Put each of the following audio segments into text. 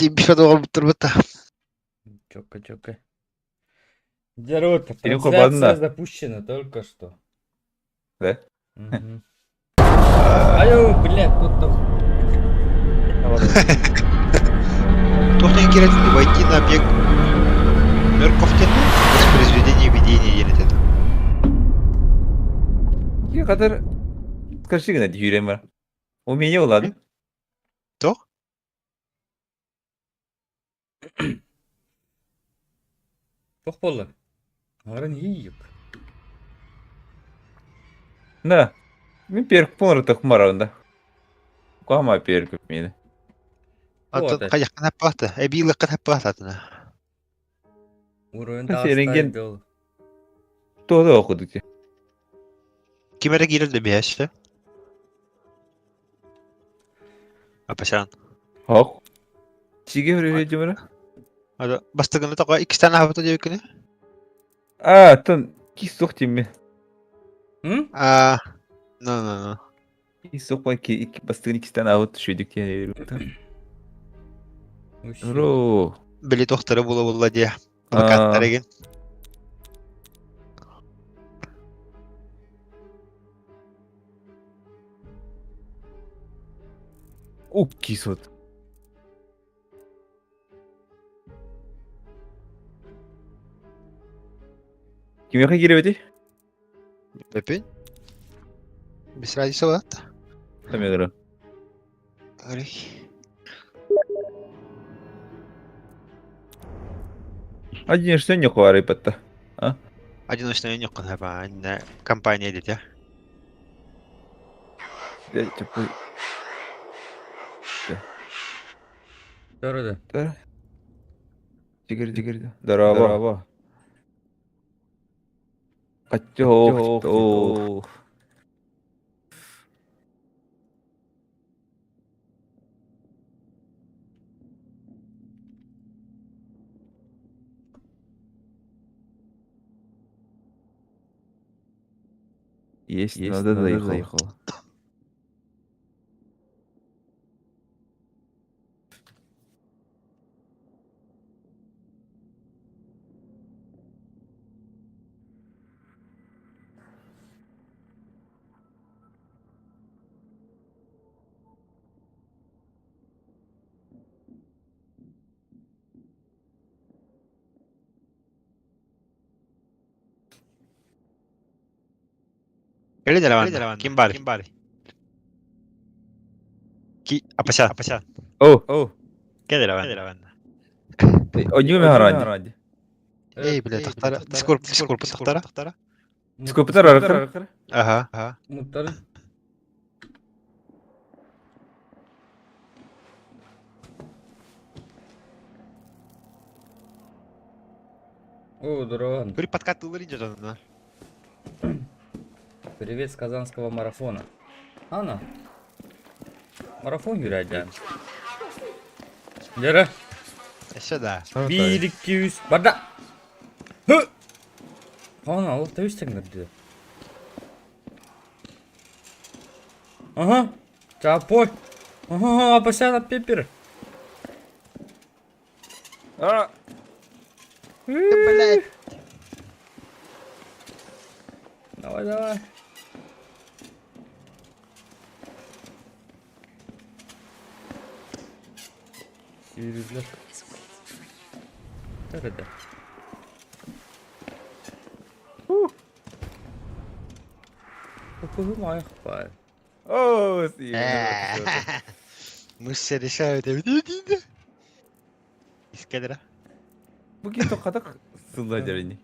Тиийбит оҕолбуттар бытта. Чётко, чётко. Дерут, Сирин холбоодун трансляция да? запущена только что. Да? Мгм. Аю, блядь, тут тут. Туох диэн киирэн войти на объект Мөрковтен воспроизведение видения диэн этэ. Ки катар скажи гына дьүүрэн бар. Умение уладым. Туох? Туох буолла? Аҥарын иик. Да. Мин перк пуҥырытых маранда. Куама перк мини. Антон хайаххын хаппаата? Эбии ылыаххын хаппаататына. Уруйун Серенген таастайдыл. туода окудути. Ким эрэ киирэр да биһээччи. Апасян. Хок. Сиги хүрүһү Ада бастыгыны тоҕо иккистээн аһабыта диэбиккини? А, тон кис суох тимми. М? А, no no no. Кис суох бан ки икки бастыгын иккистээн аһабыт түшүйдүк диэн Ро. Били тохтары була була диэ. Плакаттар эгин. Укки сот. Кимиэхэ киирэбитий? Эпин. Без разницы вот. Тамигра. Одиночная не хуарыпатта. А? Одиночная не хуарыпатта. Компания дитя. Дорода. Дигер дигер. Здорово. Котёк. Есть, Есть надо, надо заехал. Кэлин эрэ Ким баар? Ким баар? Ки апася апася. О, о. Кэл эрэ бан. Одним харанди. Эй, бля, тахтара. Дискорд, дискорд тахтара. Дискорд арахар. Ага, ага. Муттары. О, дрон. Кури подкатылыр идет Привет с казанского марафона. Анна. Марафон yürüyeceğim. Yürü. Сюда. 1, 2, 3, барда. Hı. Ana Allah da üç Ага. Чапой. Ага, апасяна пепер. А. Блядь. Давай, давай. Сүүрүллэр. Төрөдө. Кукуһум айхпай. О, си. Мышцы решают. Искедра. Бу ким тоххатак сылла дэрини.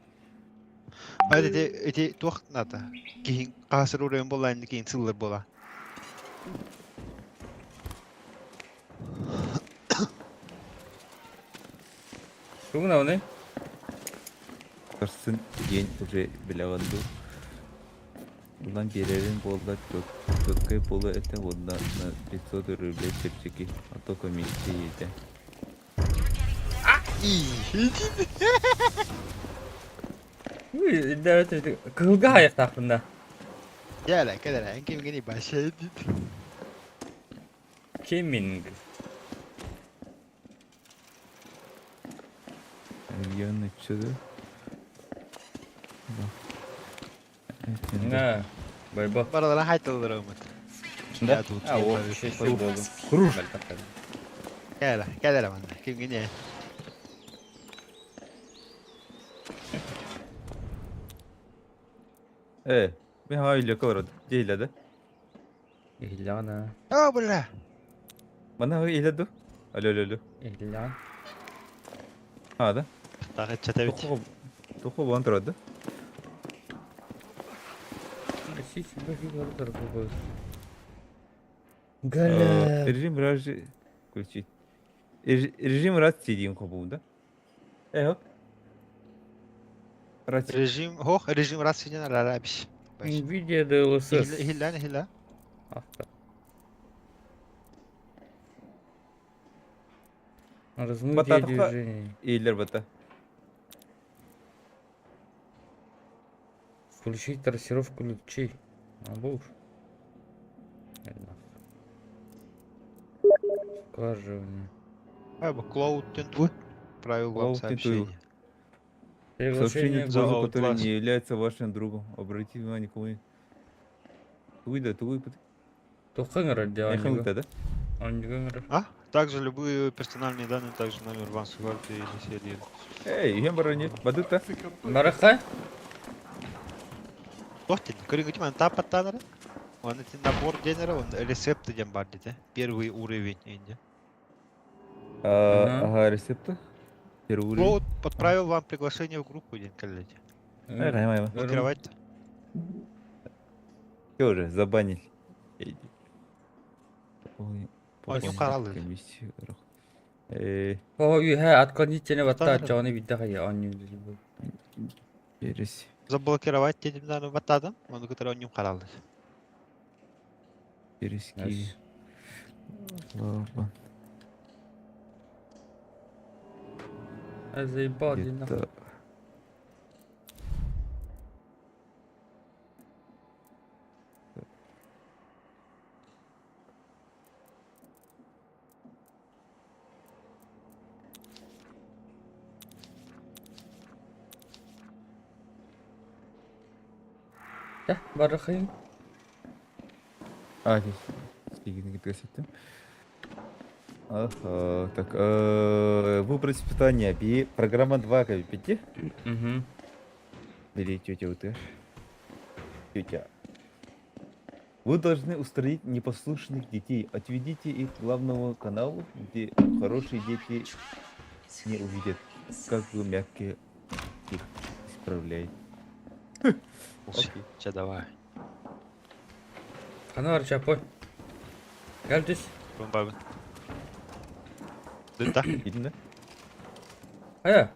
Ай эти эти туох ната. Киһин хаасыр уруйун буолла инни киһин сыллар буола. Тугу 나오네? Сарсын день уже билэҕин дуу. Ылан биэрэрин буолла чуолкай буолуо этэ уонна на 500 рублей чэпчэки, а то комиссия ийэтэ. Кыһылга хайахтаахпын да. Кэлэ кэлэ эн кимҥиний башай Киммин. Миллион отсюда. На, байба. Баралара хайталлар ымыт. Да? А, о, ще ще буолу. Круж. Кэлэ, кэлэрэ манна. Кимгине? Э, мен ха илэ колород. Дьэ да. Иһиллэҕин аа. О, бля! Мана илэ ду. Алло, алло, алло. Иһиллэҕин. А, да? Так, чатабит. Тухо тухо буолан турар да? Галя. Режим ражи включить. Режим рации диэн хобуу да? Э, Рация. Режим, хох, режим рации не рарабиш. Nvidia DLSS. Хилля, хилля. Авто. Размытие Бататха. движений. Ииллэр бата. Включить трассировку лучей. А будешь? Сглаживание. Клоуд тенту. Правил вам Cloud тентую. сообщение. Сообщение Приглашение за другу, который Outlast. не является вашим другом. Обратите внимание, кому... Туй да, туй. Тухыңыр Эхо да? Онньугуҥар. А? Также любые персональные данные, также номер банковской карты или серии. Эй, иһэн баран нет. Бадыта. Барахай? Тохтин, көрүҥүтүм тапаттанара. Он эти набор денера, он рецепты дем бар дите. Первый уровень инде. Ага, рецепты. Первый уровень. Клоуд подправил вам приглашение в группу, день коллеги. Эй, райма, райма. Блокировать. Все уже, забанили. Эй. Ой, Ой, пополнить қаралды. комиссию. Э, О, үһэ отклонительный Батанара. баттаа чоҕуну бидде хайа онньуу. перес. Заблокировать дедим да баттадым. Оны көтөрө онньум қаралды. Перески. Ладно. Заебал дин нахуй. Где-то. Э, барахайын. А, здесь. Ага, так, выбрать испытание. Программа 2, как пяти. Угу. Бери тетя УТ. Тетя. Вы должны устранить непослушных детей. Отведите их к главному каналу, где хорошие дети не увидят, как вы мягкие их исправляете. Окей. Че давай. Хана бар чапой. Кел түс. Бомбабын. Дыта. Видно? Хайа.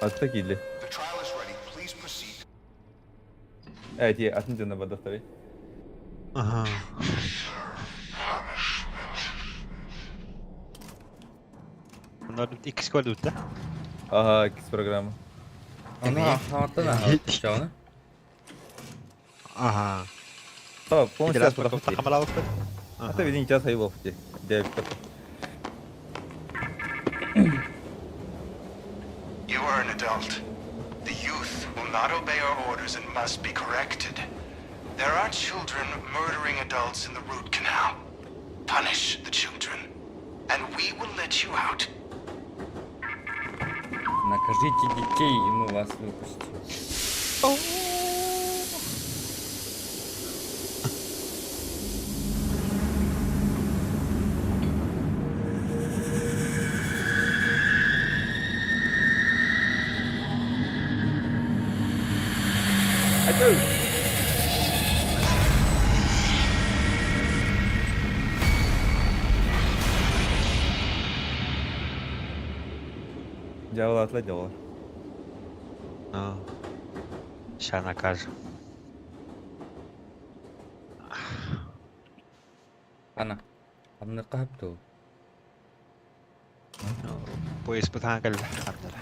А так или? Э, те, атын дьоно бадахтары. Ага. Bunlar X koydu да? Ага, кис программа. Аны ахаттан ахат чоҕуну. Ага. А, полностью Раз бадахтары. пока А то видим час айбов те. You are an adult. The youth will not obey our orders and must be corrected. There are children murdering adults in the root canal. Punish the children, and we will let you out. Накажите детей, и мы вас выпустим. Дьявол атла дьявол. Ну. Ща накажем. Ана. Амны капту. Поезд пытаан кэллэ. Андара.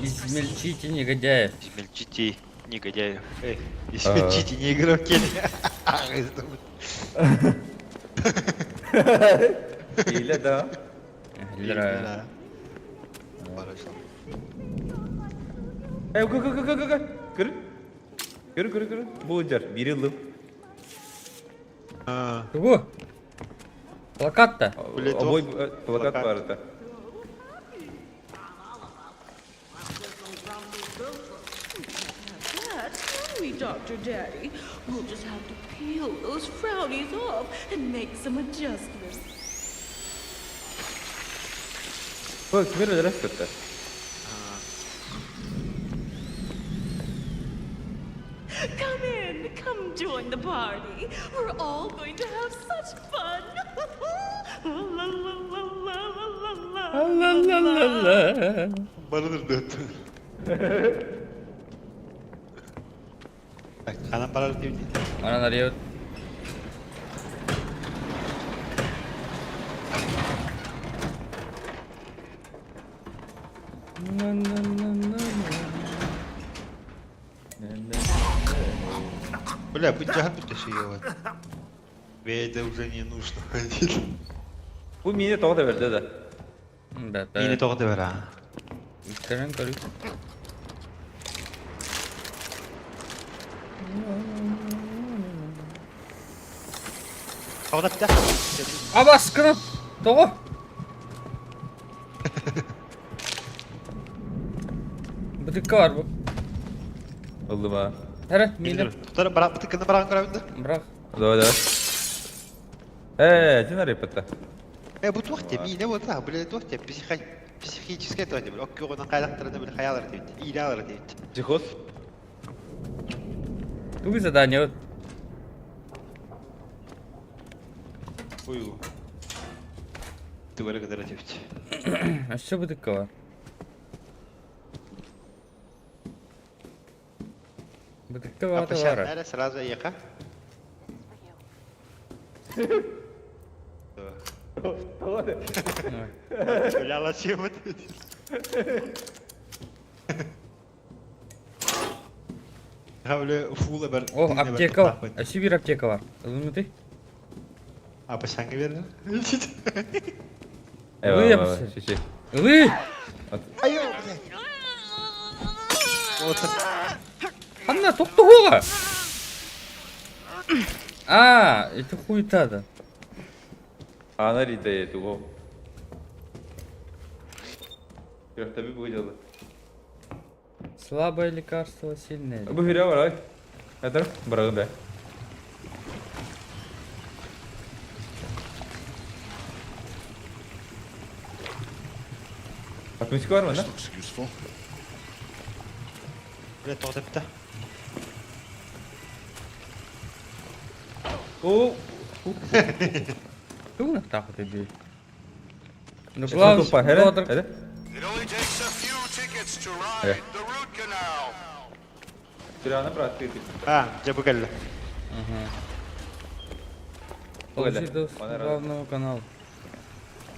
Измельчите негодяев. Измельчите. Негодяев. Эй, исключите не игроки. Hile да. Лера. Э, кө кө кө кө кө. Көр. Көр көр көр. Бу жар бири ылым. Тугу? Плакат-то? Обой плакат бар это. That, can we, Dr. Daddy? We'll just have to peel those frownies off and make some adjustments. Бу кимер өлөрө сытта. Come in, come join the party. We're all going to have such fun. La la la la la la La la la la. Барылыр дөт. Ханан барар дип. Анан арыйабыт. Бля, бу жаһар бүтэ шеге. Тебе это уже не нужно. Бу мини тоҕо да берди да. Мини тоҕо да бара. Үстэрэн көрүй. Тоҕо да бүтэ. Абаскыны! Тоҕо? Бытыкка бар бу. Ыллым а. Эрэ, миинэ. Тутар бара бытыкканы баран көрөбүн да. Бырах. Давай, давай. Э, дин арыйппыта. Э, бу туох те, миинэ буолта, бля, туох те, психо психическое туох те, бля, оккугунан кайлактарына бля хаялар диэбит, иилэ диэбит. Психоз? Тугу задание? Ой. Тугары кытары диэбит. Өссө бытыкка бар. Бытыкка баата бара. Апашаннара сразу еха. Бля, лачымыт. Бля, фула бар. О, аптека бар. Өссө биир аптека бар. Ылыммытый? Апашанга берді. Ылыы апасы. Шеше. Ылыы! Айо, блядь. Вот. Ханна тохтоһуоҕа! А, это хуета да. Ана ридае туго. Таби бу Слабое лекарство, сильное. Бу хиря бар ай. Это барагын да. Отмычка бар ма, да? Looks useful. Бля, тоғытып та. О, Тугна тахты би. Ну Что главное, тупо, хере? Хере? It only takes a few tickets to ride the root canal. Тирана брат, ты. А, дьэ бу кэллэ. Получи доступ к главному каналу.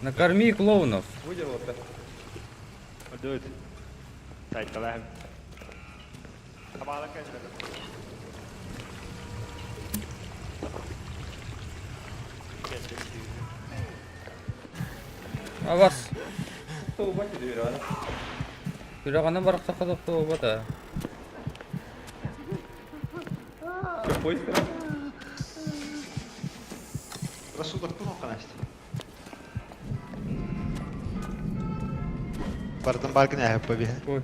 Накорми клоунов. Выдержал это. Дует. Тайталаем. А вас? Кто убати дверь, Күрәгәнә баракта кадакта бата. Что, поезд? Рассудок тунул канасти. Бартын баркын әһәп побе. Ой.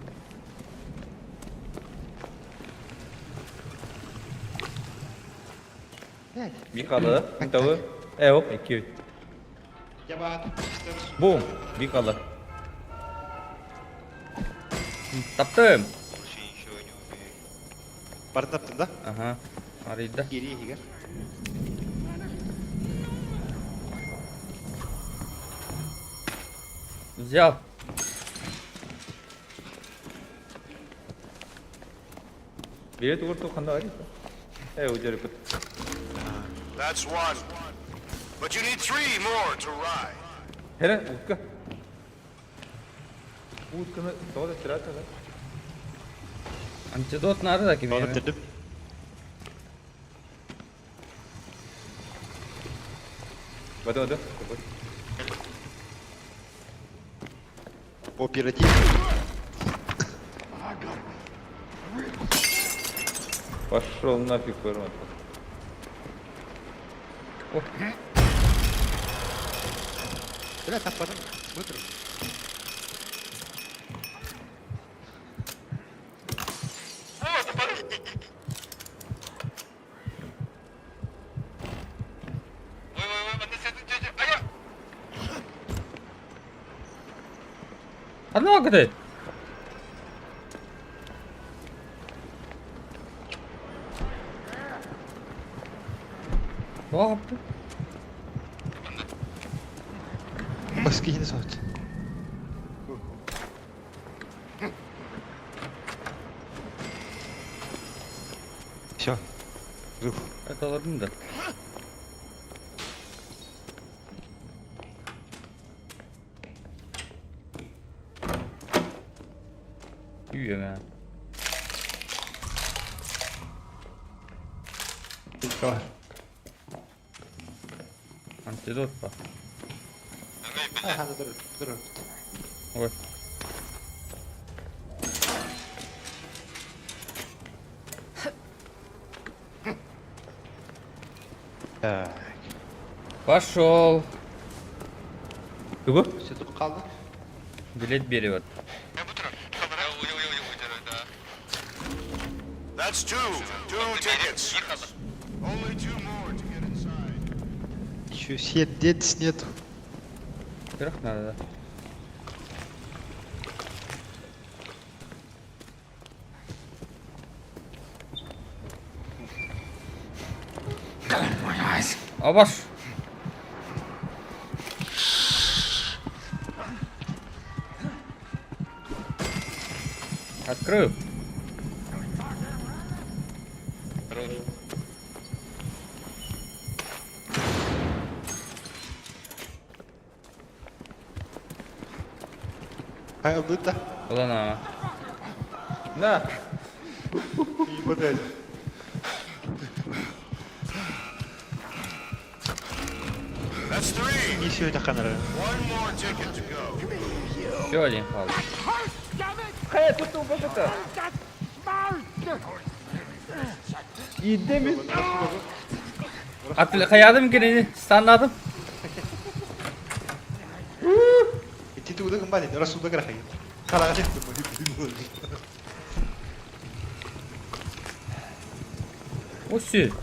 Бикалы, тавы. Э, оп, ики. Бум, бикалы. Таптым. Бартын таптың да? Ага. Арыйда. Кири хигер. Взял. Билет угор ханда арыйда. Э, удержи пыт. That's one. But you need three more to ride. Хере, утка. Утканы тоғда тирата да. Антидот наада да Оны кимиэнэ. битирдим. Бата бата. Оператив. Пошел нафиг, формат. Бля, там потом смотрим. Ханна кытай? Тоҕо хапты? Бас киһини соһуччу. Все. Жив. Это олордум да. Үүйэҥ Давай. Антидот па. Ага, dur, dur. Ой. Так. Пошел. Тугу? Все тут kaldı. Билет берет. That's two. Two tickets. Only two more to get inside. Еще сердец нету. Во-первых, надо, да. Абаш! Открыл. Hayır bu da. Ulan ha. На! İyi bakayım. That's three. Не все это ханара. One more ticket to go. Еще один хал. Хайа, тут убагата! Идэми! Atlı kayadım geleni standladım. Ити тугу гымбали, расуда грахай. Халага Оси.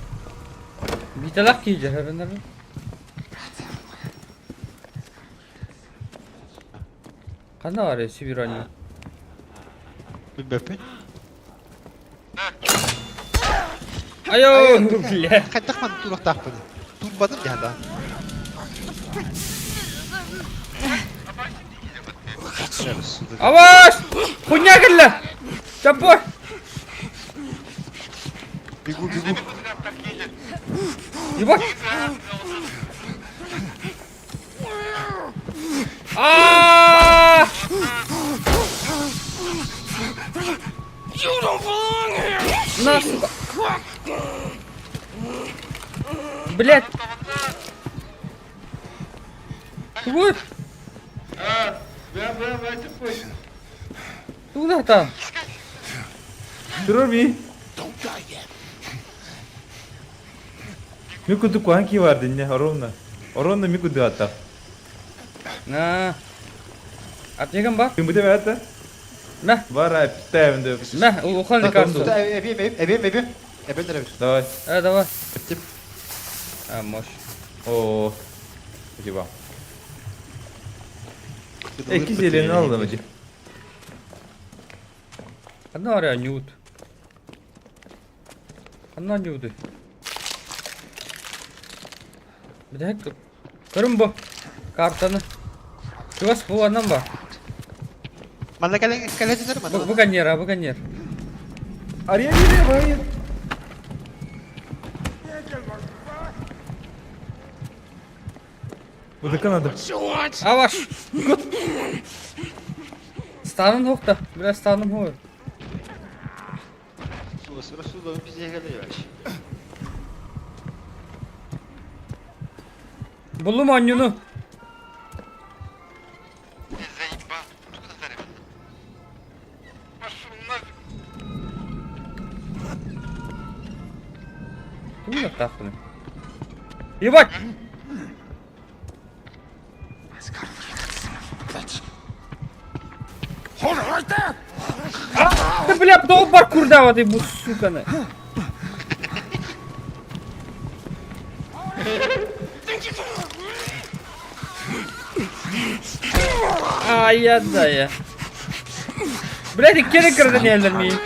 Биталак кийже хабенер. Ханна бар Сибирани. Бэпэ. Айо, бля. Хайдах ман туруктаахпын. Турбадым дьаһда. Аваш! Хуйня кэллэ! Чаппой! Бегу, бегу. Ебать! А! На, сука! Блять! Вот! Куда там? Турми! Мику куанки бар динне, оронна. Оронна мику дата. На. Аптекам бар? Ким буде это? Мә, Бар аптем деп. мә, улахан лекарство. Эбим, эбим, эбим. Эбим, эбим. Давай. Э, давай. Тип. А, мощь. О. Спасибо. Эки зелени алдым эти. Ханна арая нют. Ханна нюты. Бдәк. Көрүм бу. Картаны. Чугас бу аннан бар. Манна кэлэн кэлэжинер Бу манна. бу каньер, а бу каньер. Ария бире бай. Бу надо. Аваш. Станын хокта. Бля станым хой. Буллум оонньууну. Тугу гынаттаахпыный? Ебать! Да бля, тоҕо паркурдаабатый бу суканы? Ай-я-да-я. Блядь, иккиэн кырдан иһэллэр миигин.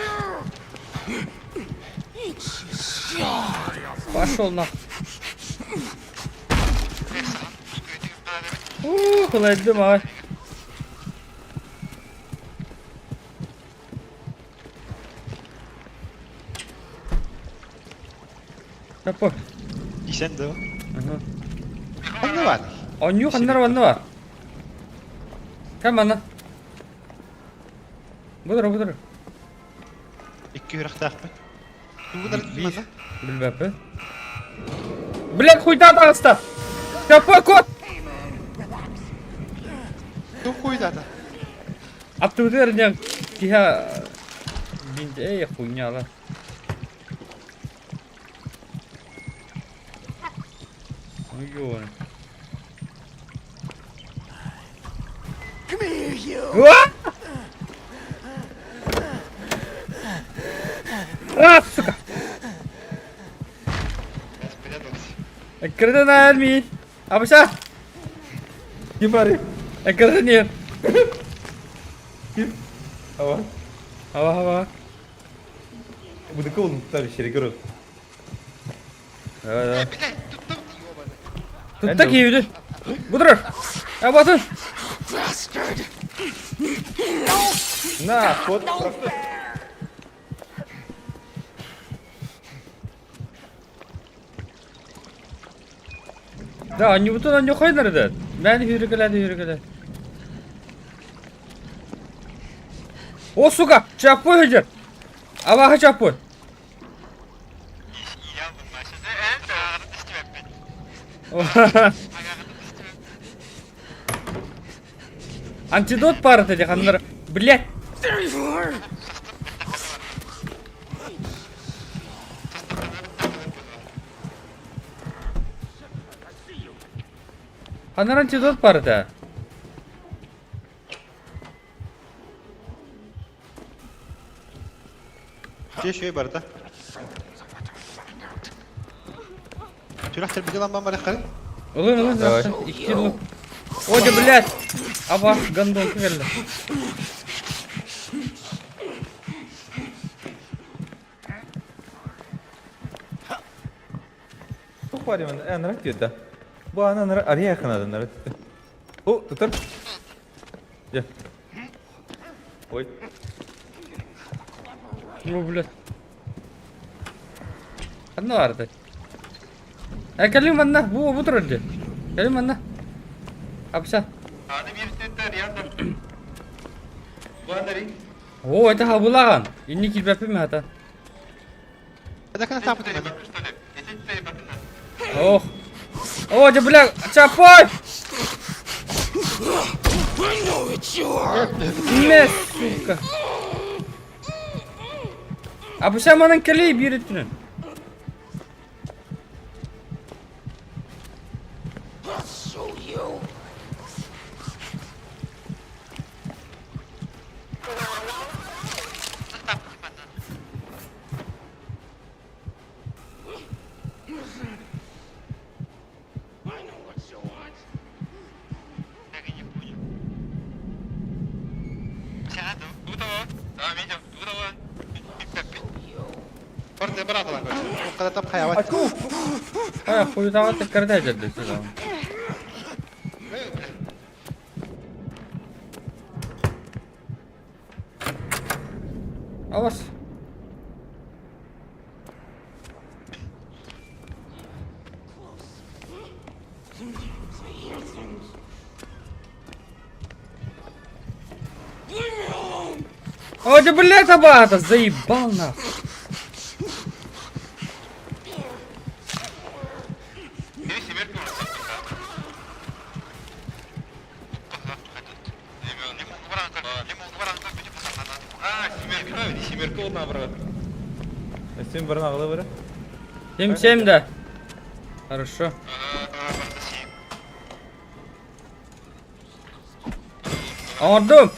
Пошел нах. Уу, кылайдым аҕай. Капо. Исен да. Ага. Ханна бар? Онньуу ханнар манна бар. Кам манна. Бұдыр, бұдыр. Икки үрэхтээхпин. Тугунар Биир. Билбэппин. Блядь, хуйда таҕыста! Капо кот! Тух хуйдата? Аттыбытыгар диэн киһи эй хуйня Ой, Come here, you! А, сука! Эккирэтэн аар миин. Абыша! Ким бары? Эккирэтэн иһэр. Ким? Ава. Аба, аба. Быдыка улуттар ишери көрөр. Тутта киирбитин. Бу турар. Абатын. На, вот. Да, анньубутун анньухайнар да. Мэн хүрүкэлээн хүрүкэлээн. О, сука! Чаппой сылдьар! Абааһы чаппой! Антидот паарата дии ханнар блядь Ханнар антидот паарата Дьэ үчүгэй барыта. Сүрэх тэлбити ылан барыаххай. Ылын ылын Давай. Икки ылын. О, дьэ, блядь! Аба, гондолка кэллэ. Туох баар юм анарак диэдэ. Бу аны анара арыйа ханадын ара. О, тутар. Дьэ. Ой. Ну, блядь. Ханна баардай? Э, кэлиҥ манна, бу бу турар дии. Кэлиҥ манна. Апса. Оо, это хабылаҕан. Инни киирбэппин мин хата. Ох. О, дьэ, бля, чапой! Мэ, сука. Абыша манан кэлий биир өттүнэн. Хайа, хуйдаҕа тэккэрдэ дьэрдэ Авас. О, да блядь, абата, заебал нахуй. Сен баран аҕала бара. 7-7 да. Хорошо. Оҥордум.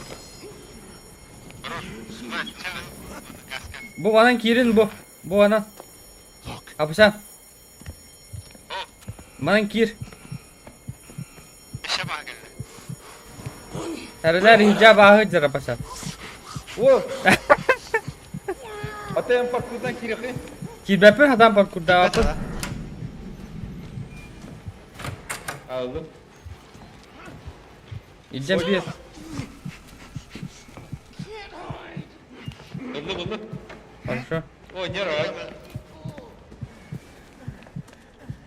Бу анан киирин бу. Бу анан. Апысан. Манан киир. Эрэлэр иһдьэ абааһы дьара пасан. О! Ата эн паркурдан киирэхи? Киирбэппин хатан паркурдаабаппын. Алдым. Илдьэн биэр. Булду булду. Хорошо. О, не рай.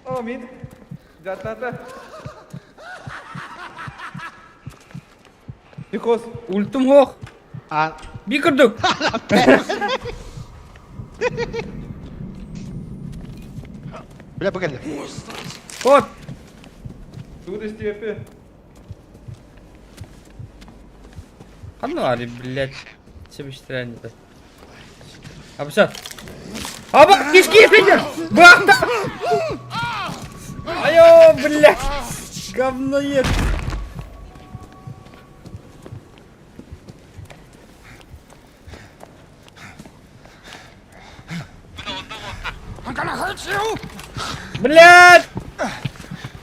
О, мин. Жаттата. Никос. Ультум хоох. А, Би курдук. Бля, погоди. Кот. Тут истепи. Ханна баарый, блядь. Себештирэн это. Абысат. Аба, кишки сидят! Бахта! Айо, блядь! Говноед! Блядь!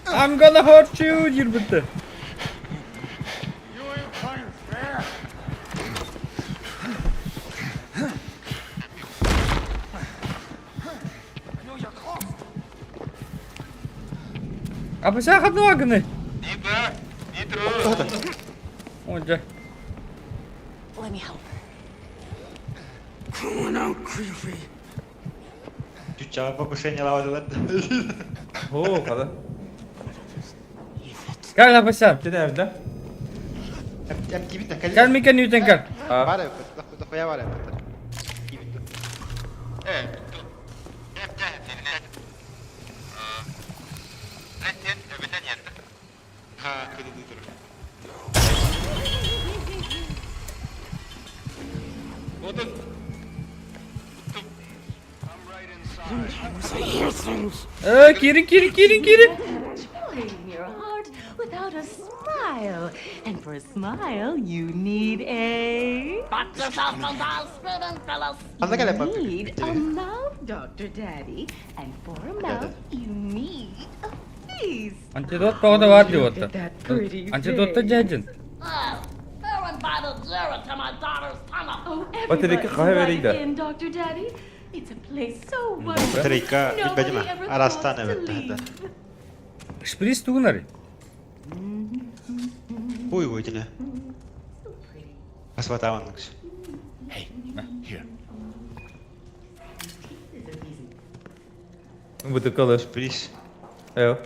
I'm gonna hurt you диирбитэ. Абысаа ханна гыный? О, дьэ. Let me help. Чуччаҕа покушение лавадылар. О, хада. Кэл Абысаа. Теневде. Эм кибит Кэл микен үтэн кэл. А. Бар дохуя бар Кибит. Э, киирин киирин киирин киирин. Joy in your heart without a smile. And for a smile, you need a. Ханна кэлэ You need a mouth, Dr. Daddy. And for a mouth, you need a face. Антидот тоҕо да баар дии Look уотта. at that pretty Антидотта face. дьээдьин. Oh, Батарейка everybody's хаһа invited берейді? in, Dr. Daddy. It's a place so wonderful. Батарейка Nobody билбэтим ever Арастан thought to эбит leave. Шприц тугунарый? Хуй вытяни. So pretty. Асватаванныкс. This is amazing. Бутыкалы. Шприц. Эо.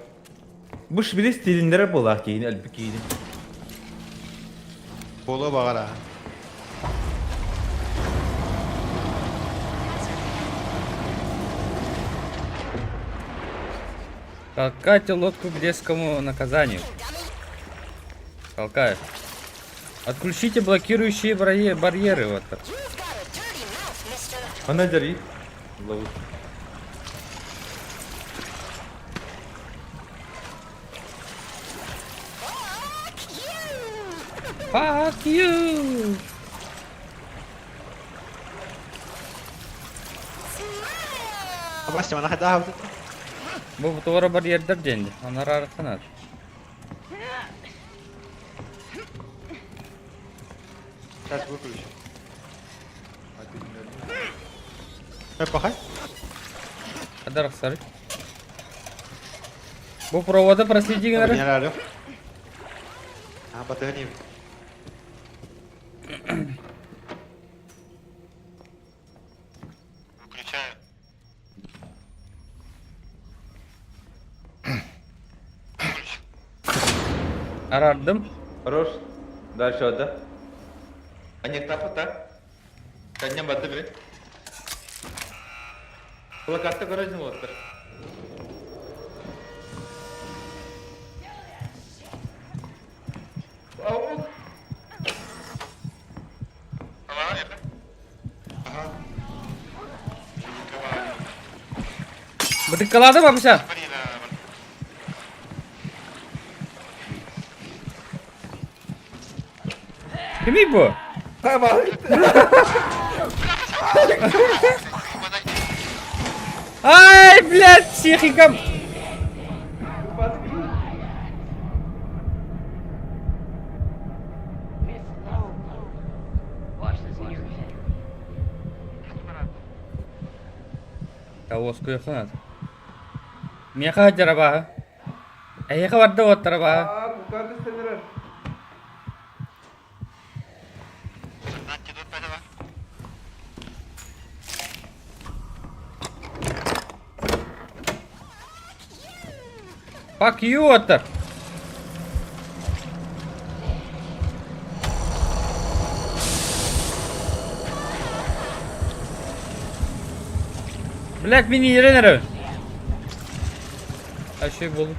Бу шбили стилинлere болах кейин, әлбі кейин. Боло бағара. Толкайте лодку к детскому наказанию. Толкаю. Отключите блокирующие барьеры. Вот так. Ана жари. Ловушка. Fuck you! Абастим, ана хада Бу туора барьердар диэн. Анар араханар. Сейчас выключу. Пахай. Адар сары. Бу провода проследи гынары. Генералю. А, батарейка. Выключаю. Арардым. Хорош. Дальше да. Бытыккалаатым абыса. Кимий бу? Ай, блядь, психикам! Уоскуйаххын ат. Миэхэ сылдьар абааһы. Эһиэхэ барда уоттар абааһы. Fuck you уоттар. Блять, мин иирэн эрэбин. Ащей буолу.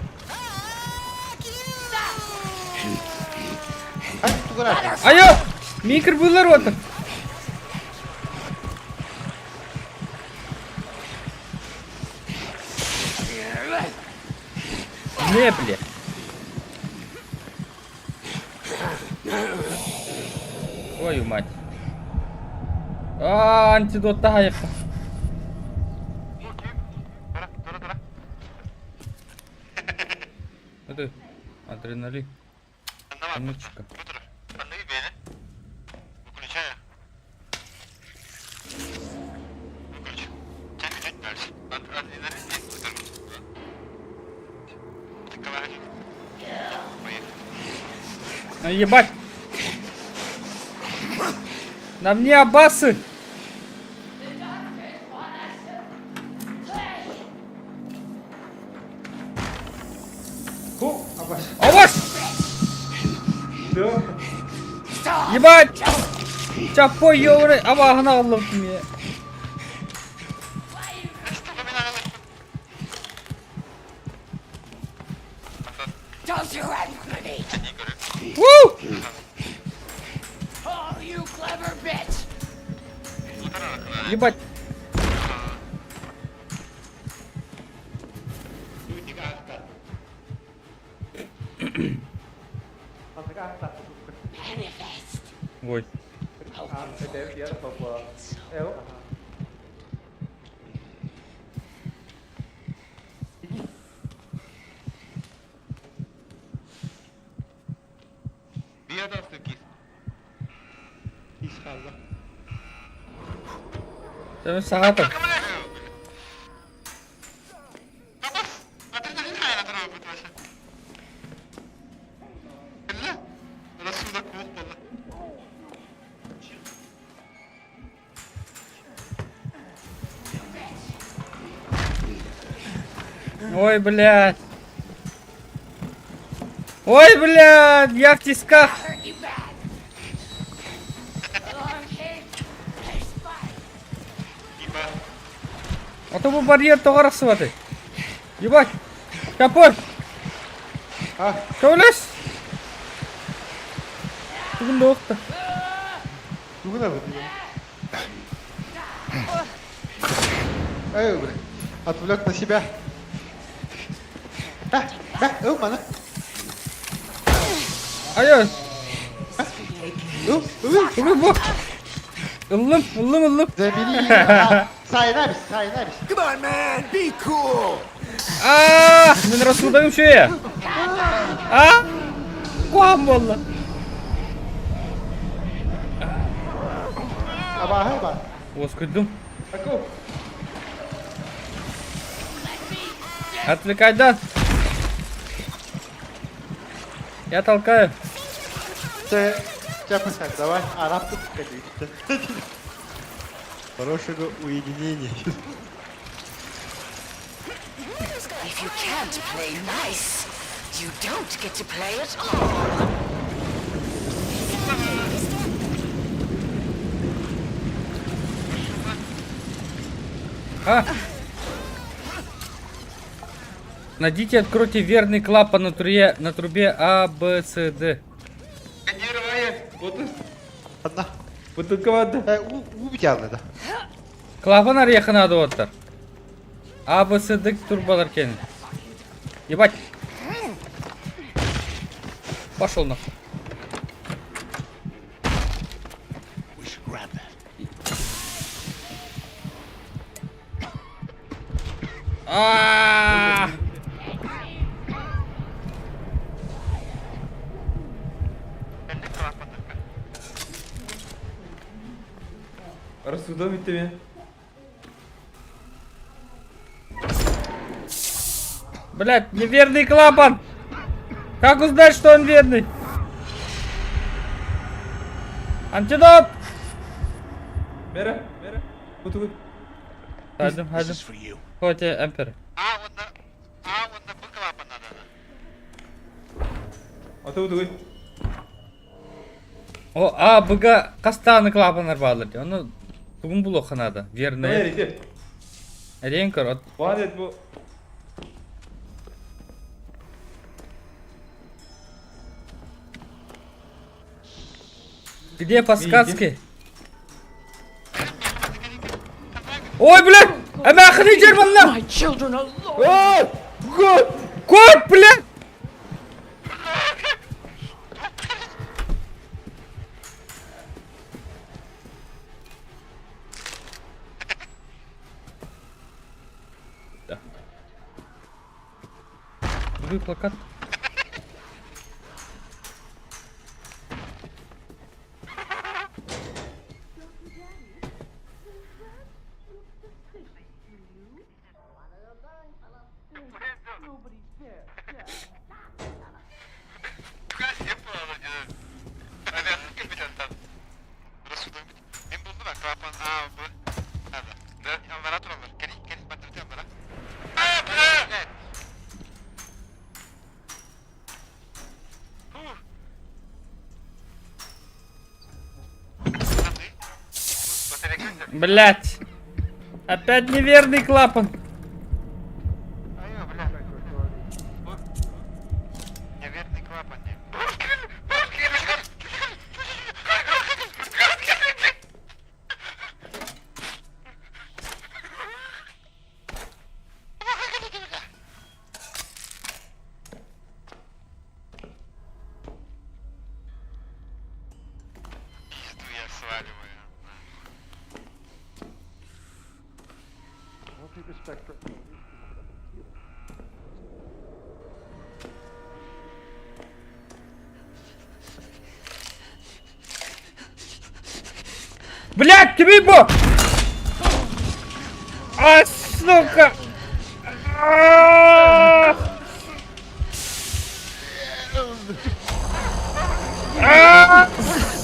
Айо! Мин кырбыылар уоттар. Не, бля. Твою мать. А, антидот таһайыққа. Это адреналин. Внучка. А, ебать! На мне абасы! Абас! Ебать! Чаппой ёбаный абааһын аҕаллыбытым я. Woo! Ебать! Ой. Саҕата. Ой, блядь. Ой, блядь, я в тисках. А то бу барьер тоҕо арахсыбатый? Ебать! Капот! Көмөлөс! Бүгүн да охта. Эй, отвлек на себя. Ыл маны. Айой! Ыл, ыл. Ылы бу! Ыллым, ыллым, ыллым. Забери. Сайнабис, сайнабис. Come on, man, be cool. Аа, мин рассудагым шөйэ. Аа, куһаҕан буолла. Абааһы ба. Уоскуйдум. Отвлекай, да. Я толкаю. Чэ, чэ, давай, араб тут Хорошего уединения. If you can't play nice, you don't get to play at all. А! Найдите и откройте верный клапан на трубе, на трубе А, Б, С, Д. Одна. Бутылка воды. Э, у, у да. Клапан арыйыахха наада уоттар. АБСД турбалар кэлин. Ебать! Пошел нахуй. А! Рассудом иттими. Блять, неверный клапан! Как узнать, что он верный? Антидот! Мера, мера. Бу Хадым, хадым. Хотя эмпер. Ата бу О, А, Б, Г хастааны клапаннар бааллар дии. Ону тугун булуохха наада? Верный. Ити. Эриэн көр, от Баан бу. Где подсказки? Ой, блядь! Эмээхини дьэр манна! My children are lost. Кот, блядь! Да. Вы плакат. Блять! Опять неверный клапан. Блять, тебе бо! А, сука! А! А,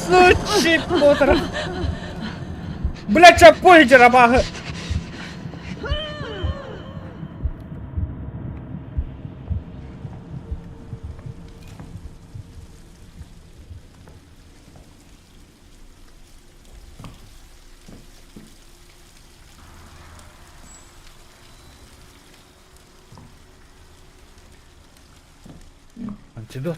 сучий Поттер! Блять, чапой рабага! Антидот.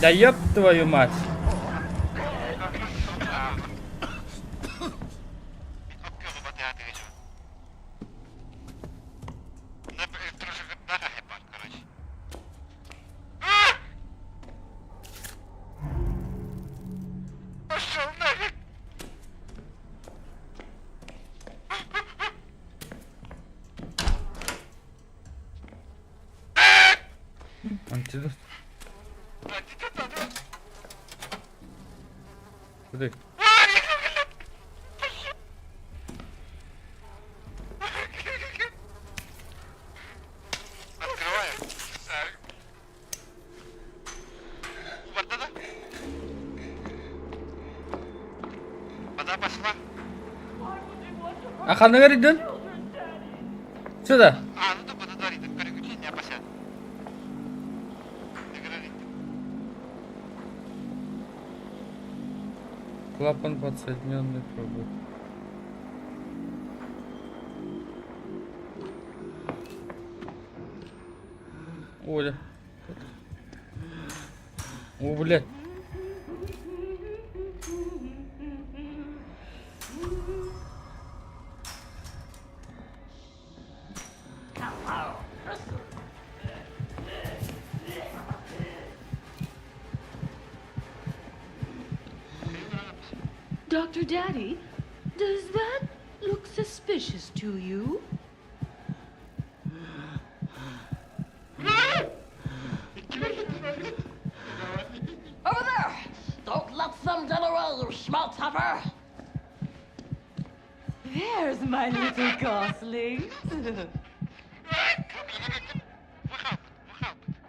Да ёб твою мать! Антидот. Куды? А ханныгар иден? Сюда. Клапан подсоединенный трубы. Оля. О, блядь. Dr. Daddy, does that look suspicious to you? Over there! Don't let them get away, you schmaltz-hopper! There's my little gosling.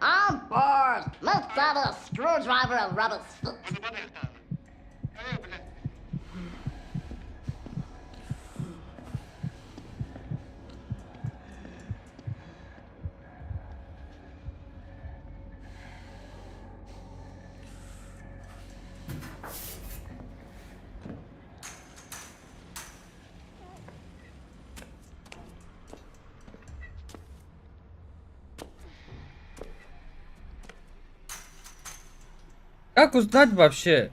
I'm bored. Make Daddy a screwdriver and rub his feet. Как узнать вообще?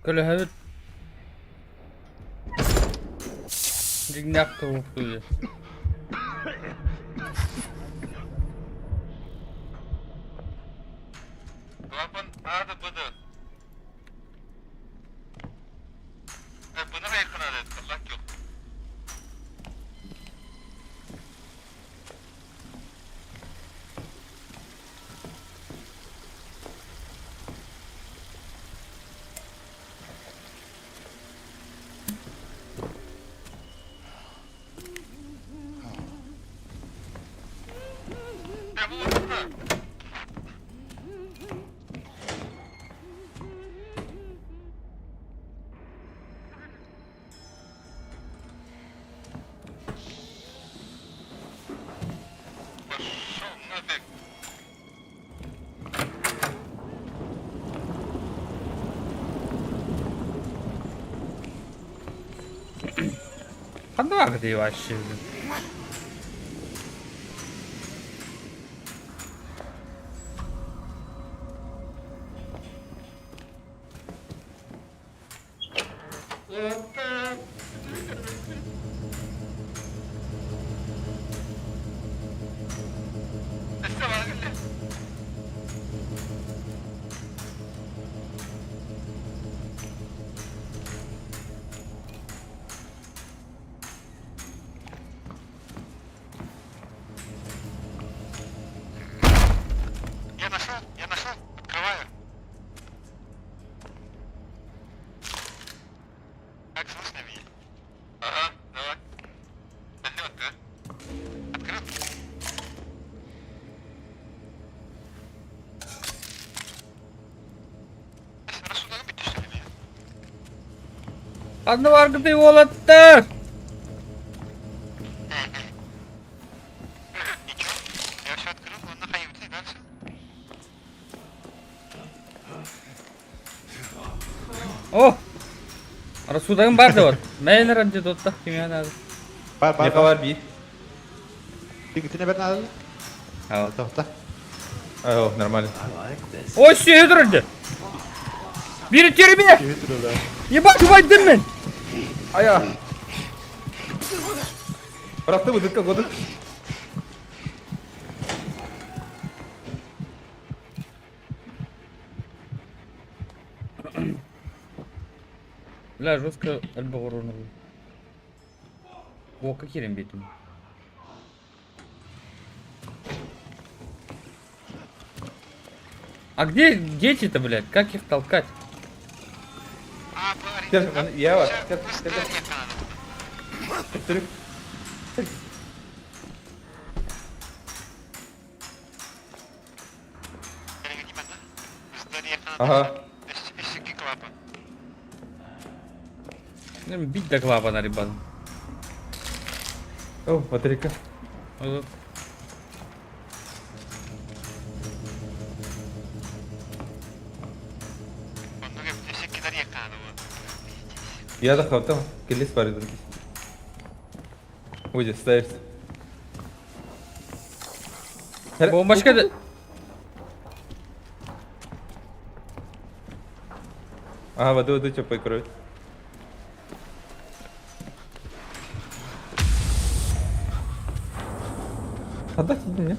Көлөһөбүт дьиҥнээх туһуктуур. Ханна бааргытый вообще? Ханна бааргытый уолаттар? О! Рассудагым бар да вот. Мэйнер антидотта кимиэ наада. Бар бар Миэхэ бар. бар биир. Тигитинэ бэрт наада. Аа, Тоқта. О, нормально. Ой, сүөһү турар дьэ. Биир тиэрибинэ. Ебать, убайдым мин. Ая. Бырахты быдыкка годык. Бля, жестко элбэх уруну. Уокка киирэн биэрдим. А где дети-то, блядь? Как их толкать? Я бар. Ага. Бить до клапана, ребят. О, батарейка. Вот. Я да хавтам. Келес бар едім. Уйди, ставишься. Бомбочка да... Ага, воду, воду, что кровь. Отдать мне.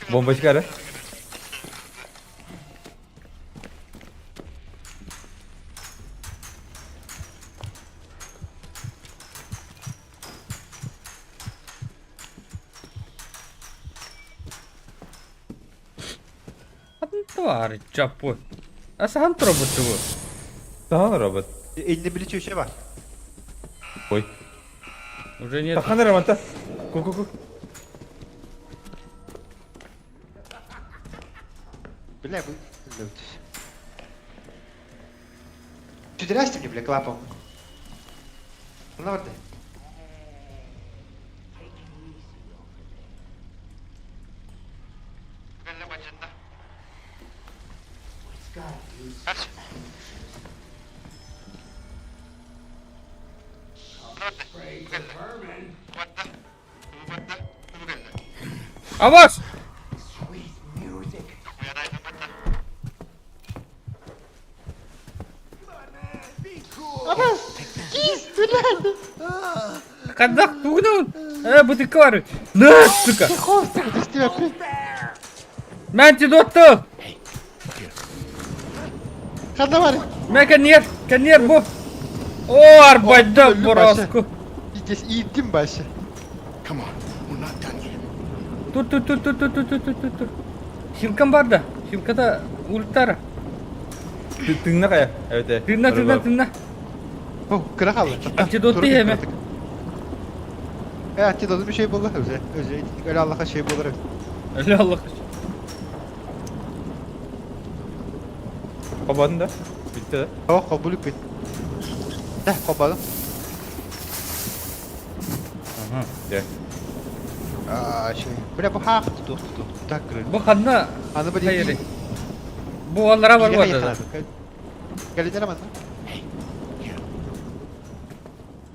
Бомбочка, да? Тварь, чаппой. А сахан робот тугу? Сахан робот. Инне били чүчэ бар. Ой. Уже нет. Сахан робот. Ку-ку-ку. Бля, бу... Чүдүрээсти мне, бля, клапан. Мына барды. Авас! Хайдах тугунан? Э, бутылка бар. На, сука! Мэ антидотту! Ханна бар? Мэ кэнниэр, кэнниэр бу. О, арбайда бороску. Здесь ииттим бася. Come on, we're not done yet. Тур тур тур тур тур тур тур тур тур. Хилкам бар да. Хилката ультара. Тыҥна хайа? Эбэтэ. Тыынна тыынна тыынна. О, кыра хаалла. Антидот иһэмэ. Э, антидотум үчүгэй буолла. Өзө, өзө өлө Аллаха үчүгэй буолар эбит. Өлө Аллаха. Хободун да? Бүттэ да? О, холбулук бит. Да, холбодум. Ага. Дьэ. Аа, үчүгэй. Бля, бу хаах тутух тутух. Так көрөр. Бу ханна Аны бу хайырый? Бу аллара бар буолла. Кэлинэр манна.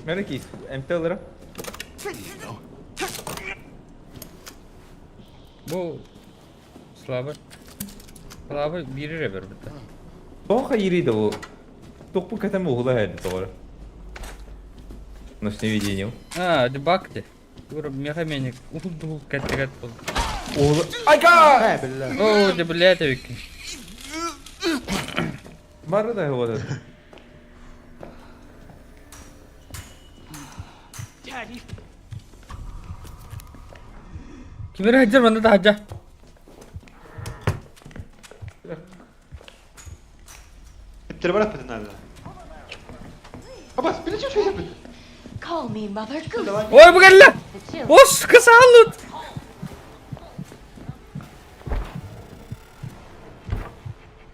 Мэри киис, эмтэ ылара. Бу Слава. Слава биир эрэ барбыта. Тоҕо хайырый да бу? Тохпу кэтэн уһула һэрди тоҕо. Ночное видение. А, дебак де. Ура, меха меник. Уһул кэттигет бол. Уһула... Айка! Э, бля. О, де блядь, эбикки. Бары да вот это. Daddy, Ким эрэ сылдьар манна таһырдьа. Эптэр бараппытын наада. Абас, билэ чүчү Call me Mother Goose. Ой, бу кэллэ! The children. Ос, кысаалыт!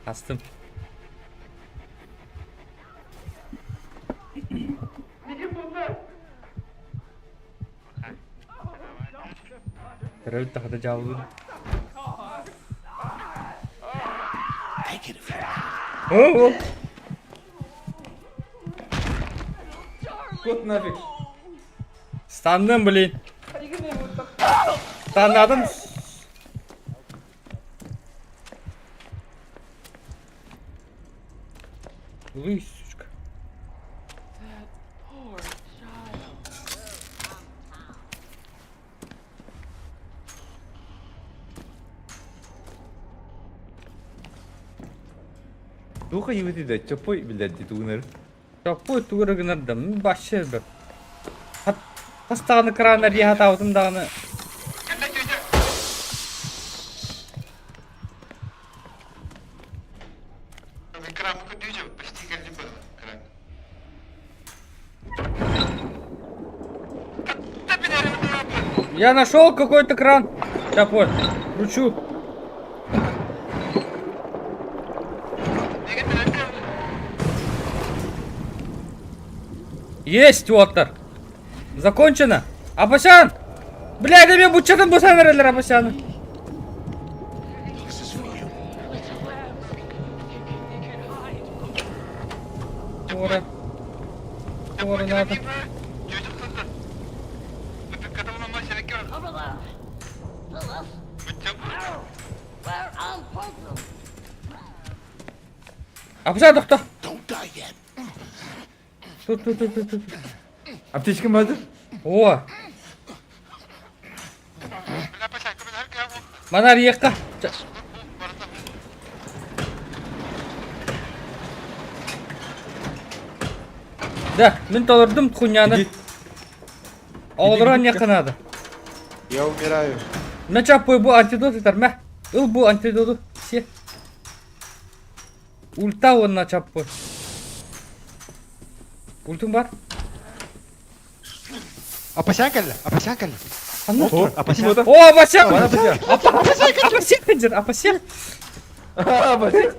Астым. Төрөбүт тахата дьаалыбын. О, Кот нафиг. Станным, блин. Станнадым. Лый, сучка. That poor child. Туха юути да чопой билэрди тугунар. Чоппуй тугура гынардым. Башы бер. Хас даҕаны кыраан эрийэ сатаабытым даҕаны Я нашел какой-то кран. Сейчас вот, кручу. Есть, Уоттер. Закончено. Апасян! Бля, это мен буччатын бусан эрэлэр Апасяны. Туора. Туора надо. Апасян тохто. Тут, тут, тут, тут, тут. Аптечка баар О! Манар иэххэ. Да, мин толордум хуйняны. Оҕолоро анньыахха наада. Я умираю. Мэ чаппой бу антидот ытар мэ. Ыл бу антидоту все. Ульта уонна чаппы. Ультуҥ бар. Апасян кэллэ, Апасян кэллэ. Ханна? О, Апасян. О, Апасян! Апасян. Апасян кэлдьэр, Апасян! Апасян.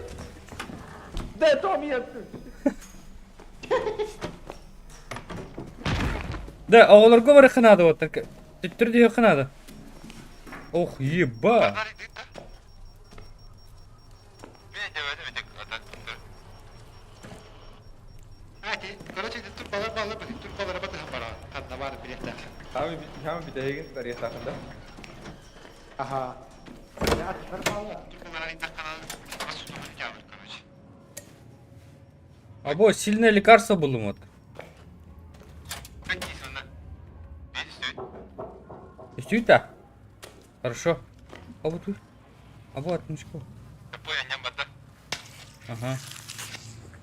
Да, Том, я... Да, оҕолорго барыахха наада вот так. Төттөрү түһүөххэ наада. Ох, еба! Хам бүтэһигин барыахтаахын да? Аха. Або, сильное лекарство было вот. Үстүүтэ? Хорошо. А вот А вот мешку. Ага.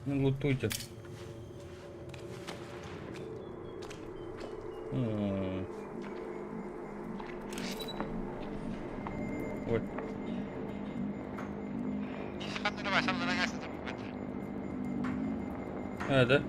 Ну, лутуйте. М. Ой. Э, да?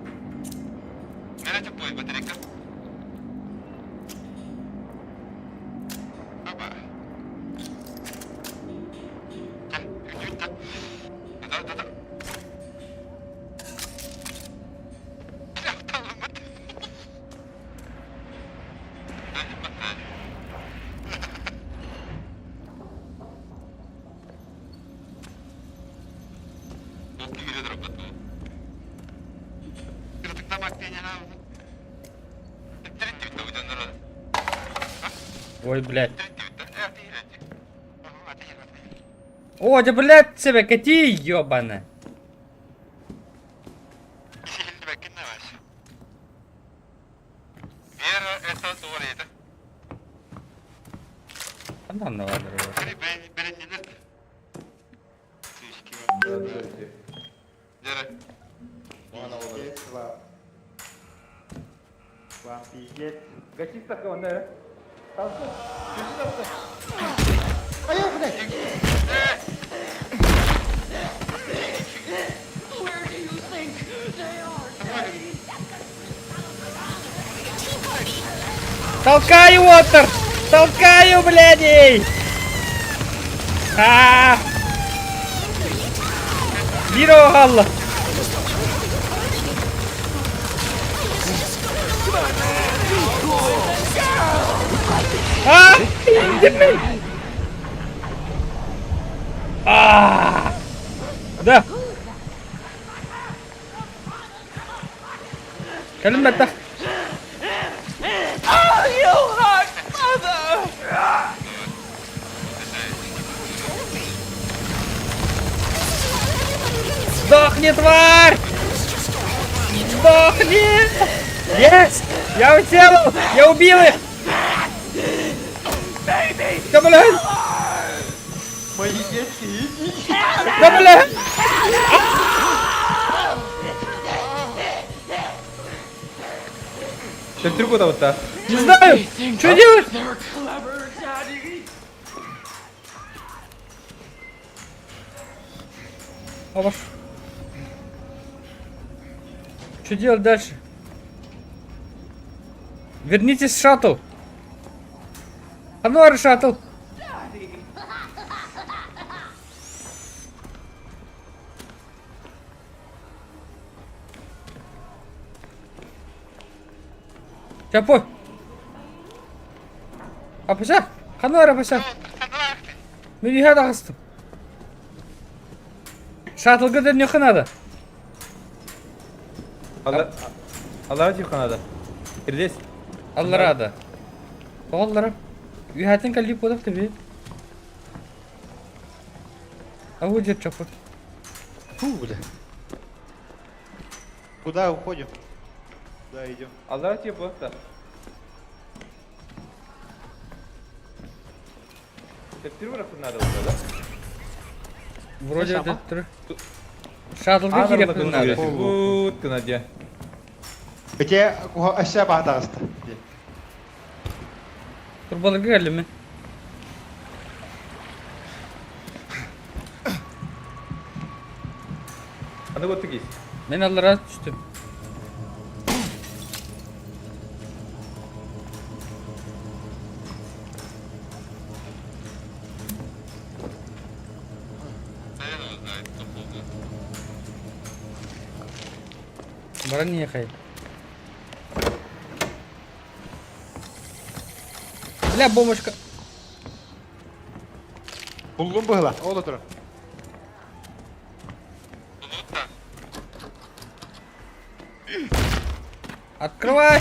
Ой, блядь. О, да, блядь, себя кати, ёбана. Ханна баар Where do you think they are, Daddy? Толкаю, Уотер! Толкаю, блядей! А! Биир оҕо А! Индиммин! А! Да. Кэлин баттах. Сдохни, тварь! Сдохни! Есть! Я уделал! Я убил их! Да, блядь! Мои дети, идите! Да, блядь! Төттөрү кутабыта. Не знаю! Что делать? They're clever, Daddy. Обаш. Что делать дальше? Вернитесь в шаттл. Ануар шаттл. Чапой. Апаша. Хануар апаша. Мен үйге тағыстым. Шаттлга дөннүөххэ наада. Аллара тип канада. Кирдес. Аллара да. Тоҕо аллара? Үһэтин кэллип буолах тебе. А вот дед чапыр. Фу, бля. Куда уходим? Куда идем? Аллара тип буолта. Төттөрү барахпын наада буолла да? Вроде Сама? төттөрү. Шаттлга киириэхпин наада. Бут гына дьэ. Эте өссө баатаҕыста. Турбаларга кэллим мин. Аны көттүк ис. Мен аллара түстүм. Баран ехай. Бля, бомбочка. Буллум быһыла. Ол отурар. Открывай!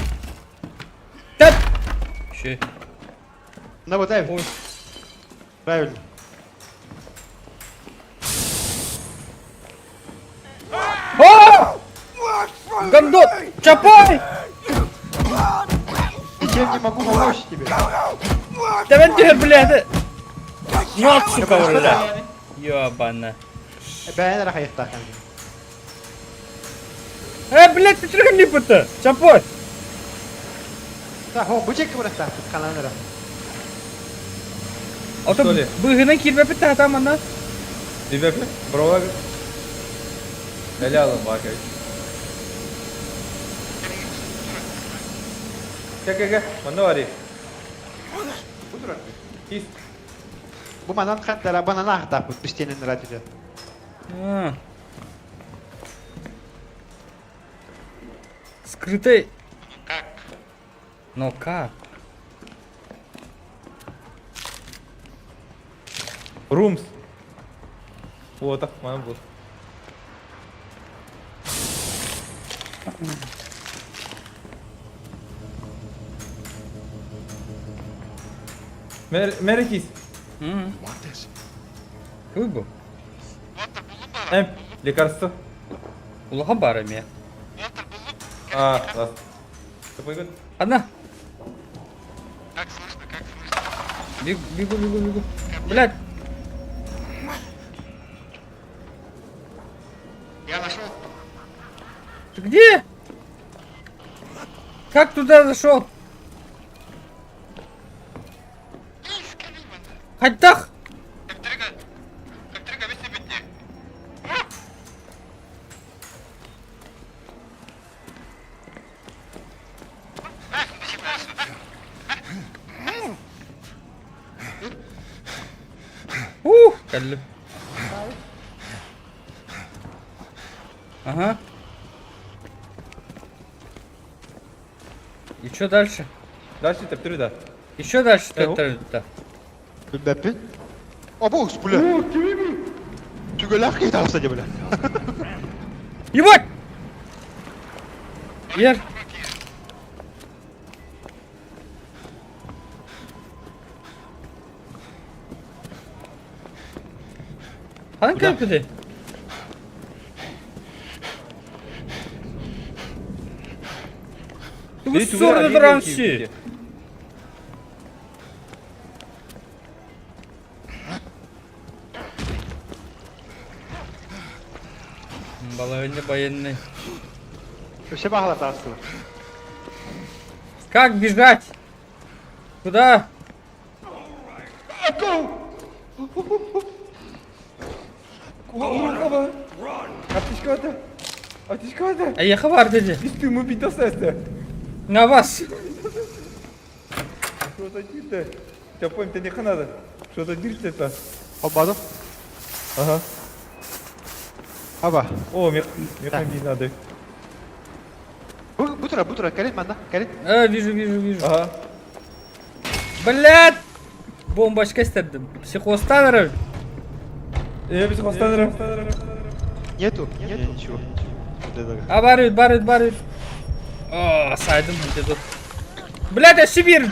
Тэп! Еще. На вот Ой. Правильно. А! Гандон! Чапай! Ничем не могу помочь тебе. Давай теперь, блядь! На, сука, бля! Ёбана. Бэйэн эрэ хайыхтаах Э, блядь, ты чего не пыта? Чапой! Так, о, бу чекки барахтаахпыт ханан эрэ. Ото Что ли? быһынан киирбэппит таһата манна. Ребята, броваг. Эле алын бакай. Кэ кэ кэ, манна бари. Бу турар. Кис. Бу манан хантара банан аахтаахпыт бистиэнэн ыраатыта. А. Скрытый. Как? Но как? Румс. Вот так, манан бу. Мэр кис. М. Кый бу? Эм, лекарство. Улахан баар эмиэ. А, ладно. Какой Одна. Бегу, бегу, бегу, бегу. Блядь. Я нашел. Ты где? Как туда зашел? Хайдах! Ух, кэллим. Ага. И что дальше? Дальше тептери да. Еще дальше Э, оп. да. Билбэппин. Обоус, бля. Түгөлөөх киһи таҕыста дии, бля. Ебать! Ер. Ханан кэлбитий? Тугу сорда тураҥ си? Балаһыанньа военный. Өссө баҕалар таҕыстылар. Как бежать? Куда? Аптечка Аптечка Эйиэхэ баар дии. Истиҥ битэ сесте. На вас. Что-то дирте. Тебя понял, тебе не надо. Что-то дирте это. Холбоодум. Ага. Аба. О, мех, мех не надо. Бу бу турар, бу турар. Кэлин манна, кэлин. А, вижу, вижу, вижу. Ага. Блядь! Бомбочка эстэрдим. Психостан Я психостанерым. Нету, нету ничего. А барыт, барыт, барыт. О, сайдым где тут. Блядь, я Сибирь!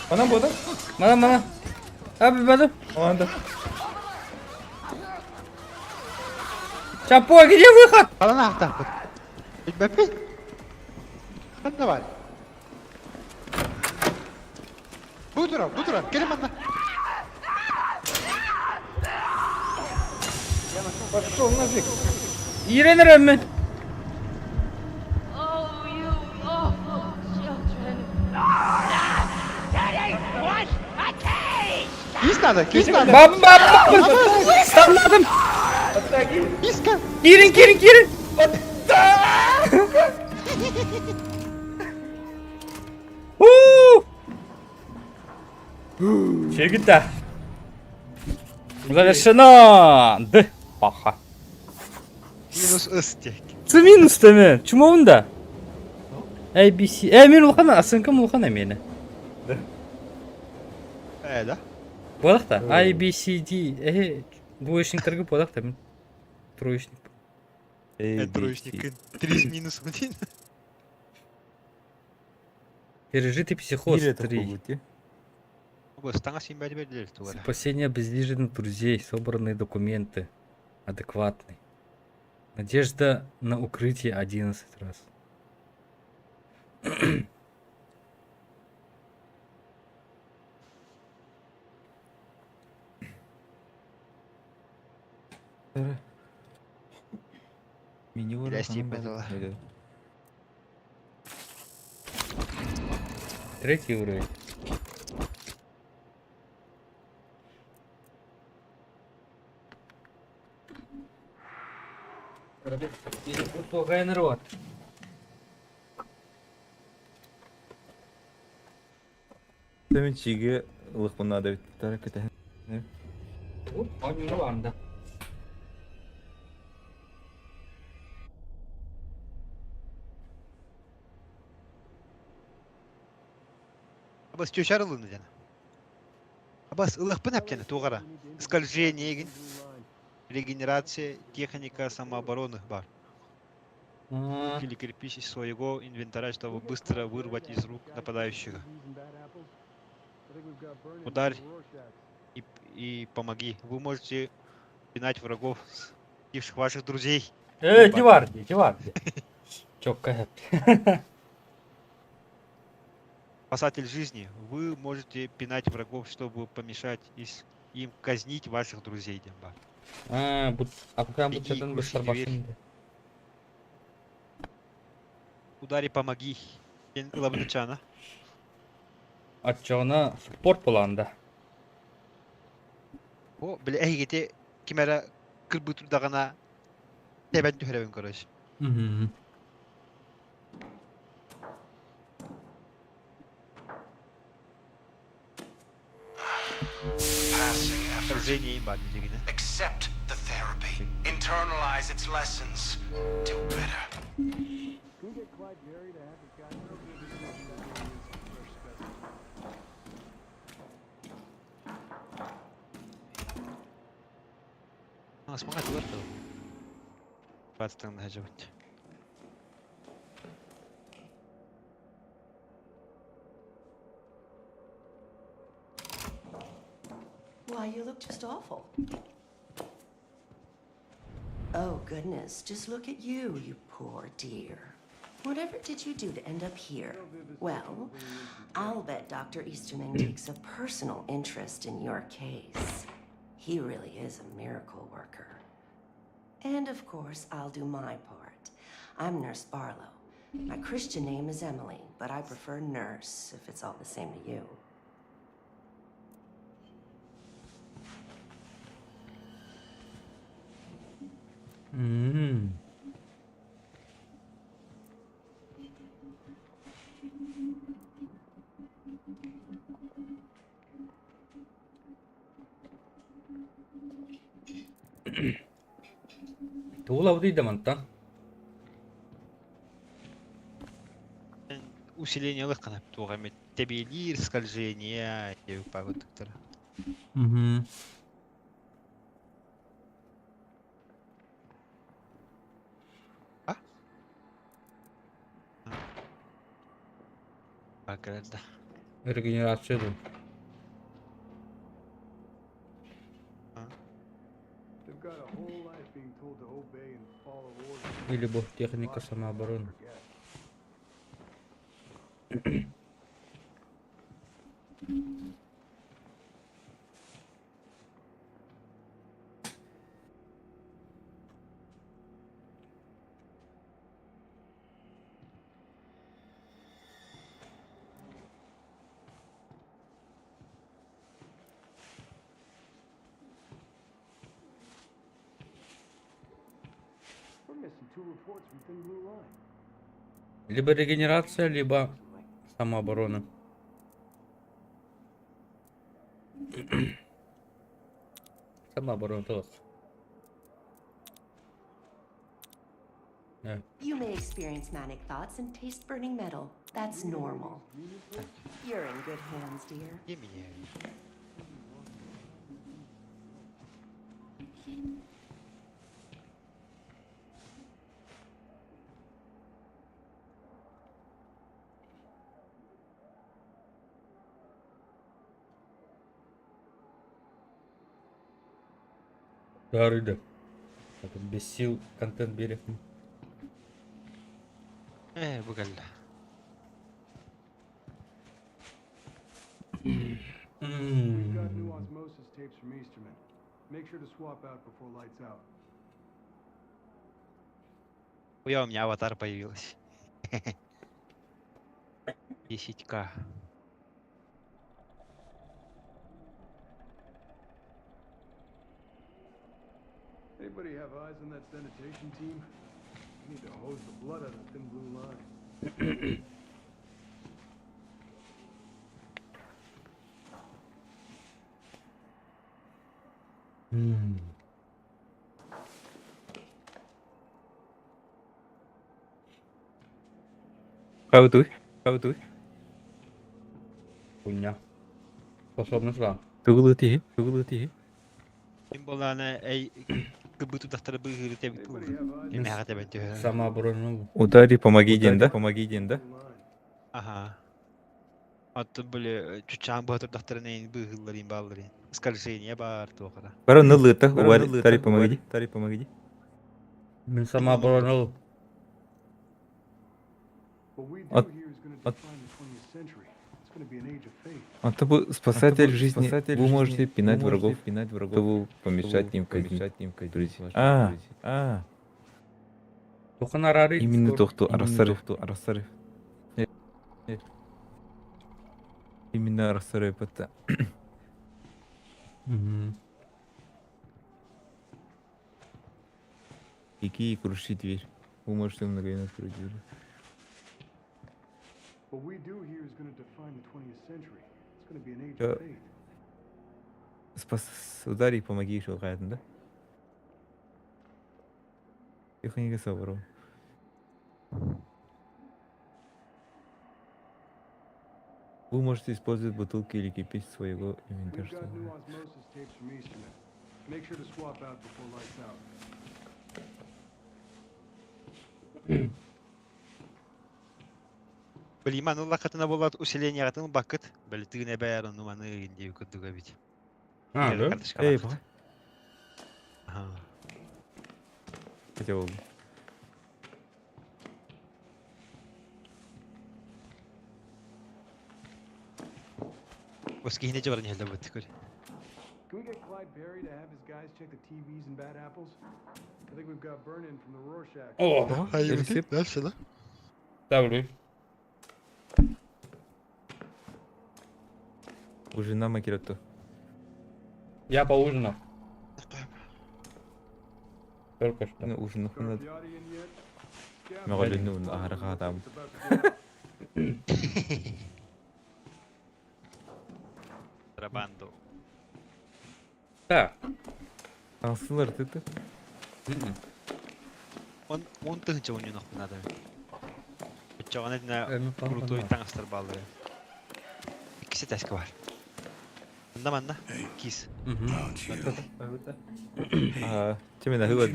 Манан буолла? Мана, мана. А, баду. Анда. Чапо, где выход? Ханан аахтаахпыт. Билбэппин. Ханна баар. Бу турар, бу турар. Кэлин манна. Пошел нафиг. Иирэн эрэммин. Oh, you awful children. Киис надо, киис надо. Баб, баб, баб. Станнадым. Киирин, киирин, киирин! Чегита. Завершено! Д. Паха. Минус ыс диэк. Цы минус теме? Чумовун да? A, B, C. Э, мин улахан, оценкам улахан эмиэнэ. Э, да? Буолах да? A, B, C, D. Э, двоечниктарга буолах да мин. Троечник. Э, троечник. Три минус один. Пережитый психоз 3. Таҥас имбэри бердилер тугара. Спасение обездвиженных друзей, собранные документы. Адекватный. Надежда на укрытие 11 раз. Третий уровень. Народ. Тэмин чиге ылыхпын наада эбит кэтэһэн. Оонньуулар Абас чөшар ылыны дьана. Абас ылыхпын әптені туғара. Скольжение егин. Регенерация, техника самообороны бар. Или кирпич из своего инвентаря, чтобы быстро вырвать из рук нападающего. Ударь и помоги. Вы можете пинать врагов, ваших друзей. Э, Диварди, Диварди. Чокка. Спасатель жизни. Вы можете пинать врагов, чтобы помешать им казнить ваших друзей. Демба. А, а пока Беги, круши дверь. Ударь и помоги. Лабнычана. Аччоҕуна спорт булаанда. О, бля, эйгете кимера кырбытурдагана тебен түһәрәбин короче. Passing effort. Скольжение имба дигине. Accept the therapy. Internalize its lessons. Do better. А, смогать улар Бастан хажабыт. Why, you look just awful. Oh, goodness, just look at you, you poor dear. Whatever did you do to end up here? Well, I'll bet Dr. Easterman takes a personal interest in your case. He really is a miracle worker. And of course, I'll do my part. I'm Nurse Barlow. My Christian name is Emily, but I prefer nurse if it's all the same to you. Тугула мантан. Усиление лыккана тугами тебелир скольжение пагыттыктар. Угу. А? Бакырда. Регенерация ду. Или бог техника самообороны. Либо регенерация, либо самооборона. Самооборона тоже. Да. You may experience manic thoughts and taste burning metal. That's normal. You're in good hands, dear. Где меня? Дарыда. Это без сил контент берег. Бу кэллэ. We've got new osmosis tapes from Easterman. Make sure to swap out before lights out. Хуя у меня аватар появилась. 10к. Anybody have eyes on that sanitation team? We need to hose the blood out of the thin blue line. Хабытуй, хабытуй. Хуйня. Способность, да. Тугулу тиһи, тугулу тиһи. Ким боллаана эй кыбыту дахтары быыһыыры тэбит Anybody have eyes on Кимнээҕэ тэбэн түһэр. Самооборону. Удари, помоги диэн да? Помоги диэн да? the blue line? Аха. Оттон были чучаан быһа турдахтарын эйин быыһыылларын баалларын. Скольжение баар туохара. Бара нылыта, удари, помоги, тари, помоги. Мин самооборону. What we do here is going to define the 20th century. It's going to be an age of faith. А то бы спасатель жизни, вы можете пинать врагов, чтобы помешать им казнить друзей. А, а, Туханарари. именно то, кто Арасарев, то Арасарев. Именно Арасарев это. Какие круши дверь. Вы можете мгновенно открыть дверь. What we do here is going to define the 20th century. It's going to be an age of faith. Спас, удари, помоги, шелкает, да? Тихонько собрал. Вы можете использовать бутылки или кирпич своего We've инвентаря. got new osmosis tapes from Easterman. Make sure to swap out before lights out. Блин, маны лакатына болат усиление атын бакыт. Били тыгын эбээр ону маны индии курдуга бит. А, да? Эй, ба. Ага. Хотя бы. Оскихине жабарын хелде бут көр. Can we get Clyde Perry to have his guys check the TVs and bad apples? I think we've got burn-in from the Rorschach. О, Элисип. Дальше, да? ставлю. Уже нам акирато. Я поужинал. Только что. Ну, уже нахуй надо. Scarpiotti in yet? Scout Мегалину ахарха там. it's about to go out. Рабанду. Да. Ансылар ты ты. Он он тыгынча ойнун надо. Учаган этне Ну, крутой таңастар баалары. Иккиси таска бар. Манна манна. Кис. А, чем я нахуй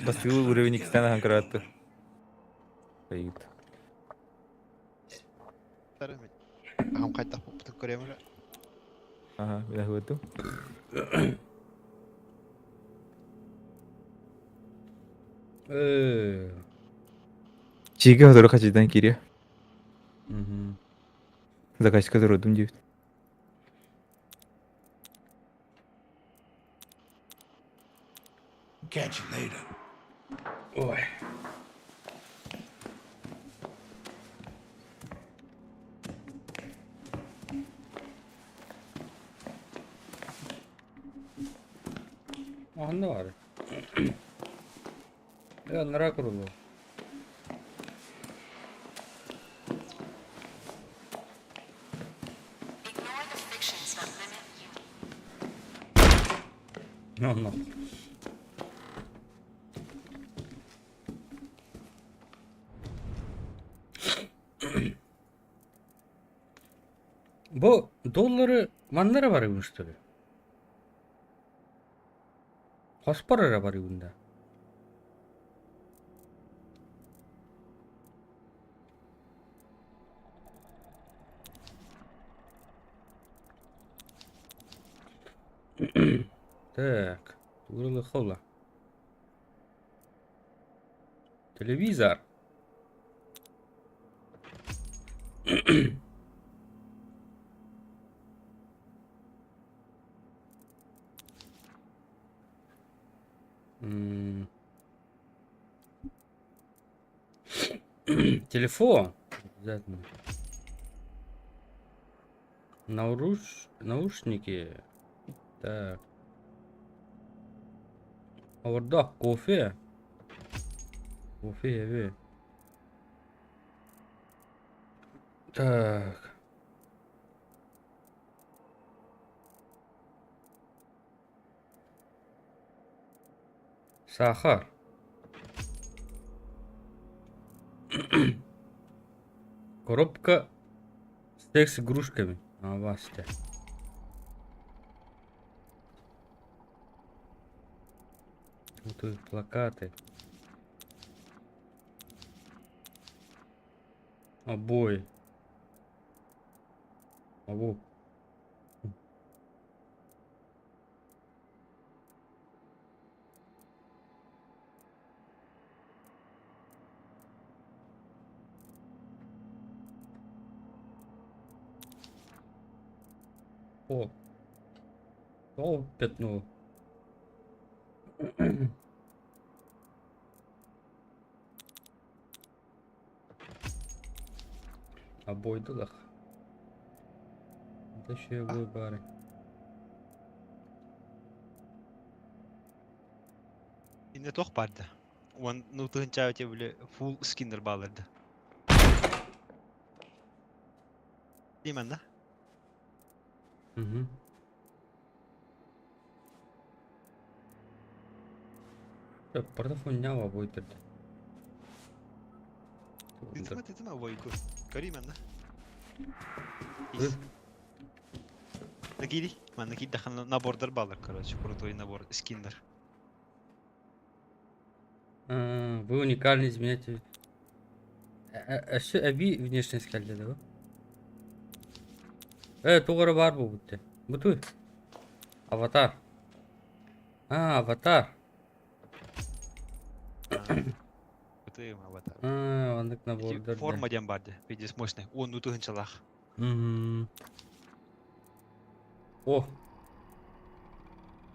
Бастил уровень икстана ханкраты. Стоит. Ахам кайта путун көрөмөр. Ага, я нахуй Чиге хотор хачидан кире. Заказчик который дум девять. Catch you later. Ой. Аннар. Анараа курулу. No, no. Бу доллары манна эрэ барыбын что ли? Хоспор эрэ барыбын да. Так, тугу хола. Телевизор. Телефон. Обязательно. Наушники. Так. Ордах кофе. Кофе эбит. Так. Сахар. Коробка с секс-игрушками. А, Вася. Тут плакаты. Обои. Або. О. О, пятно. Обойдулах. Это еще обои бары. Инне туох баар да? Уон ну тыһынча те били фулл скиннер баалар да. Диман да? Угу. Портофон обои төрдө. Тытыма тытыма обойку. Көрүй манна. Ис. Накири. Манна киирдэххинэ набордар баалар, короче, крутой набор скиннер. А, вы уникальны, изменяете. Өссө эбии внешность кэллэ да бу? Э, туох эрэ баар буолбут дии. Бу туй. Аватар. А, аватар. Ытыым аватар. А, оннук Ити набордар форма диэн баар дии, пиздец мощный. Уон тыһынчалаах. Мгм. О!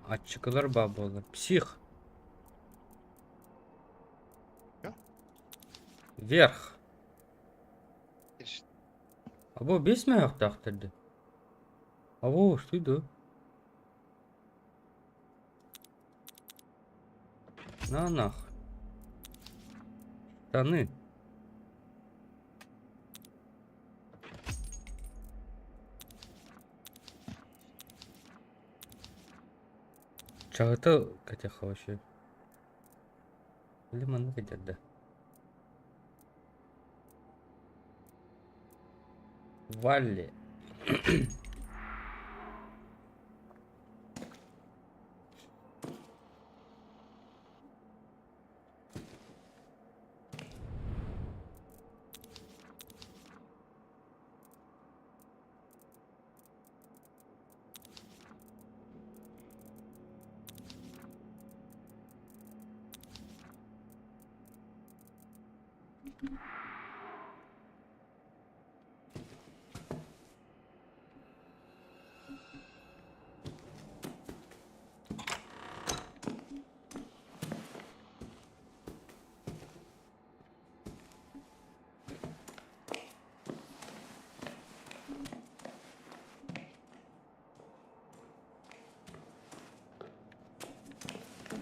Аччыкылар баар буоллар. Псих. Чё? Вверх. А бу биэс мөһөхтөөхтөр дии. А бу что иду? На нах. Штаны. Чаҕыта кэтэх вообще. Или маннык этэр да. Валли.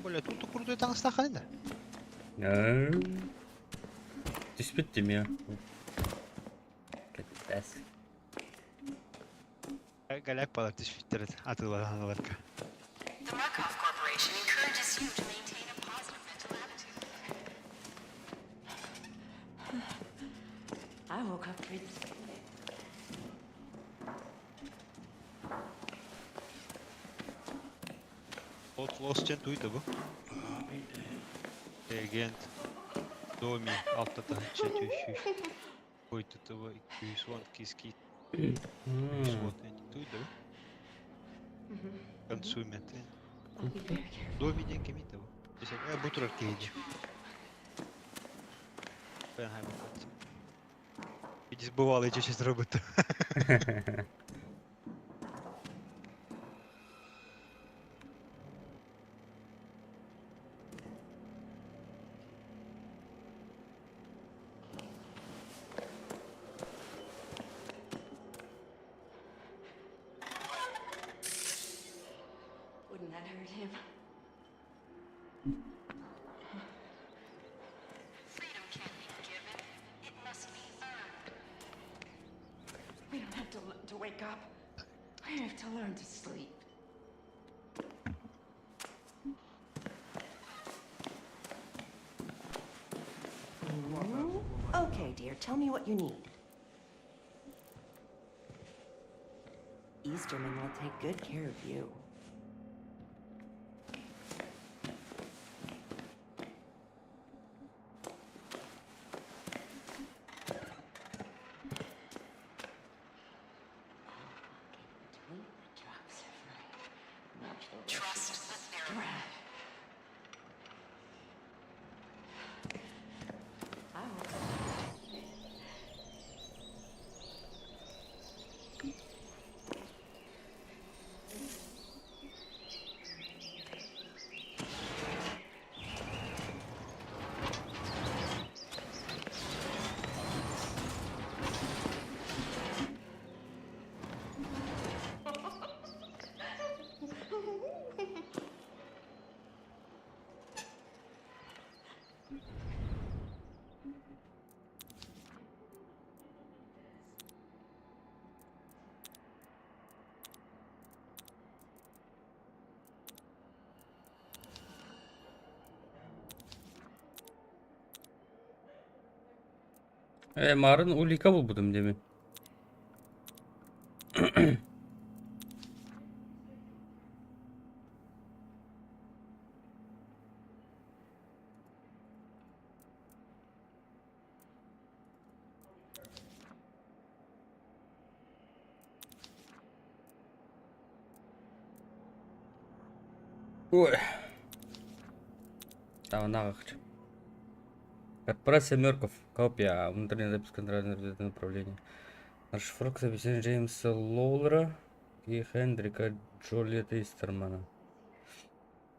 Бля, тут крутой таҥастааххын да. Түспүт димиэ. Кэтэс. Галяк балар түспүттэр атыылаһан ыларга. The Murkoff Corporation encourages you to maintain a positive mental attitude. I woke up pretty. Outlast диэн туй да бу? Агент Доми алта тыһыынча түөрт Ой, 210 киски 210 туй да бу? Консумент. Доми диэн кимий да бу? Бу турар киһи дии. Бувало, я щось робити. Wouldn't that hurt him? Freedom can't be given, it must be earned. We don't have to learn to wake up. We have to learn to sleep. Okay, dear, tell me what you need. Easterman will take good care of you. Between the drops of rain. Watch the Trust the therapist. I woke up. Э, марын улика булбутум деми. Ой. Там нахуй. Корпорация Мерков. Копия. Внутренняя запись контрольного направления. Расшифровка записей Джеймса Лоулера и Хендрика Джолиета Истермана.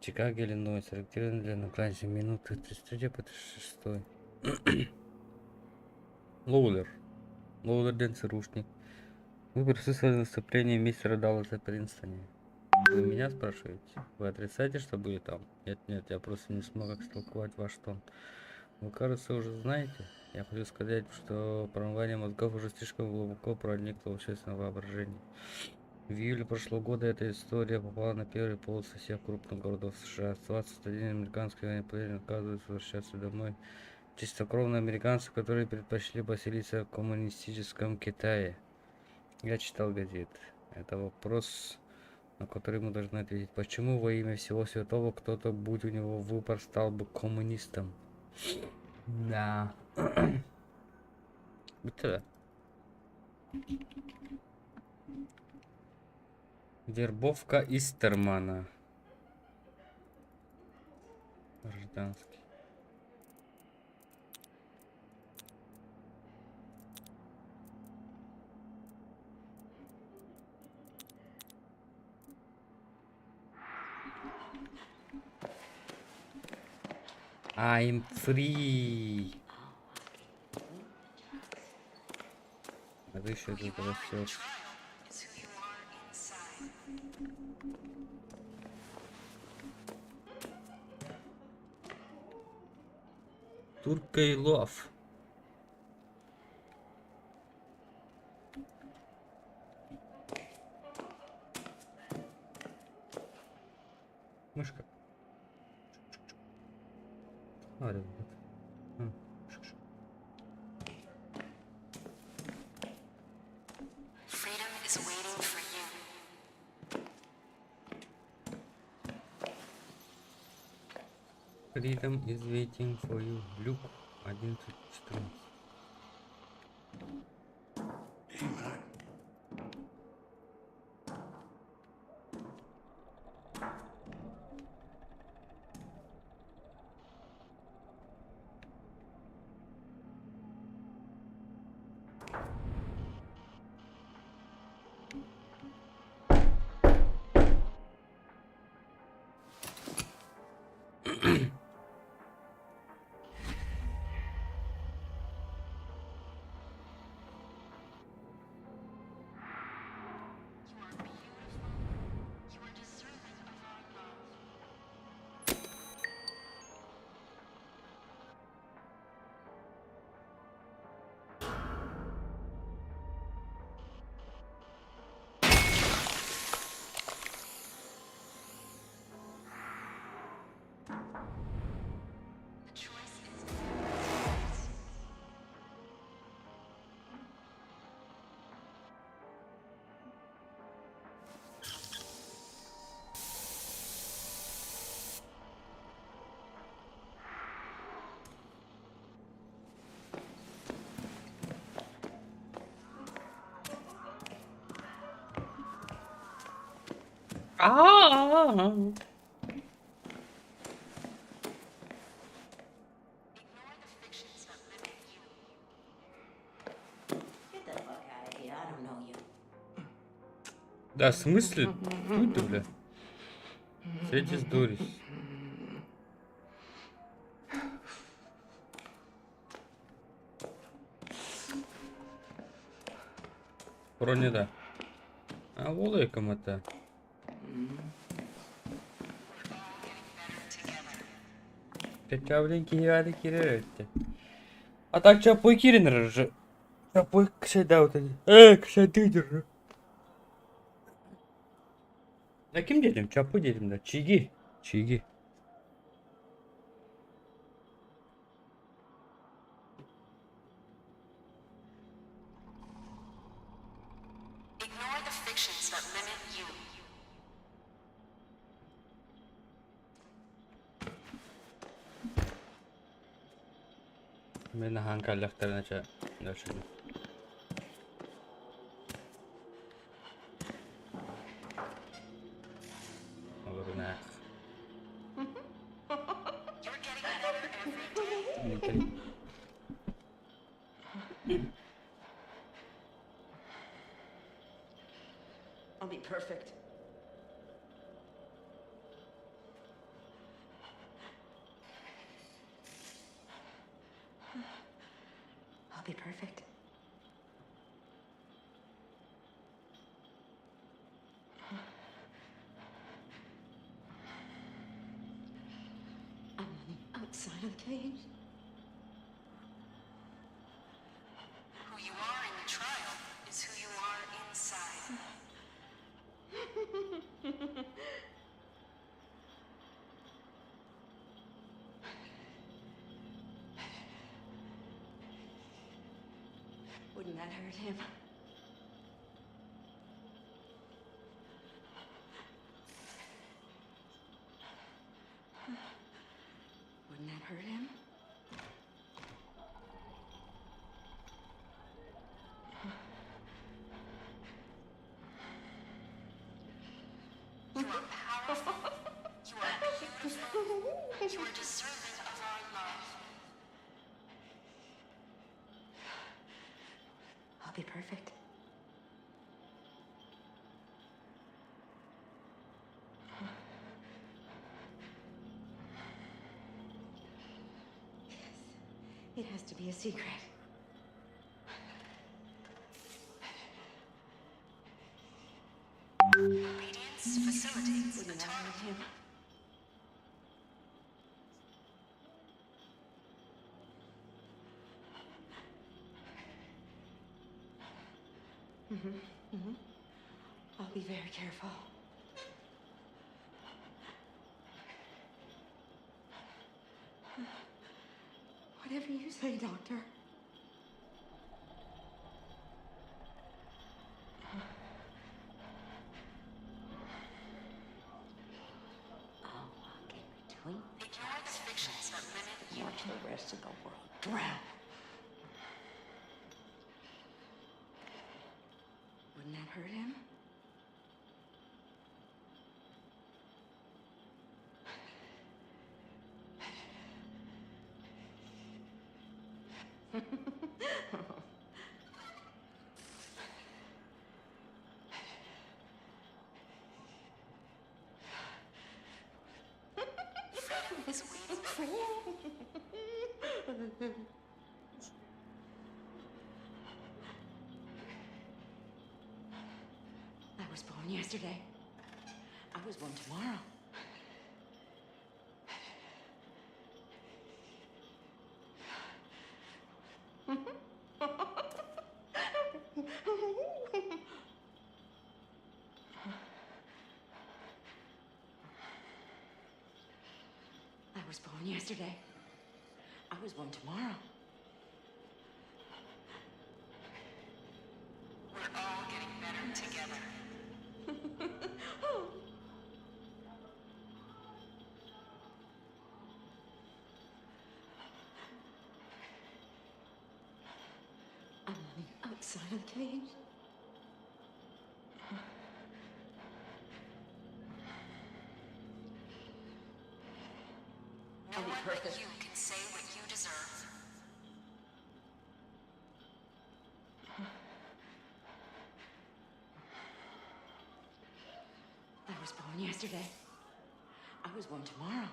Чикаго, Иллинойс. Характерен для наклонения минуты 33 по 36. Лоулер. Лоулер ден ЦРУшник. Вы присутствовали на выступлении мистера Далласа в Принстоне. Вы меня спрашиваете? Вы отрицаете, что были там? Нет, нет, я просто не смог истолковать ваш тон. Вы, кажется, уже знаете. Я хочу сказать, что промывание мозгов уже слишком глубоко проникло в общественное воображение. В июле прошлого года эта история попала на первые полосы всех крупных городов США. 21 американский военнопленный отказывается возвращаться домой. Чистокровные американцы, которые предпочли поселиться в коммунистическом Китае. Я читал газеты. Это вопрос, на который мы должны ответить. Почему во имя всего святого кто-то, будь у него выбор, стал бы коммунистом? Да. Bitti Вербовка Истермана. Гражданский. I'm free. А ты еще Who you тут are in the растешь. trial is who you are inside. Туркайлов. Мышка. А, ребят. Freedom is waiting for you. Freedom is waiting for you. Люк 11.14. You are beautiful. You are deserving of our love. The choice is yours. А-а-а. Ignore the fictions that limit you. Get the fuck out of here. I don't know you. Да, в смысле? Хуй ты, бля. Встретись, Дорис. Вроде да. А волойком это. Чавлин киһи кирер өттө. А так чапой киринер же. Чапой кшеда вот эти. Э, кшедыдер. Ya kim dedim? Çapı dedim de. Çigi. Çigi. Ignore the fictions that limit you. Мен ахан каллахтарына дальше. Олорунах. You're getting better every day. I'll be perfect. I'll be perfect. I'm on the outside of the cage. Who you are in the trial is who you are inside. Wouldn't that hurt him? Wouldn't that hurt him? You are powerful. You are beautiful. You are deserving of our love. I'll be perfect. Yes, it has to be a secret. Obedience facilitates Wouldn't that autonomy. hurt him? Mm-hmm. I'll be very careful. Whatever you say, Doctor. I'll walk in between the Ignore the fictions that limit and you. watch the rest of the world drown. Wouldn't that hurt him? Freedom is waiting for you. I was born yesterday. I was born tomorrow. I was born yesterday. I was born tomorrow. We're all getting better together. I'm on the outside of the cage. No I'll be one but perfect. you can say what you deserve. I was born yesterday. I was born tomorrow.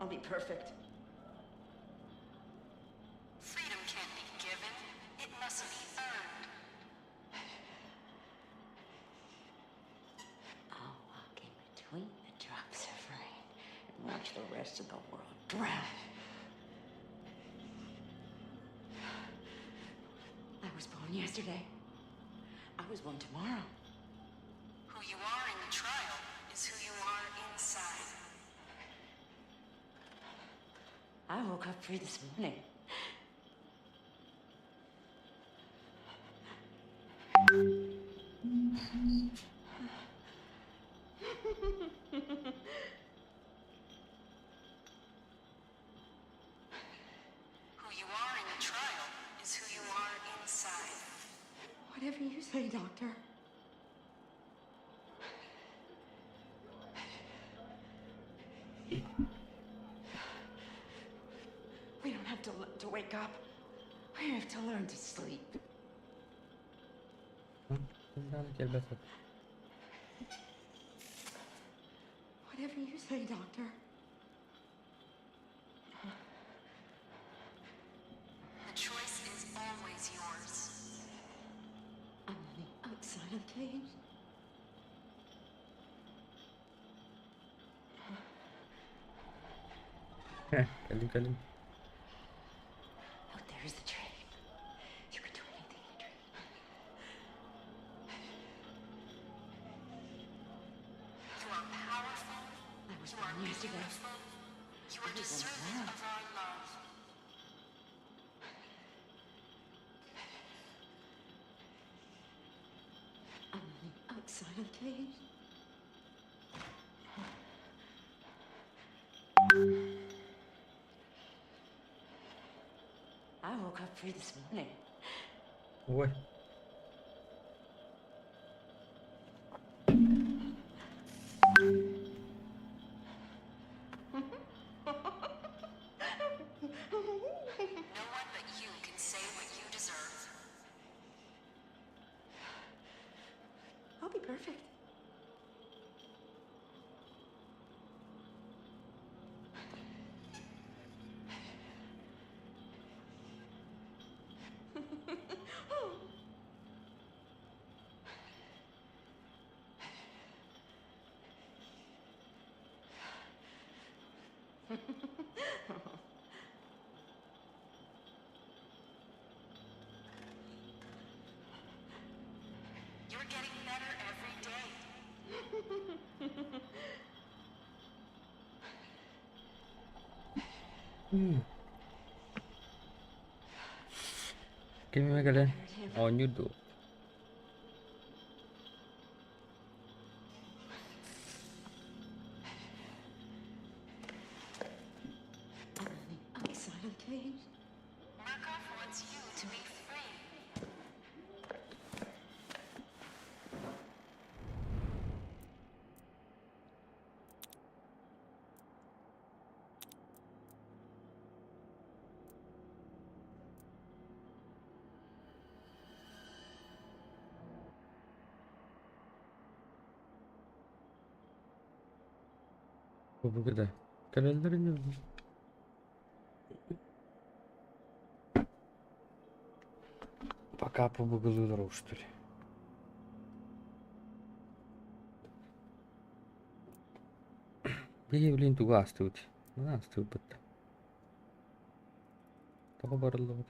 I'll be perfect. Freedom can't be given, it must be earned. I'll walk in between the drops of rain and watch the rest of the world drown. I was born yesterday. I was born tomorrow. Who you are in the trial is who you are inside. I woke up free this morning. Who you are in the trial is who you are inside. Whatever you say, Doctor. We don't have to learn to wake up. We have to learn to sleep. Знаю, ребята. Whatever you say, Doctor. The choice is always yours. I'm on the outside of the cage. Кэлин кэлин. Out there is the train. You can do anything in a dream. You are powerful. I was You are born yesterday. beautiful. You are I was born deserving tomorrow. of our love. I'm on the outside of the cage. I woke up free this morning. Ой. No one but you can say what you deserve. I'll be perfect. You're getting better every day. Ким эмэ кэлэн оонньуур дуо? Outside of the cage. Murkoff wants you to be free. Бу да. Кэлэллэр ини. Пока побугулуулар что ли. Биһи блин тугу аастыбыт? Маны аастыбыт. Тоҕо барыллыбыт?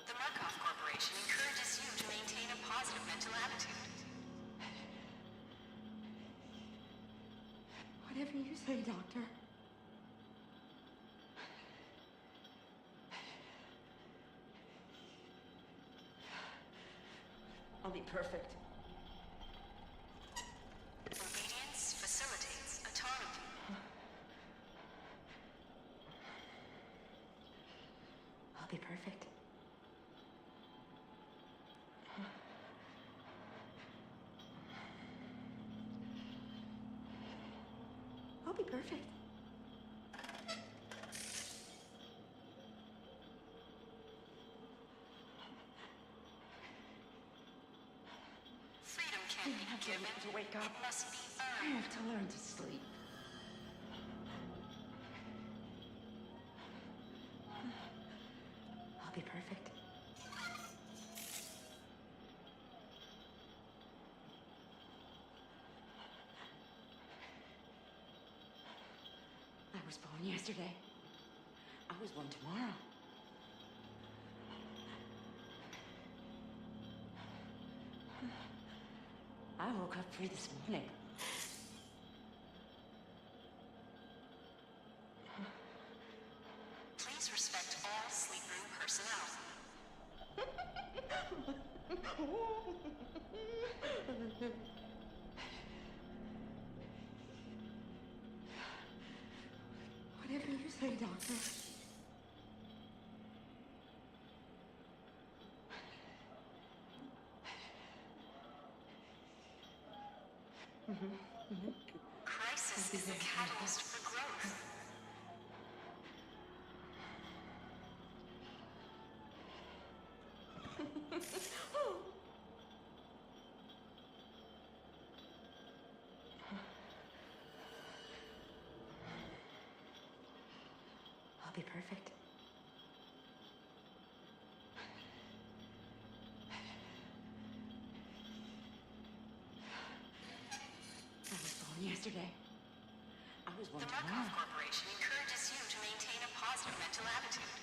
The Murkoff Corporation encourages you to maintain a positive mental attitude. Whatever you say, Doctor. I'll be perfect. Obedience facilitates autonomy. I'll be perfect. I'll be perfect. Freedom I can't be have to given. learn to wake up. It must be I earned. have to learn to sleep. I'll be perfect. I was born yesterday. I was born tomorrow. I woke up free this morning. Please respect all sleep room personnel. Whatever you say, Doctor. Crisis is the catalyst for growth. I'll be perfect. I was born yesterday. I was born The tomorrow. Murkoff Corporation encourages you to maintain a positive mental attitude.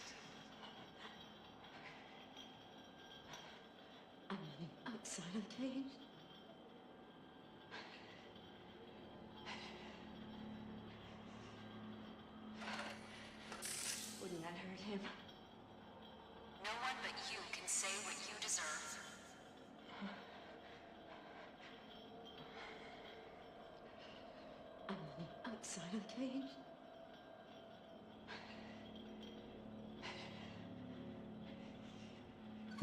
I'm living outside of the cage. Wouldn't that hurt him? No one but you can say what you deserve. I'm living outside of the cage.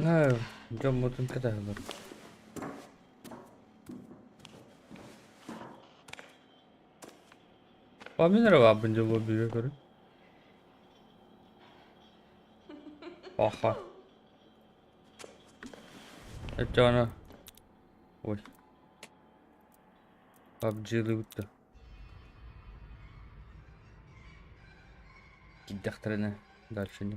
Ээ, дьоммутун кэтэһэллэр. А мин эрэ баарбын дьэ лоббига көрүҥ. Аха. Оччоҕуна ой. PUBG-лыыбыт да. Киирдэхтэринэ дальше не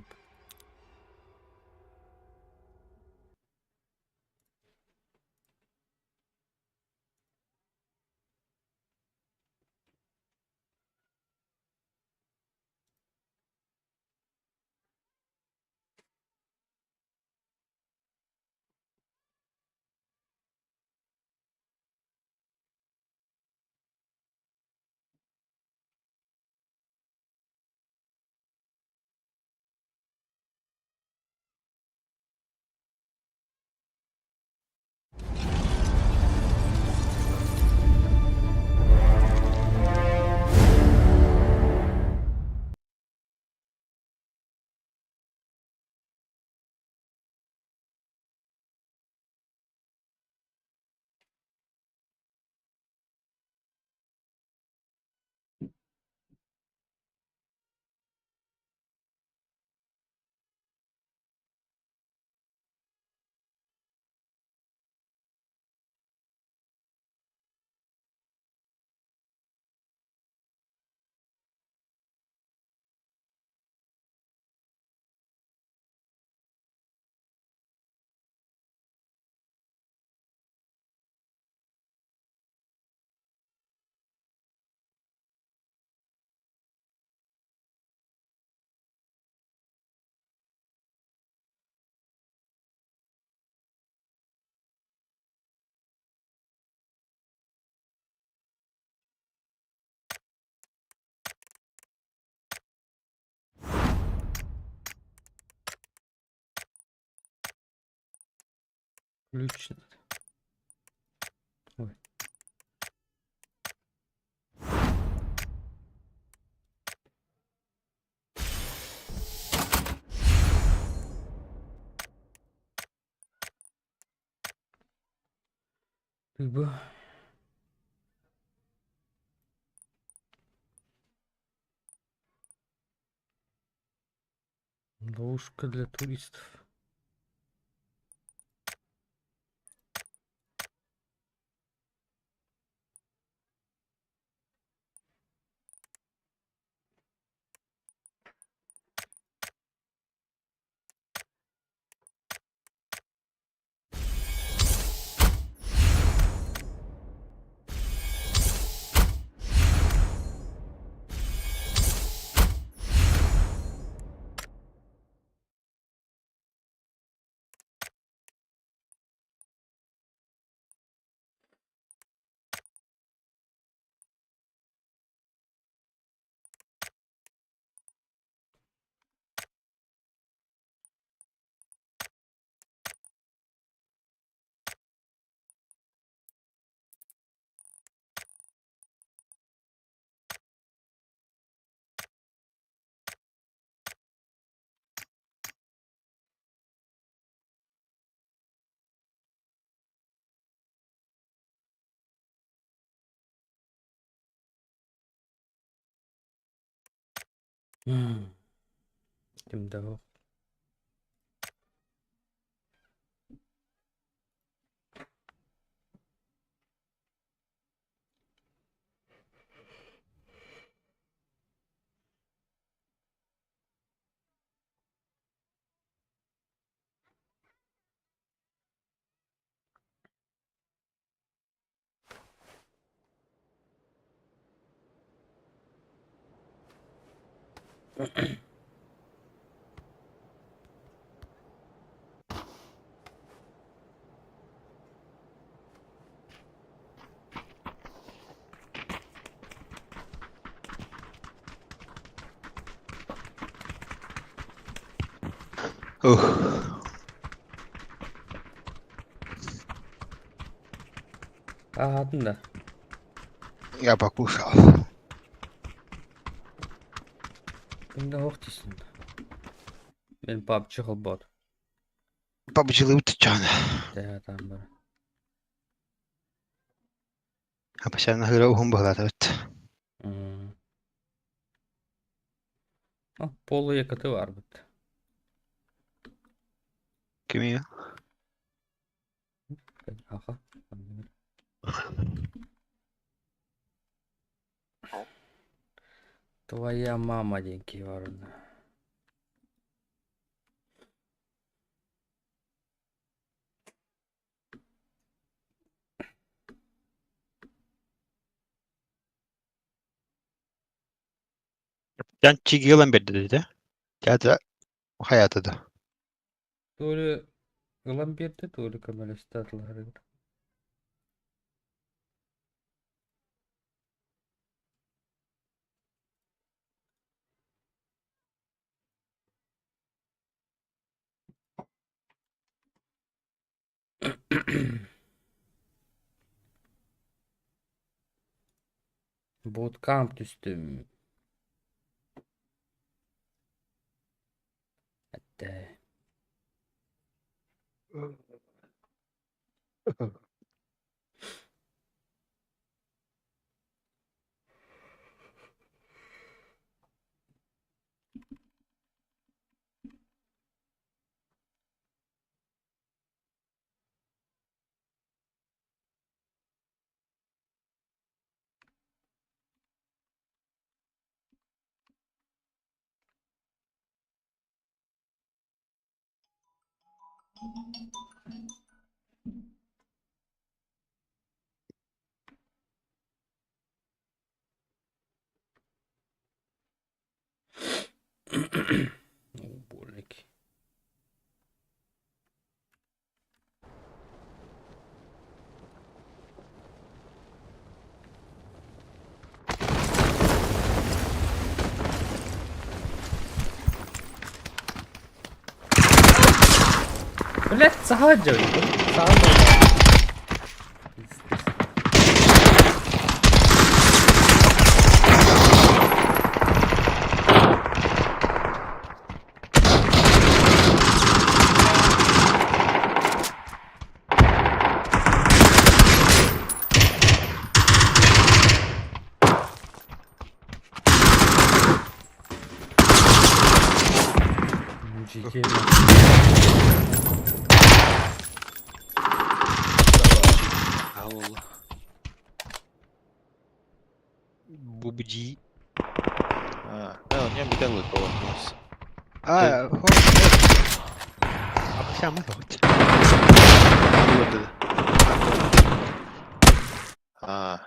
Ключ надо. Ой. Рыба. Ловушка для туристов. Ким да Ух. Аһаатын да. Я покушал. Ким да ох тисэн. Мен PUBG холбоот. Побжилыбыт чана. Тэһэ там бар. Апасяна хыра уһун баһылаатабыт. О, полу якаты барбыт. Кими? Аха. Твоя мама деньги варна. Чан чиги ылан биэрдэ да? Театра хайаата да? То ли ылан биэрдэ, то ли көмөлөстө атылаһарыгар. Буткамп түстүм. Этте. Убольники. Блять, саха дьой. Саха Пиздец. Мужики. Алла. Бубджи. А, да, у меня металл поломался. А, Апсяма вот. А,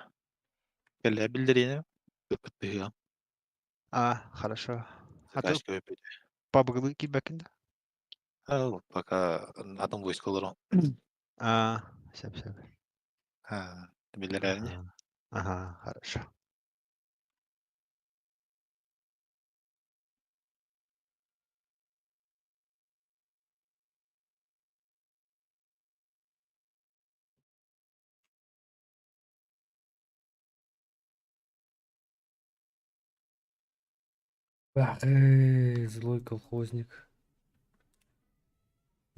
кэлэ билдерине ыппытыга. А, хорошо. А то Заказ көпүт. пабгылы кибекинде. А, пока атын войскалар. А, сөп сөп. А, билдерерне. Ага, хорошо. Ах, эй, злой колхозник.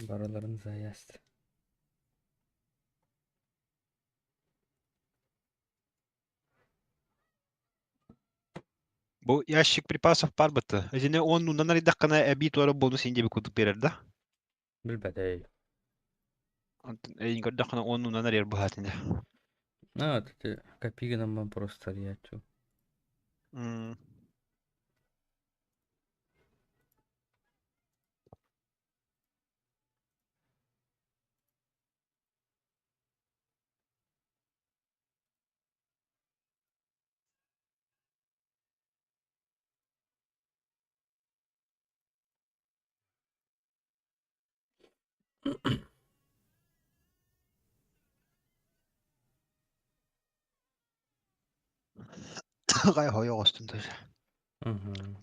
Бараларын заезд. Бу ящик припасов бар быты. Өзіне он нунан аридаққана әби туара бонус инде кудук берер да. Билбэтэй. Эйин көрдөххүнэ он нунан арер быһаатында. А, ты копигынан просто риячу. Гай хойо остун тоже. Угу.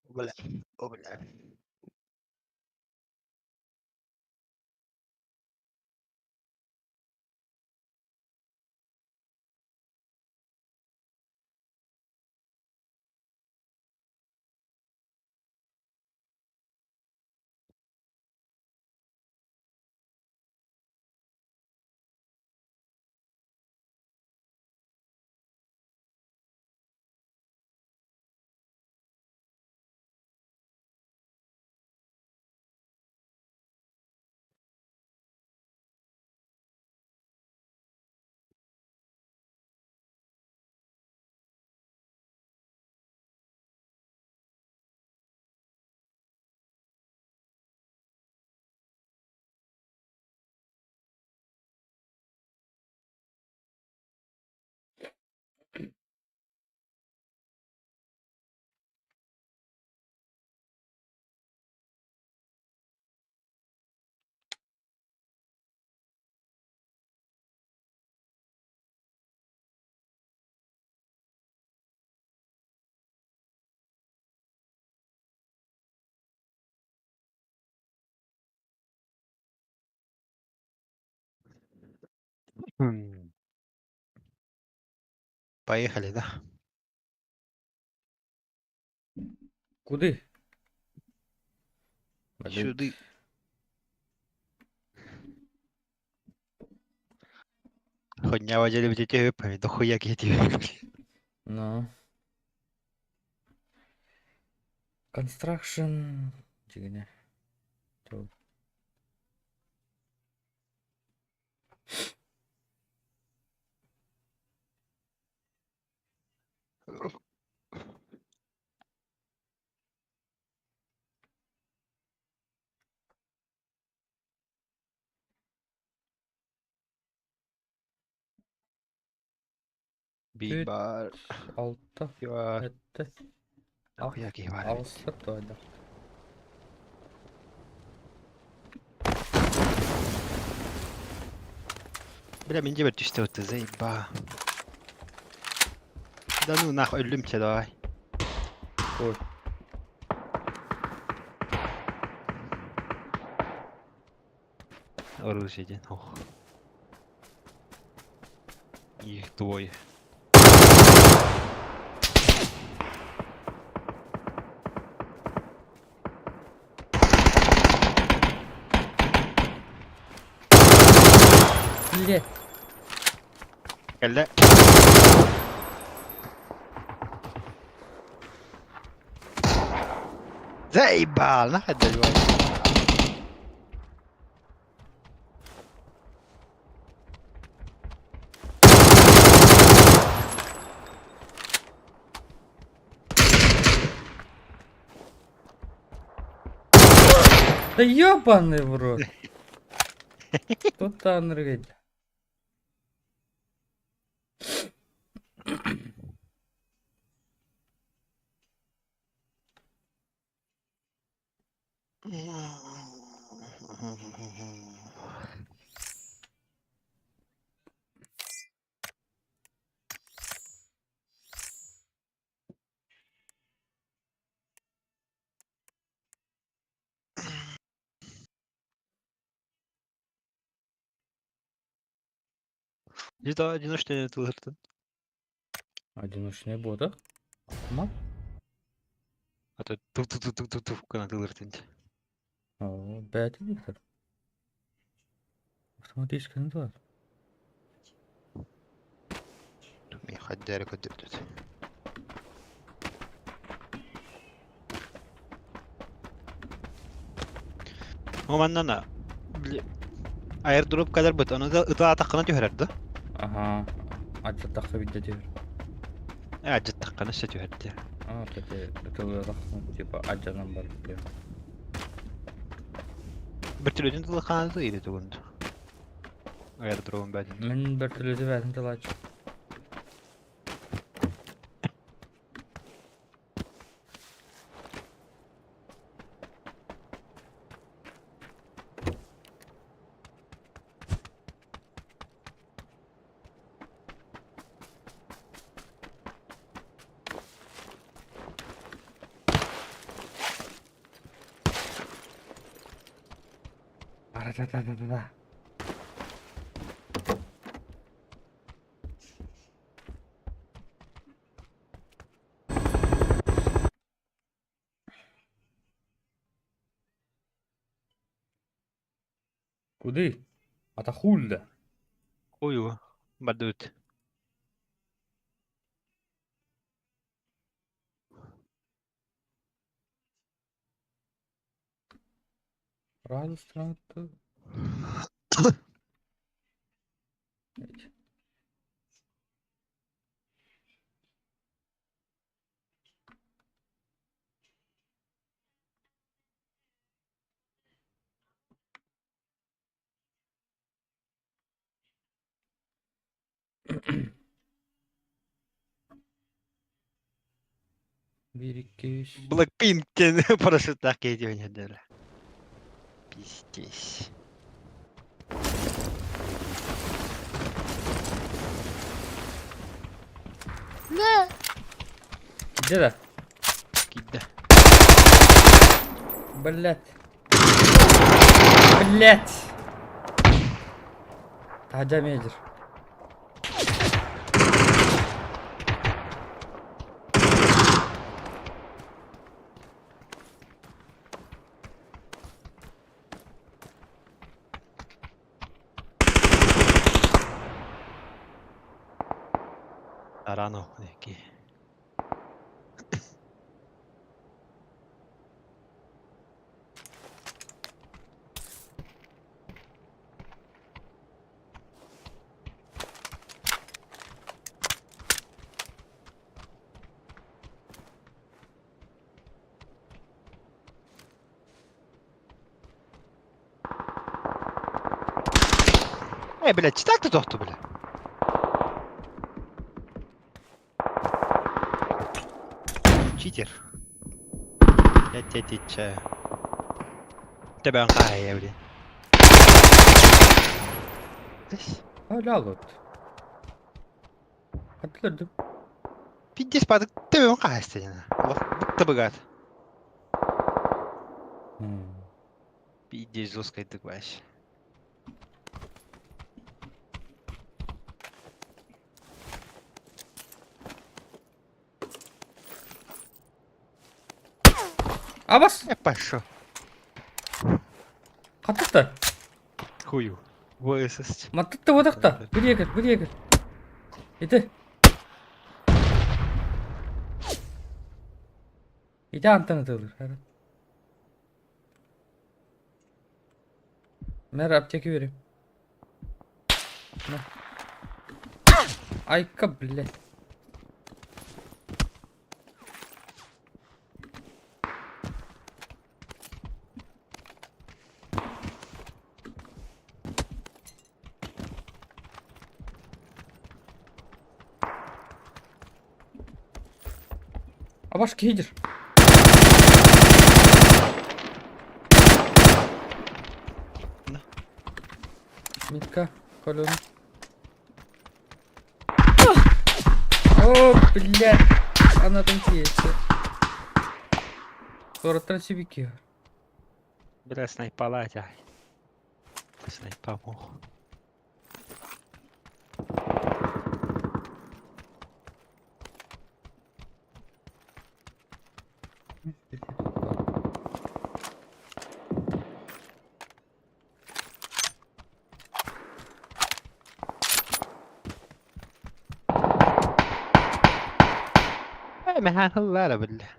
Бля, о, бля. Поехали, да? Куды? Сюды. Хоть водили в детей, дохуя тебе. Ну. Construction. Дигине. Биир Алта. Бар. Этте. Дохуя киһи баар. Аҕыстар туойда. Бля, мин дьиэбэр түстэ отто, заеба. Да ну нахуй, өллүм чэ давай. Ой. Оружие диэн, ох. Их двое. Биле. Кэллэ. Заебал, нахуй давай. Да ёбаный в рот. Тут анрыгать. Где-то одиночный тылыртын. Одиночный бота. Автомат. А то ту-ту-ту-ту-ту гына тылыртын. О, бэйэтэ Виктор. Автоматически не тот. Мин хаддары көрдөрдүт. О манна били аирдроп кэлэрбит, ону да ытаатаххына түһэрэр да? Ага. Аччаттахха биирдэ түһэр. Э, аччаттаххына өссө түһэр дии. А, кстати, ытылыатаххына, типа, аччанан барбыт диэн. Бөртөлүөтүн тылы или тугун? Аирдробун бээтин. Мин бөртөлүөтү бээтин тылааччы. Тара-та-та-та-та. Куды? Атахулда. Хую. Бардыбыт. Раз, два, три. Биир, икки, үс. Blackpink диэн парашюттаах киһи диэн иһэрдэ. Пиздец. Где да? Киирдэ. Блять. Блять. Таһдьа медер. Рано диэки. Э, блядь, читак ты тохту, бля. Читер. Я тебя отвечаю. Тебя хая, бля. Hala lot. Hatırladım. Пиздец, падык төбөм хаһыстына. Быкта быгат. Пиздец, жесткой вообще. Абас! Я пошел. Хаттыттар. Хую. Высость. Маттытта бодақта. Бір екі, бір екі. Ити. Ити антан ытылыр. Мэр аптека берем. На. Айка, блядь. Абаш киһи На. Митка, колен. О, блядь. Она там есть. Сорок сибики. Бля, снайпала тя. Снайпа мог. Э, мэхэн хыллара бля.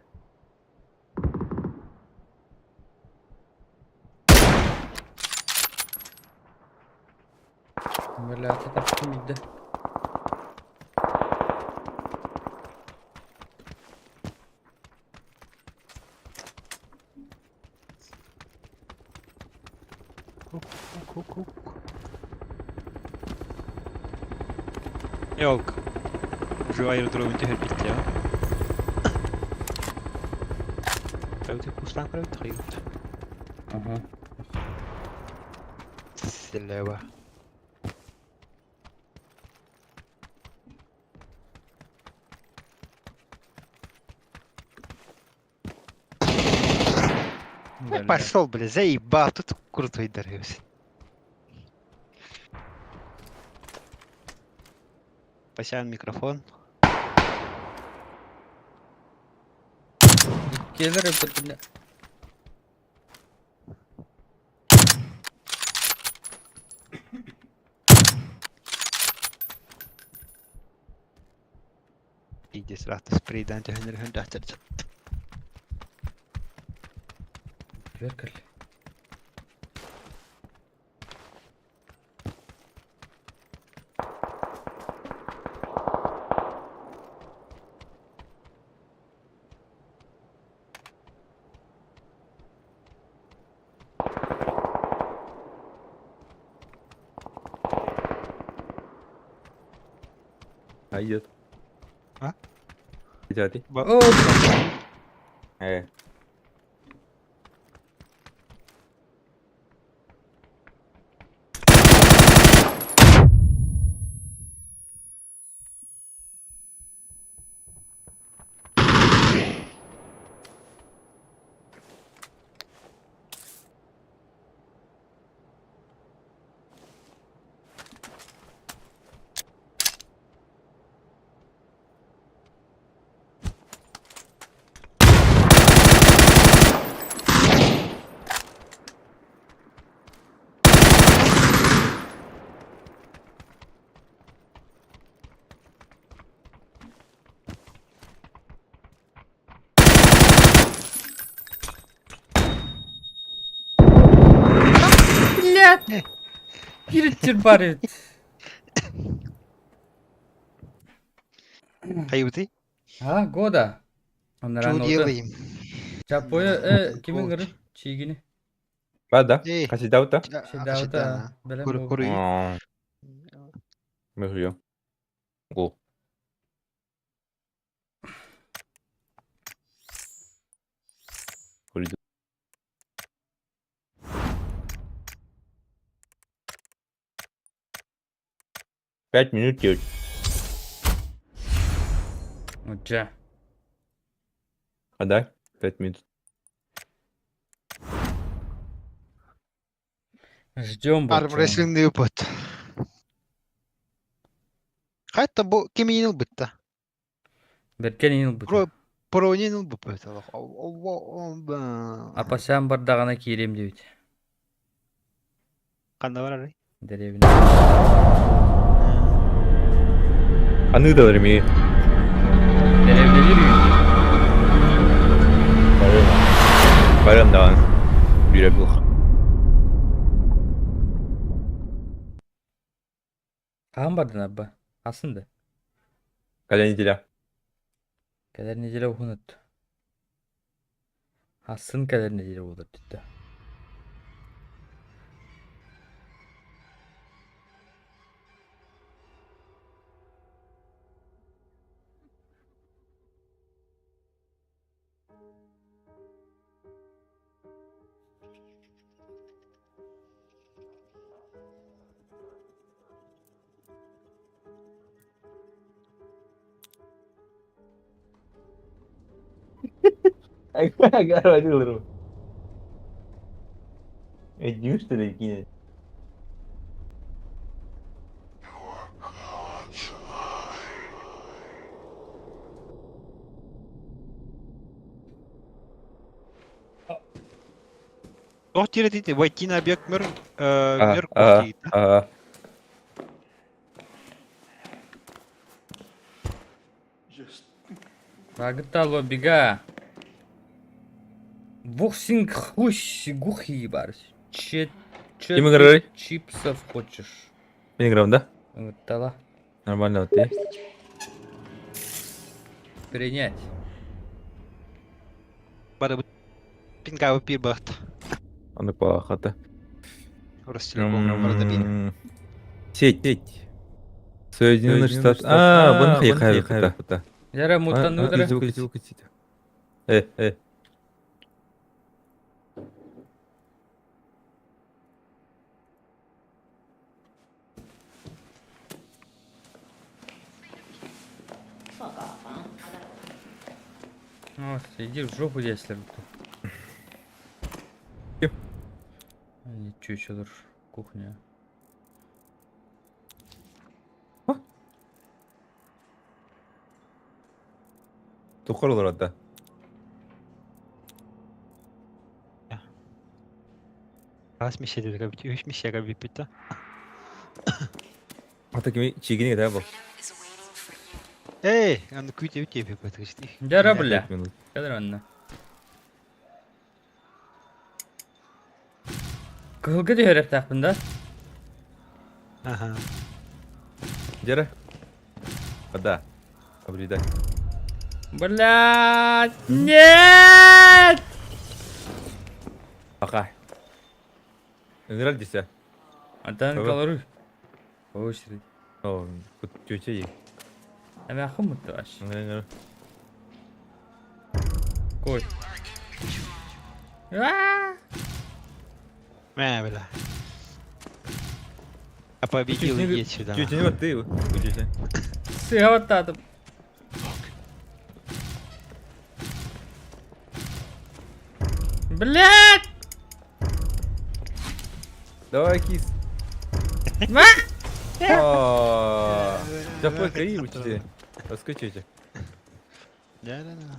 Бля, это так мидде. Кук-кук-кук. Yok. Уже аэродромы түһэрбит я. Правда, кустан правда тайют. Ага. Слева. Бля. Пошел, бля, заебал, тут крутой дарился. Пасян микрофон. Келер бля. Иди сразу спрейдан түһэнэр хүндахтар. Дверь А идет. А? Идет. О, Э. Блядь! Киритчер бар эбит. Хайбытый? А, года. Что делаем? Чапоя, э, кимин гыры? Чигини. Ба да. Эй. Хасидаута. Шидаута. Белем Куры бу. куры. Мөхүйө. Го. Коридор. 5 минут делать. Дьэ. А да? 5 минут. Ждем Арм рестлинг опыт. Хайта бу киминил бытта. Беркен инил бут. Про пронинил быт. Апасян бардаҕына киириэм диэбит. Ханна барар? Дэриэбинэ. Аны да ми. Дэриэбинэлиир үһү. Барым. Барым даҕаны. Бүрэ бух. Хаһан бардын арба? Асын да. Кэлэр неделя. Кэлэр неделя уһун өттө. Асын кэлэр неделя буолар диттэ. Өйдүүр что ли кини? Туох диир Войти на объект мөр А, мөр а, кухти. а. Багытало бега. Боксинг хуш гухи бар. Че че Ким ты играй? чипсов хочешь? Мин играм, да? Ыҥыттала. Нормально вот ты. Принять. Бары пингабы пир бахт. Аны пахата. Ростелеком барда бир. Сеть, сеть. Соединенные Штаты. А, вон хайха хайха. Яра мутан удара. Э, э. Fuck off, huh? О, иди в жопу, если Кем? Ничего еще даже кухня. А? Туххар олорор да? Хас миссия үс миссияга бүппүт да. Ата кими чигини да бу. Эй, аны күүтэ үтэ бүппүт. Дьара бля. Кэлэр онно. Кыһылга түһэрэртээхпин да? Аха. Дьара. Да. Обредай. Блядь! Нет! Пока. Ыҥырар десе. Антон Каларуй. По очереди. О, тетя ей. Эмээххин муттааш. Ыҥырар. Кой. Мэ, бля. А победил иди сюда. Тетя не вот ты. Тетя. Сыгаваттаатым. Блядь! Давай, кис. Запой каи учите. Раскачайте. Да, да, да.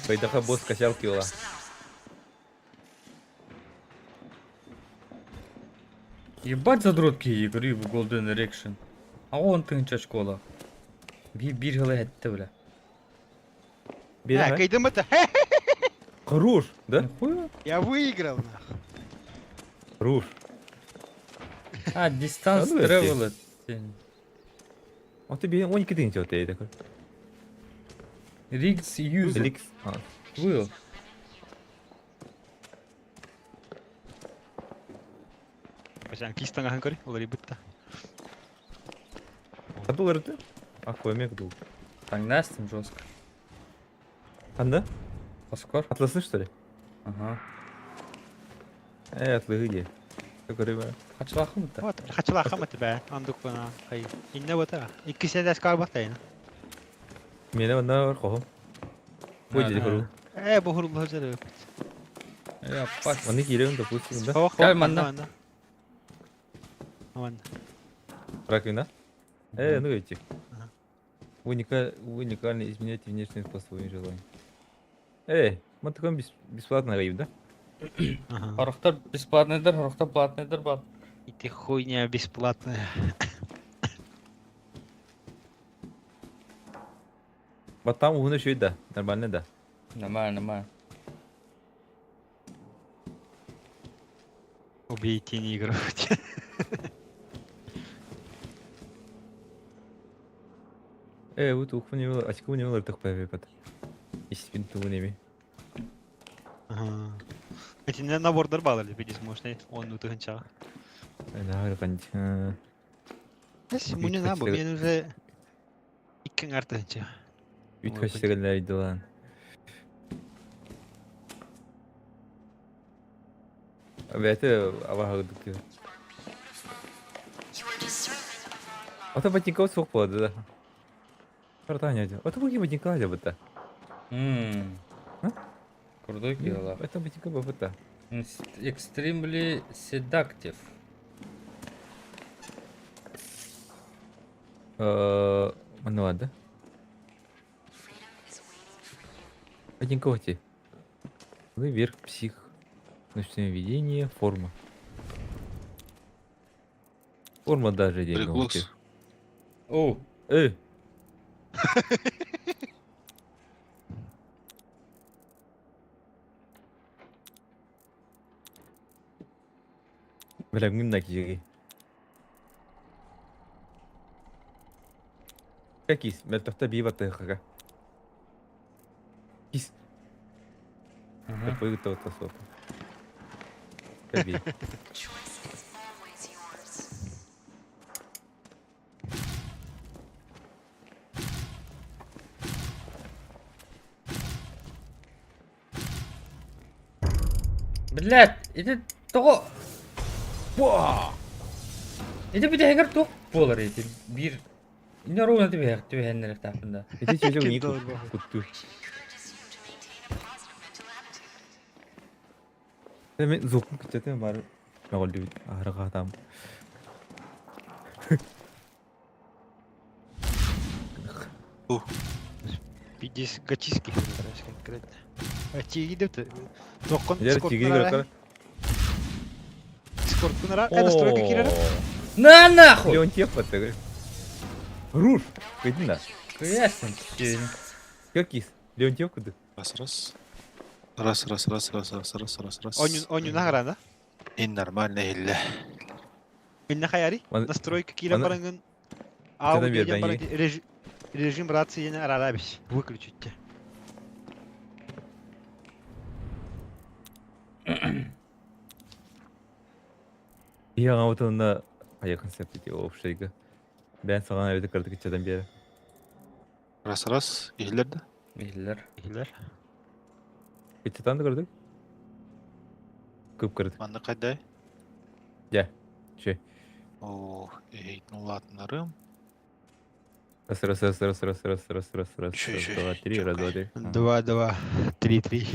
Пайдаха босс качал килла. Ебать задротки игры в Golden Erection. А он тыһыынча школа. Би биир ыла эттэ бля. А, кайдым это. Хорош, да? Нахуя? Я выиграл, нахуй. Хорош. А, distance А, ну, traveled. Он тебе он не делает, я такой. Rigs used. Эликс. А, Will. Бачан кистан көрі, олар ибытта. А доллар ты? А хуй дул. Таңнастым жестко. Анда? Поскор? Атласы что ли? Ага. Э, атлы где? Какой рыба? Хачылахым да. Вот, хачыла хамат бә, андук бана. Хай. Инне бота. Икки сәдәс карбат айна. Меня на хохом. Ой, дядя Хару. Э, бу хурул хазыр. Я пас. Манны киирэн, допустим, да? Кэл манна. Манна. Раковина? Э, ну эти. Уникально изменяйте внешний по своим желаниям. Эй, мы такой бесплатно рейв, да? Ага. Харахтар бесплатныйдар, харахтар платныйдар бар. И ты хуйня бесплатная. Вот там угну еще и да, нормально да. Нормально, нормально. Убейте негров. Э, вот уху не было, очку не было, так появится. Испин ту неми. Ага. Эти набордар балали, видишь, можно он утыгынча. Да, канч. Эс, муни на, мен уже иккен артынча. Үт хашсыгылар дылан. Бәте алаһы дык. Ата ботинка суох болады да. Братан, Ата буги ботинка аля быта. Ммм. Крутой килла. Это ботинка быта. Extremely seductive. Ну ладно. Ботинка оти. Вверх псих. Ночное видение, форма. Форма даже деньги. Приглас. О, Эй! Бля, мына киһи. Кис, мөлтөхтө бии баттыхага. Кис. Такой то то Каби. Блядь, это того... Это бүтэһигэр туох буолар ити биир Инне ровно түбэһэх түбэһэннэрихтаахпын да. Ити чөжөг ни кутту. Мен зукун күтөтөм бар. Мөголдү ахырга там. Ух. Пиздец, гачиски конкретно. А тиги деп Токкон Дер тиги көрөр. Дискордкун ара, настройка кирер. На нахуй! Леонтьев подтегай. Руш! Иди на. Ясно. Как кис? Леонтьев куда? Раз, раз. Раз, раз, раз, раз, раз, раз, раз, раз. Оню оню награна. Ин нормально илле. Инна хаяри. Настройка кирер барангын. Аудио режим рации на арабис. Выключить. Я вот на а концепт общайга. Бен саған әбеді кірдік ичеден бері. Раз, раз, иһиллер да? Иһиллер. Иһиллер. Ичеден да кірдік? Көп кірдік. Манна кайдай? Дя. Че. О, эй, ну ладно, Раз, раз, раз, раз, раз, раз, раз, раз, раз, раз, два, три, раз, два, три. Два, два, три, три.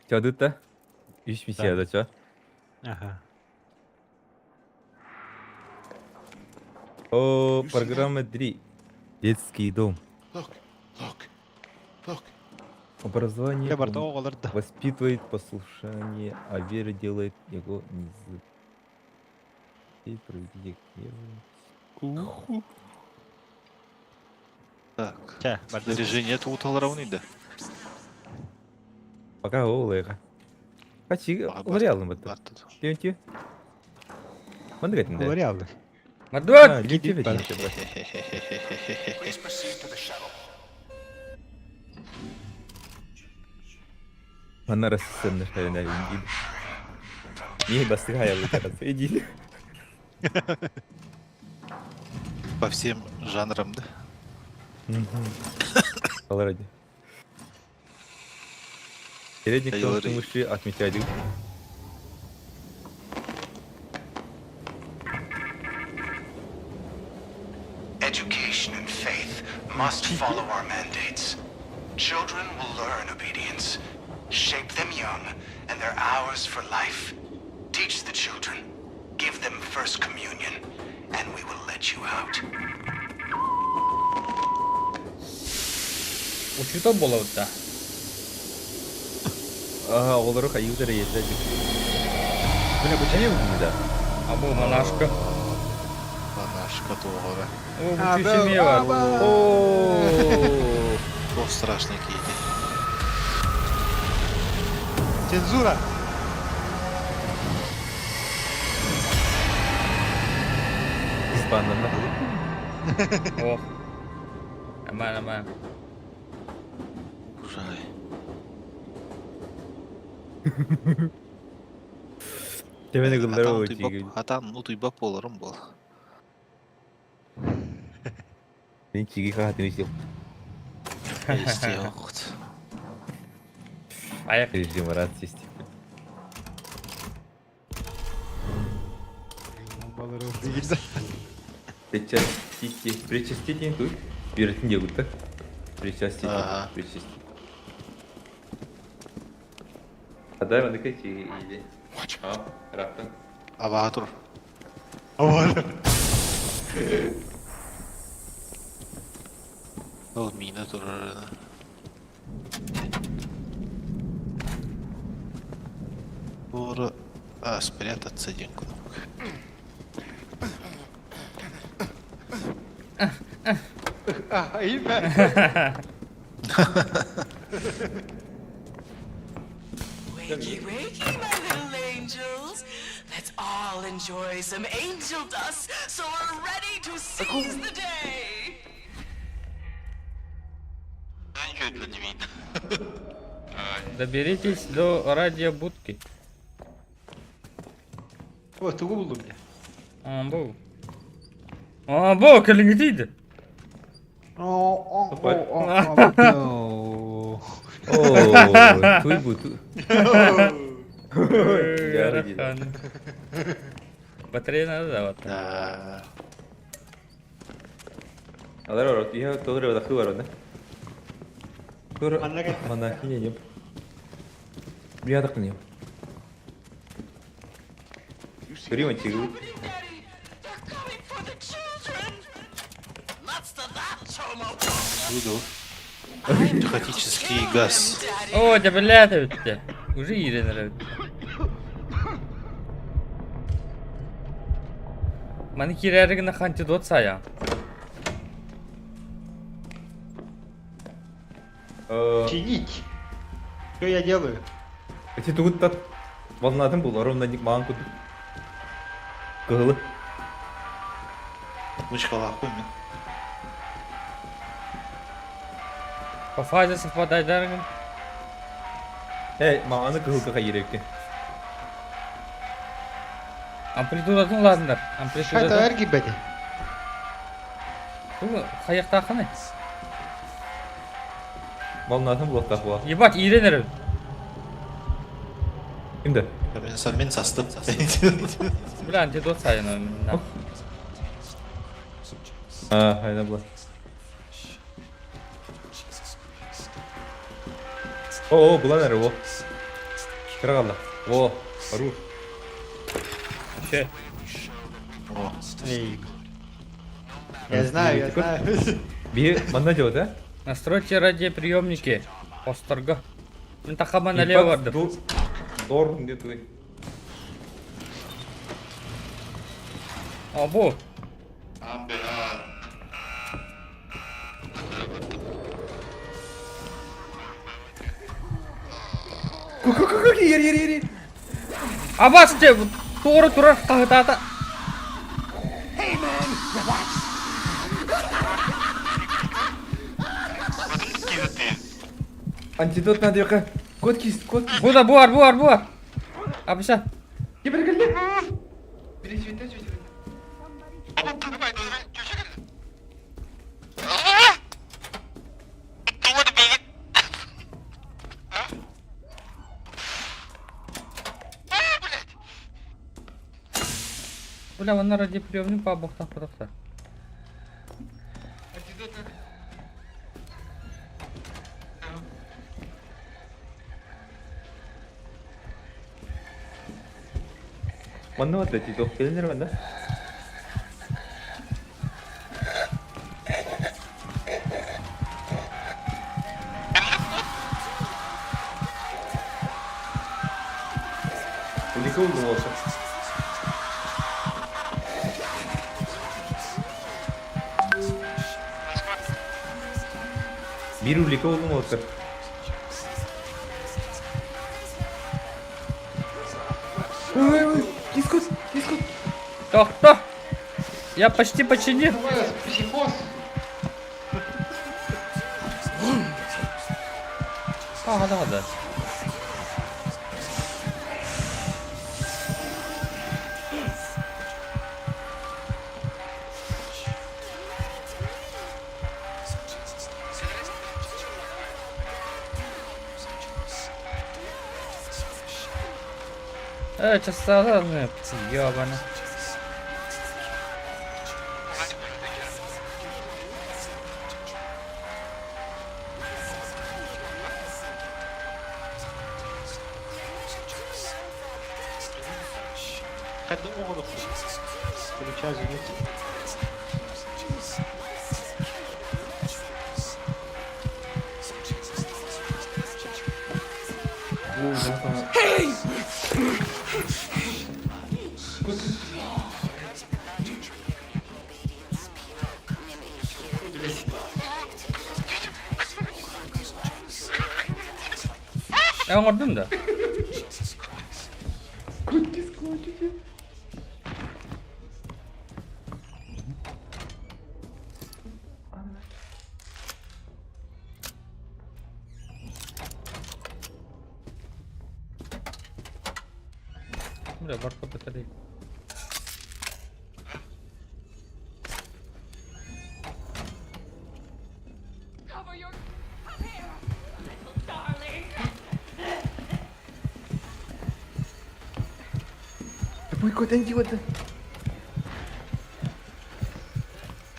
Ча да? Үш миссия да, ча? Ага. О, программа 3. Детский дом. Look, look, look. Образование воспитывает послушание, а вера делает его незабываемым. И проведите Так. Снаряжение это уталравный, да? Пока олыга. Качи, лореалым это. Леонтий. Мандык этинде. Лореалды. Мадуак! Она рассценна шарина иди. Не, бастыгая лучше, иди. По всем жанрам, да? Ради. Передний кто мыши отмечать. Education and faith must follow our mandates. Children will learn obedience. Shape them young, and they're ours for life. Teach the children. Give them first communion, and we will let you out. Учута болот да. Ага, олору хайылдар ездер. Бля, почему да? А бу монашка. Монашка туғара. О, бу семья бар. О, О, страшный кейди. Цензура. Испандан да. Ох. Нормально, нормально. Ужай. Темени гыллар о чиги. Атан утуйбап боларым бол. Мен чиги хатын ишеп. Есте окут. Аяк. Режим рации. Причастите. Причастите тут. Беретін де Причастите. Причастите. Адай мандыка чиги иди. А, раттан. Абаатур. Абаатур. Ол мина турар. Ура. А, спрятаться один кнопка. А, имя. Wakey, wakey, my little angels. Let's all enjoy some angel dust so we're ready to seize the day. Доберитесь до радиобудки. О, тугу булдум я. А, бу. А, бу, кэлиңитийди. О, О, туй бу ту. Батарея надо давать. Да. Алар орот, я тоже вдохну орот, да? Тур монахиня не. Прияток не. Прима чигу. Психотический газ. О, дьэ бэлээтэ бүттэ. Уже иирэн эрэбит. Маны киирээри гына антидот саайаҕын. Чинить. Что я делаю? Эти тугуттар волнатын булар онно маан курдук. Кыһылы. Мышкалаахпын мин. По фазе совпадайдаргын. Эй, мааны кыһылга хайырекки. Амплитудатын улаатыннар. Хайта Амплитудатын. эргийбэти. Тугу хайыахтааххыный? Волнатын булуохтаах буолар. Ебать, иирэн эрэбин. Кимде? Мен, мен састым. Бля, антидот саайан мин. А, хайда була. О, о, булан эрэ, о. Кыра қалла. О, хорош. Че? О, Эй. Я знаю, я знаю. Би манна делать, а? Настройте радиоприемники. Осторга. Мин тахама налево бардым. Дор, где ты? А, бу. Ер, ер, ер, ер. Абас те туора турар хаһытаата. Антидот надо яка. Кот кис, кот кис. Бу да буар, буар, буар. Абыша. Бля, манна радиоприемник паабохтах потохтар. Манна вот эти тоқ келінер манна. Улика улдум olsa. Bir улика улдум olsa. Ой, ой, кискус, кискус. Тохто! Я почти починил. Психоз. А, да, да. Э, часа, ёбана. Хайда оҕолох. Включай звук. Я оҥордум да. Бля, барка батарей. Cover your. Come here, little darling.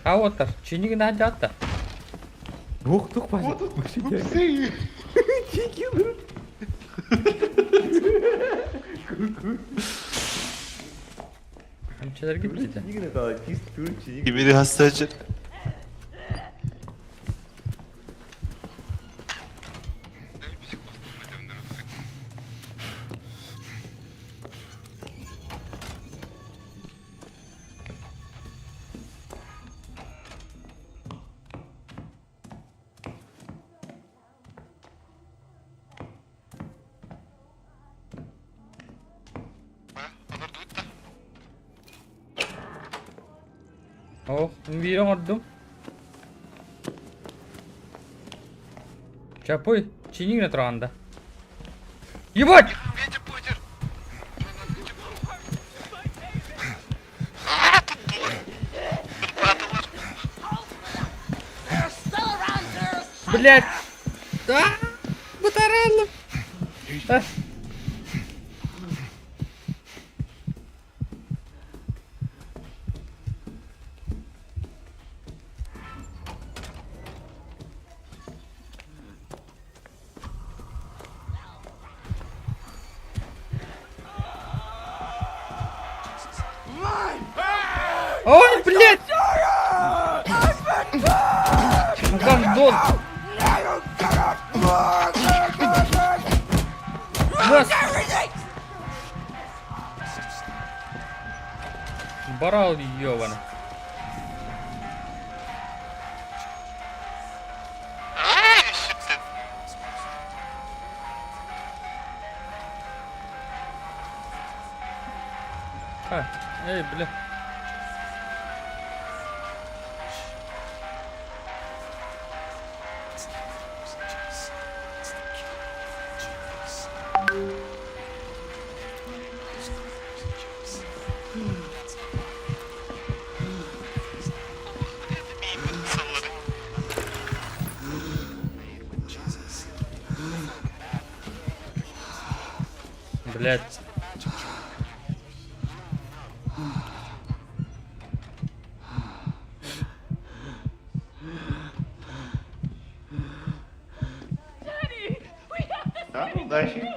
А вот так, чинигин хадята. Тух, тух, Вася. Псы. Эмчелер gitti. Чигин это, кис, тур, чигин. Кимири хастачыр. Оо, биири оҥордум. Чапый, чини гына тураҕын да. Ебать! Блять! А, бытаралым! А. Ой, блядь! Гандон! Нас! Барал ёбаный. А, эй, бля. Блять. Да, удачи.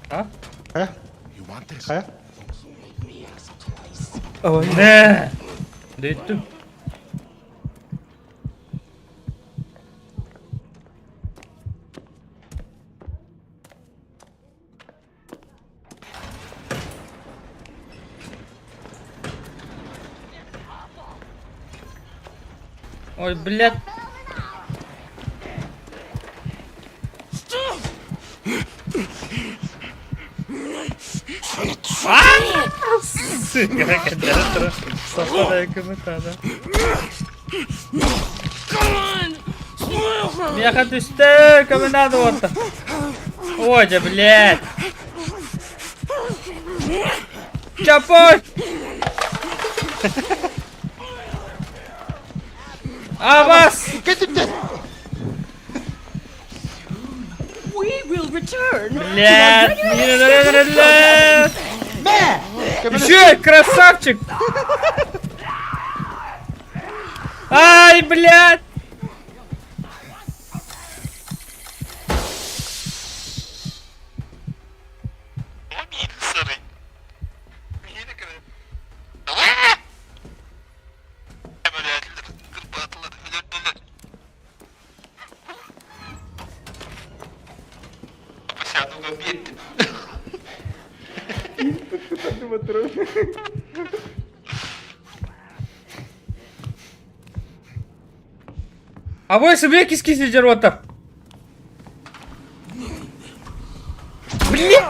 А? Хайа? Хайа? Не! Дөйттүм. Ой, блядь. Сука, кадастра. Совпадает комментарий. Меха түстэ, комментарий уотта. Ой, да, блядь. Чапой! Абас! We will return. Блядь! Блядь! Еще, красавчик! Ай, блядь! А вы себе киски сидят вот Блядь!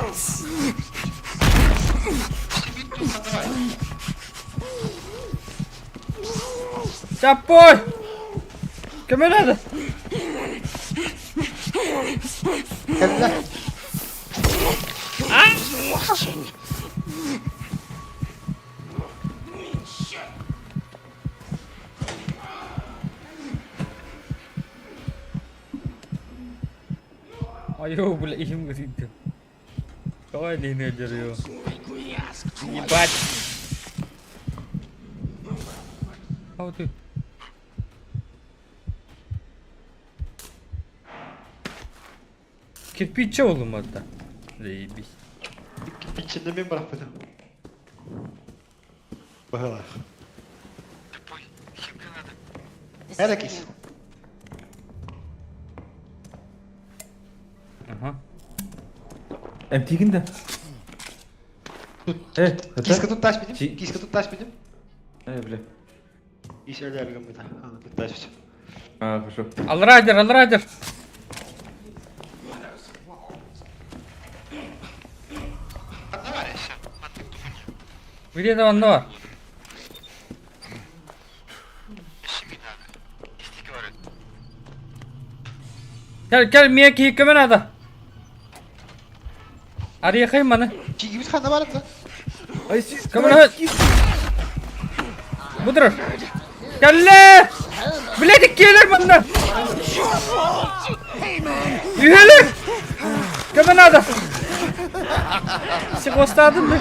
Чапой! Кому надо? Айо, бля, им говорит. Давай, не держи. Ебать. А вот и. Кирпиччэ булуммата. Заебись. Кирпиччэни мин бырахпытым. Быһылаах. This Nerede is kız? for you. Ага. Эмтиигин да? Э, Киска это? тут таш бидим. Чи- Киска тут таш бидим. Э, бля. Ис öyle гыммыта. Аны тут таш. А, хорошо. Алрайдер, Алрайдер! Где-то он бар. Кел, кел, мия киһи көмө надо. Арыйахай маны. Чигибит хана бар да. Ай, си... Көмө Будур. Кэллэ! Блядь, иккиэлэр манна! Үһэлэр! Көмө надо! Сихвостаадым да.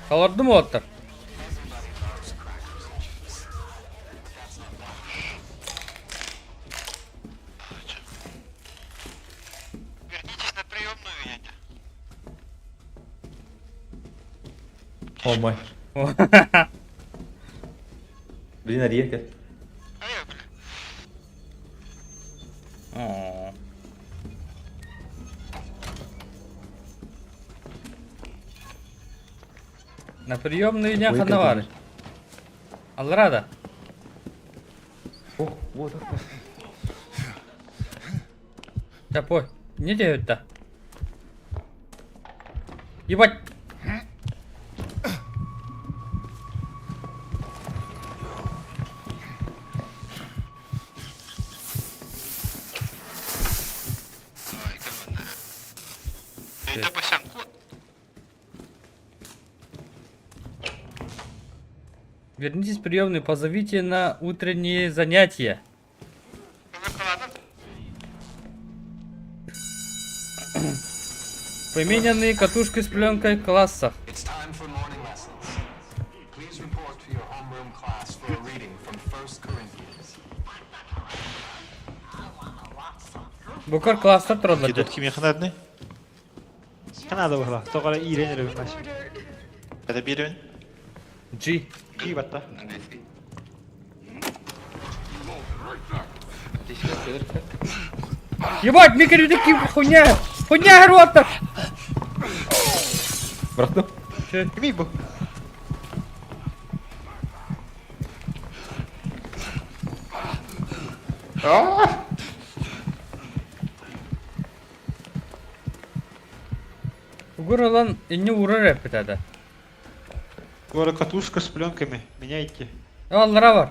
Толордум уолаттар. Вернитесь на приемную, едете. О май. Блин, Ария, кел. Оо. На приемную дня Ой, ханна бар. конечно. Алрада. О, вот. Топой. Не делают-то. Ебать. Вернитесь в приемную, позовите на утренние занятия. Поменянные катушки с пленкой классов. It's time for morning lessons. Please report to your homeroom class for a reading from 1 Corinthians. Букар класстар тураллар. Кидут кимиэхэ наадный? Канада быһылаах. Тоҕо эрэ иирэн эрэ маш. Это биэрэбин. G. Кии батта. Ебать, микро ким хуйня! Хуйня рота! Бырахтым. Кимий бу? Угур ылан инне урар эппит ада. Говорю, катушка с пленками. Меняйте. Аллара бар.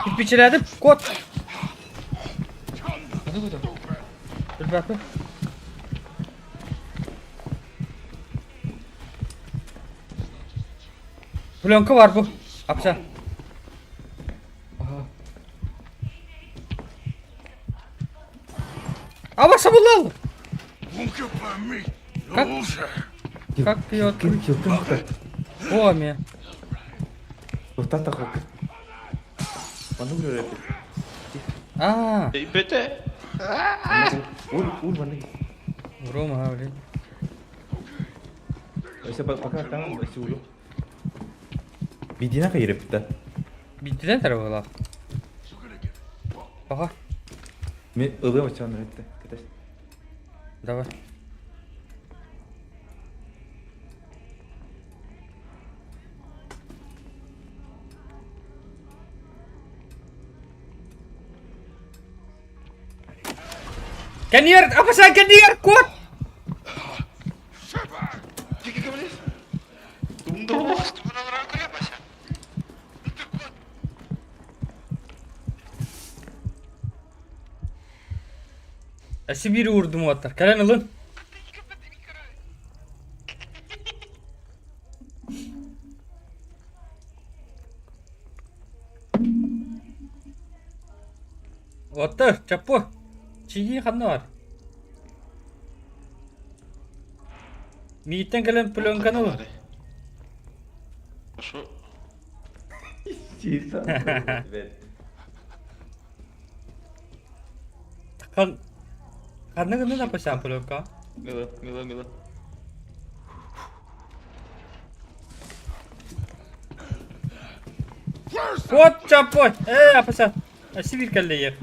Кирпичеледим кот. Билбэппин. Пленка бар бу. Апса. Аба сабылал. Как? Как ее Ким килтин кутар. Оме. Туохтаах тахок. Маннык үрэр эпит. А, Бөтө. Ур, ур маннык. Грома, блин. Өссө пока там өссө уулу. Бидина кайырыпта. Биттиден тарабылах. Пока. Мен ылым өчөн өттө. Кетес. Давай. Кэнниэр, апаса кэнниэр, кот! Өссө биир уурдум уоттар. Кэлэн ылын. Уоттар, чаппу. Чиги ханна бар? Мииттен кэлэн пленканы ылын. Хорошо. Хан... Ханна гына напасян пленка? Мила, мила, мила. Вот чаппой! Ээ, апаса. Сибир кэллэйер.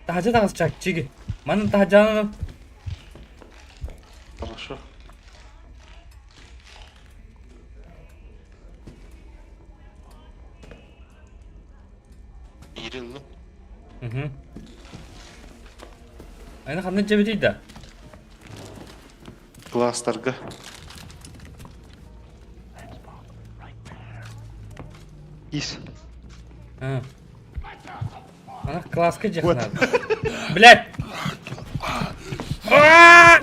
Таһдьа таҕысчак чиги. Манан таһдьаанан Хорошо. Иириллим. Угу. Айна ханна дьэбитий да? Класстарга. Ис. А. Она класска дьэх надо. Блядь! А!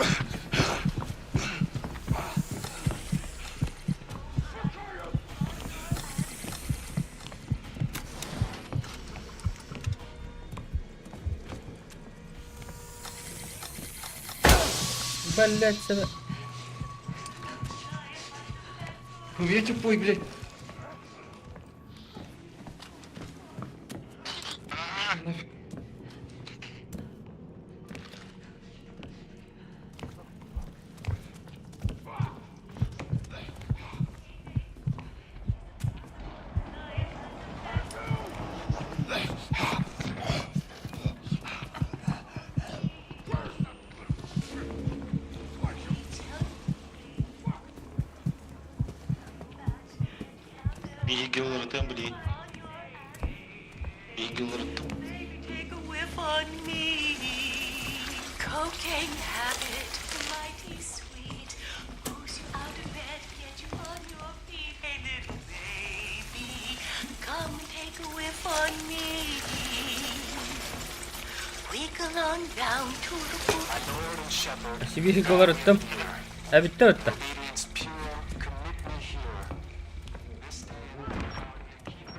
Блять, себя. Я тупой, блядь. Биһиги уларытыам билигин. Биһиги уларыттым. Take a whiff on me. Cocaine habit, mighty sweet. Moves you out of bed, get you on your feet. Hey, little baby, come and take a whiff on me. Wiggle on down to the pool. Lord and Shepherd, Сибири уларыттым. Эбитте өттө. obedience pure, commit me here. This day I vow to keep.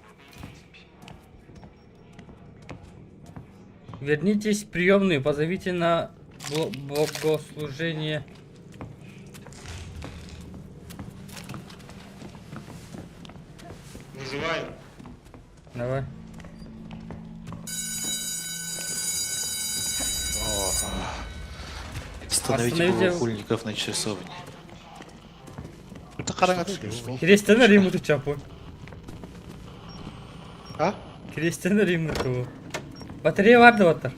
Obedience pure. Вернитесь в приемную, позовите на богослужение. Вызываем. Давай. Остановите Остановите- богохульников на часовне. Это хараҥа Киристэн Римуту чапу. А? Киристэн Римуту. Батарея бар да баттар.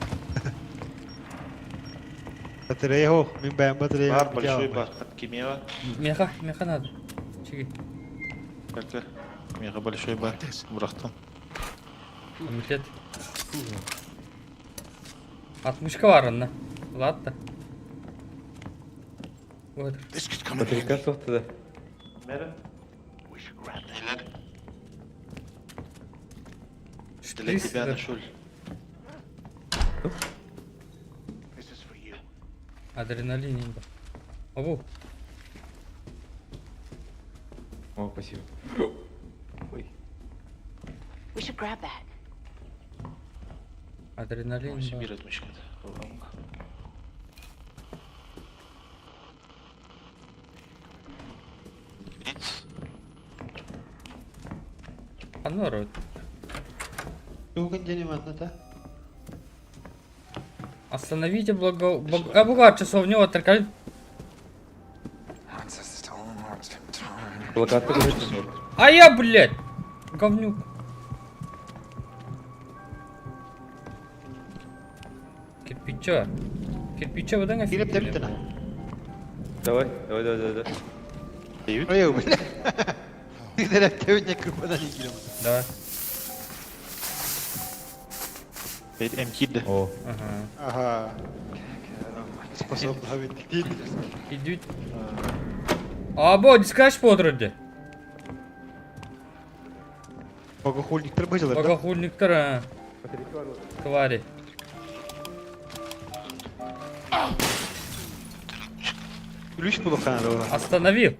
Батарея хо, мин бэйэм батарея. Бар, большой бар. От Кимева. Меха, меха надо. Чиги. Как Меха большой бар. Брахтан. Милет. Отмычка бар онно. Ладно. Вот. Батарейка суох да. Мэра. Для тебя нашел. Адреналин. Абу. О, спасибо. Ой. We should grab that. Адреналин. Ой, Сибирь отмычка. Ханна Тугун дени манна та. Остановите благо... Бог... А бугар часовню отрыкали. Плакаты көрөтүн. А я, блядь! Говнюк. Кирпича. Кирпича выдан Кирип тэбиттэн. Давай, давай, давай, давай. Ой, бля. Тыгдырап тэбитне кырбадан игилем. Да. Бэйт эм киирдэ. О, Ага. Ага. Способна бит. Идут. А, бо, дискач подруги. Богохульниктар быжылар да? Богохульниктар, а. Твари. Ключ булухана да. Остановил.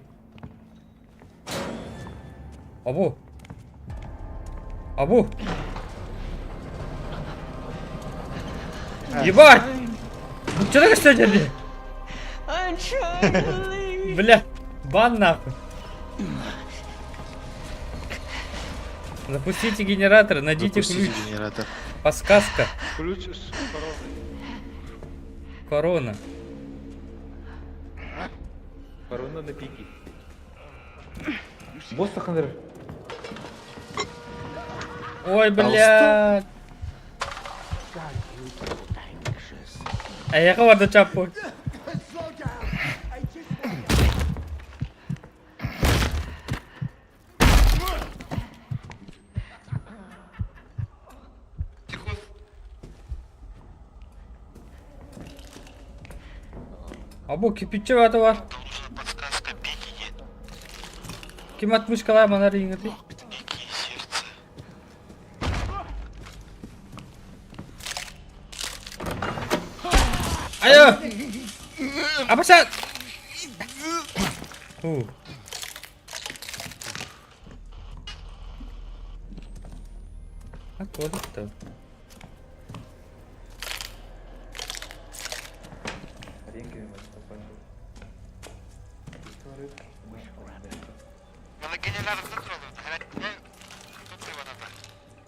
Абу. Абу. Ебать! Ну что так что делали? I'm trying to leave. Бля, бан нахуй. Запустите генератор, найдите Запустите ключ. генератор. Подсказка. Ключ с короной. Корона. Корона на пике. Босс ханыр. Ой, блядь. А я кого-то чапу. Абу кирпичи var. Подсказка беги. Ким atmış kadar bana ringati. Беги, сердце. Ayo. Apa sih? А куда-то?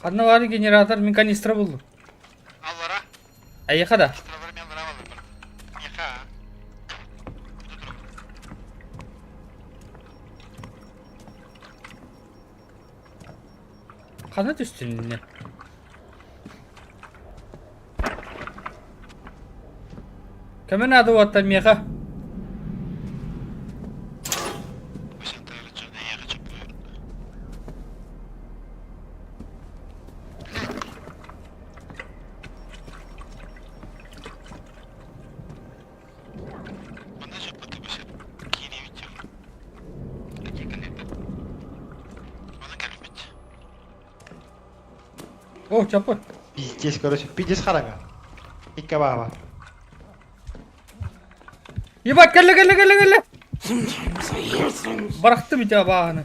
Ханна бар генератор, мин канистра булдым. Аллара. Айыха да. Ханна түстүн Кемен ады оттан меха? О, чапы. Пиздец, короче, пиздец харага. Икка баба. Ебать, кэллэ, кэллэ, кэллэ, кэллэ. Барахты бит бағаны.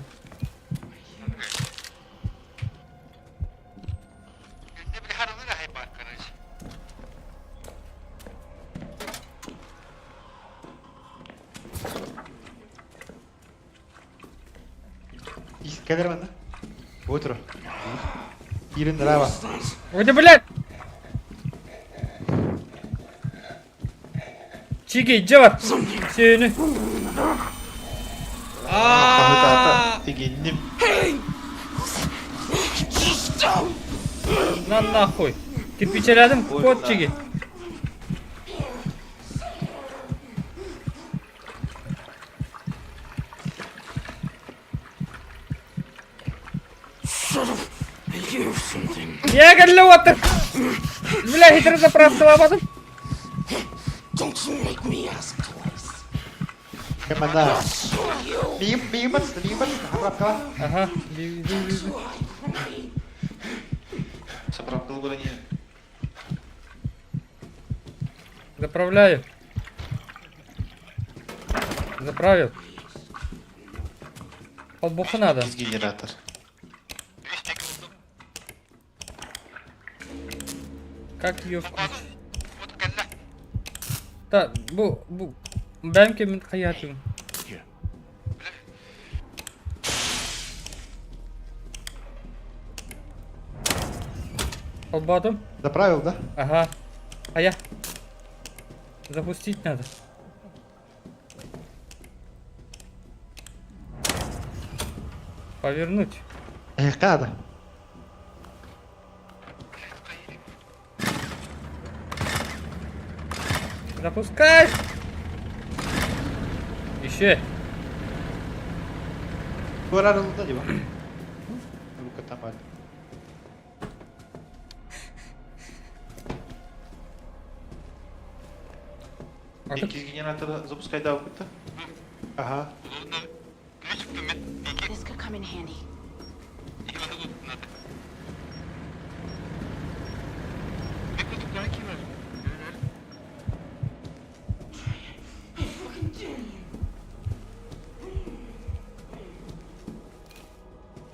Кэлэр манна. Утро. Киирин драба. Ой, блядь! Чиги, иджи бар. Сүйіні. Хаһытаата тигинним. На нахуй. Кирпичеледим, кот чиги. Я кэллэ отыр. Бля, хитро заправка Кэмэнна. Миим, миим батыста, миим батыста. Заправка. Ага. Заправка не. Заправляю. Заправил. Полбуха надо. Генератор. Как ее включить? Да, бу, бу. Бәмке мин хаятым. Холбатым. Заправил, да? Ага. А я. Запустить надо. Повернуть. Эһиэхэ Запускай! Еще. Туора арылынна дии Рука там бар. А ты Иккис генератор запускайдаабыта. Ага. This could come in handy.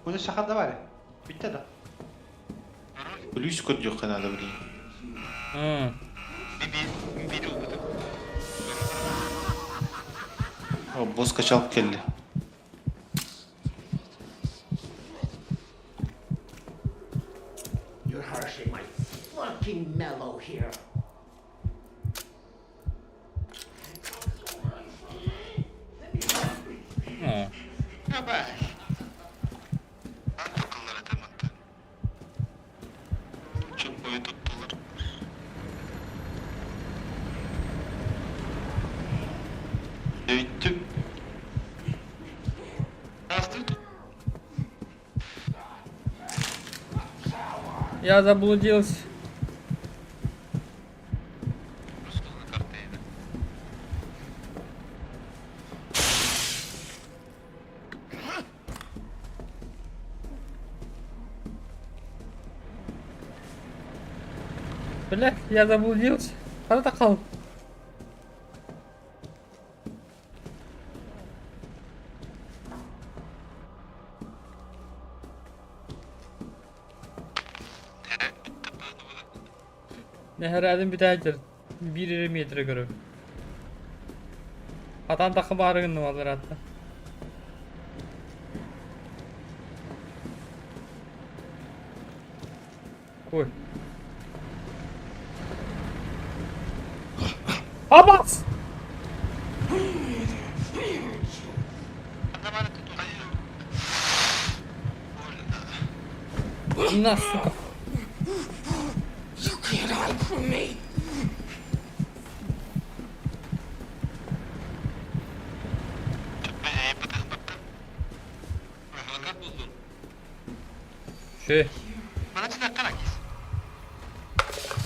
Оны сахан да бар. Bitti да. Плюс көрдүөххэ наада блин. О, босс качалып кэллэ. You're harshing my fucking mellow here. О. Я заблудился. Бля, я заблудился. Протокол. Нэһэрээдин бүтэһитэр биир эрэ миэтэрэ көрөбүн. Хатан тахха баары гынным аллараатта. Ой. Абас! На, сука. You can't hide from me. Ши.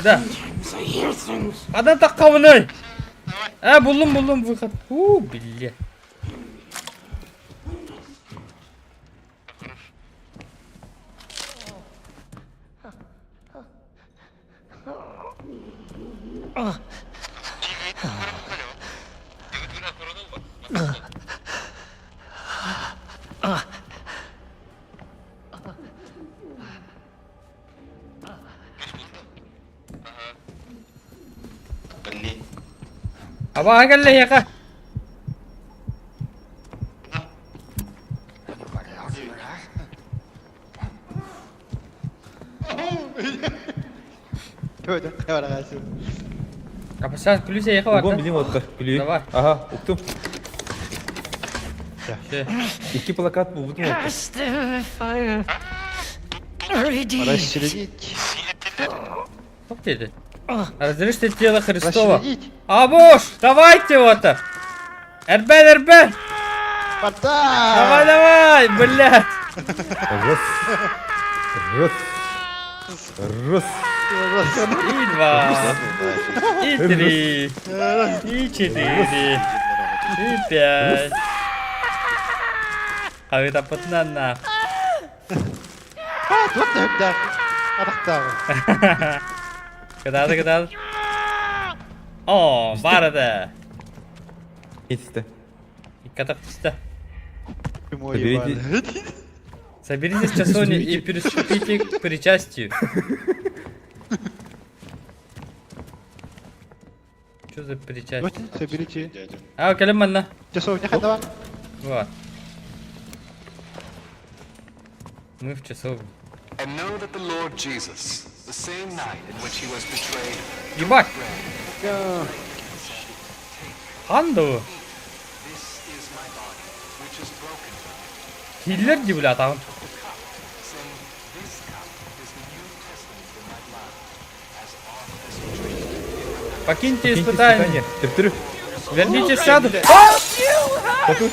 Да. Sometimes I hear things. Ханан таххабыный? Э, буллум, буллум, выход. У, бля. Блин. Абаҕа кэллэ эһиэхэ. Апасаан күлүс эйиэхэ Угом барда. билим отта. Күлүү. Давай. Ага, уктум. Все. Икки плакат булбутум отта. Cast the fire. Redeemed. Расчленить. Топ диэти. Разрежьте тело Христова. Расчленить. Абуш, давайте вот это. Эрбен, эрбен. Давай, Спарта! давай, блядь. Раз. Раз. Раз. И два, и три, и четыре, и пять. А это патнана. Туох да өпдөөх. Атахтааҕы. Кытааты, кытааты. О, бар этэ. Итистэ. Икки атах түстэ. Соберите. Соберитесь в часовне и приступите к причастию. Что за причастие? Вот, соберите. Дядя. А, кэлэн манна. Часовня хадавар. Вот. Мы в часовне. And know that the Lord Jesus, the same night in which he was betrayed, Ебать! Ханды. Киллер дии бля атаҕын. Покиньте испытание. Төптөрү. Вернитесь саду. Хоту.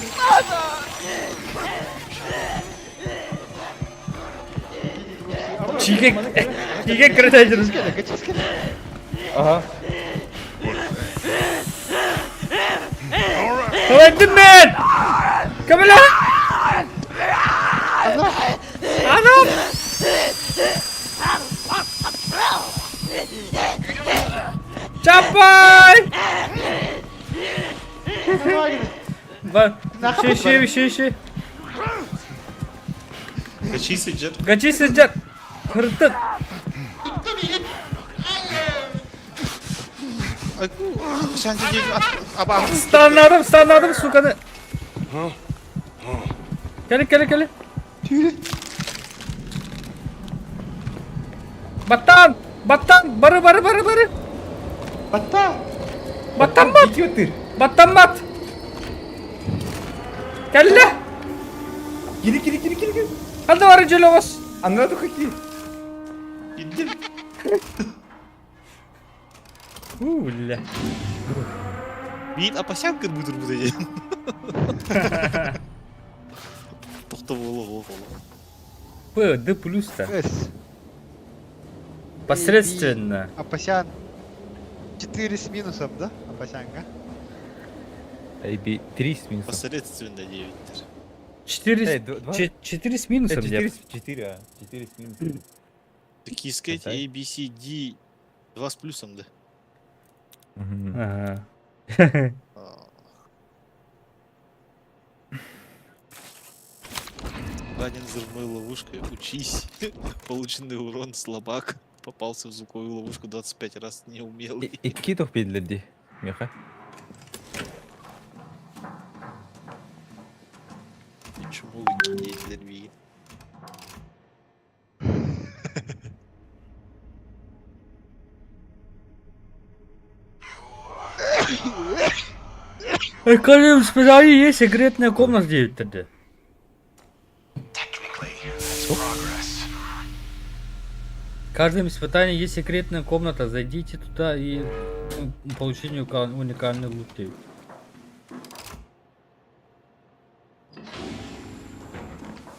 Чиге чиге кірді. Ага. Öldüm ben. Kamila. Anam. Чапай! Ши ши ши ши. Качи сыдьар. Гачи сыдьар. Кыртык. Станладым, станладым, суканы. Кели, кели, кели. Баттан! Баттан! Бары, бары, бары, бары! Батта! Баттан бат! Баттан бат! Кэллэ! Кири кири кири кири кири. Ханна бары дьөлөҕөс! Анна тухаки. Индир. Уу, бля. Биит апасян кырбытыр бу диэн. Тохто буолуох олох олох. П, Д плюс-то. С. Посредственно. Апасян. 4 с минусом, да? Апасянка. Эй, 3 с минусом. Посредственно 9. 4, Эй, два- 4 с минусом, 4 дед. с 4, а. 4 с минусом. Такие сказать A, B, C, D 2 с плюсом, да? Ага. Ранен взрывной ловушкой, учись. Полученный урон слабак. Попался в звуковую ловушку 25 раз неумелый. Икки тох биэдилэр дии. Миэхэ. Почему вы кидеете ви? Экономим специально есть секретная комната 9 тогда. Technically, that's progress. В каждом испытании есть секретная комната. Зайдите туда и ну, получите уникальный лут. 9.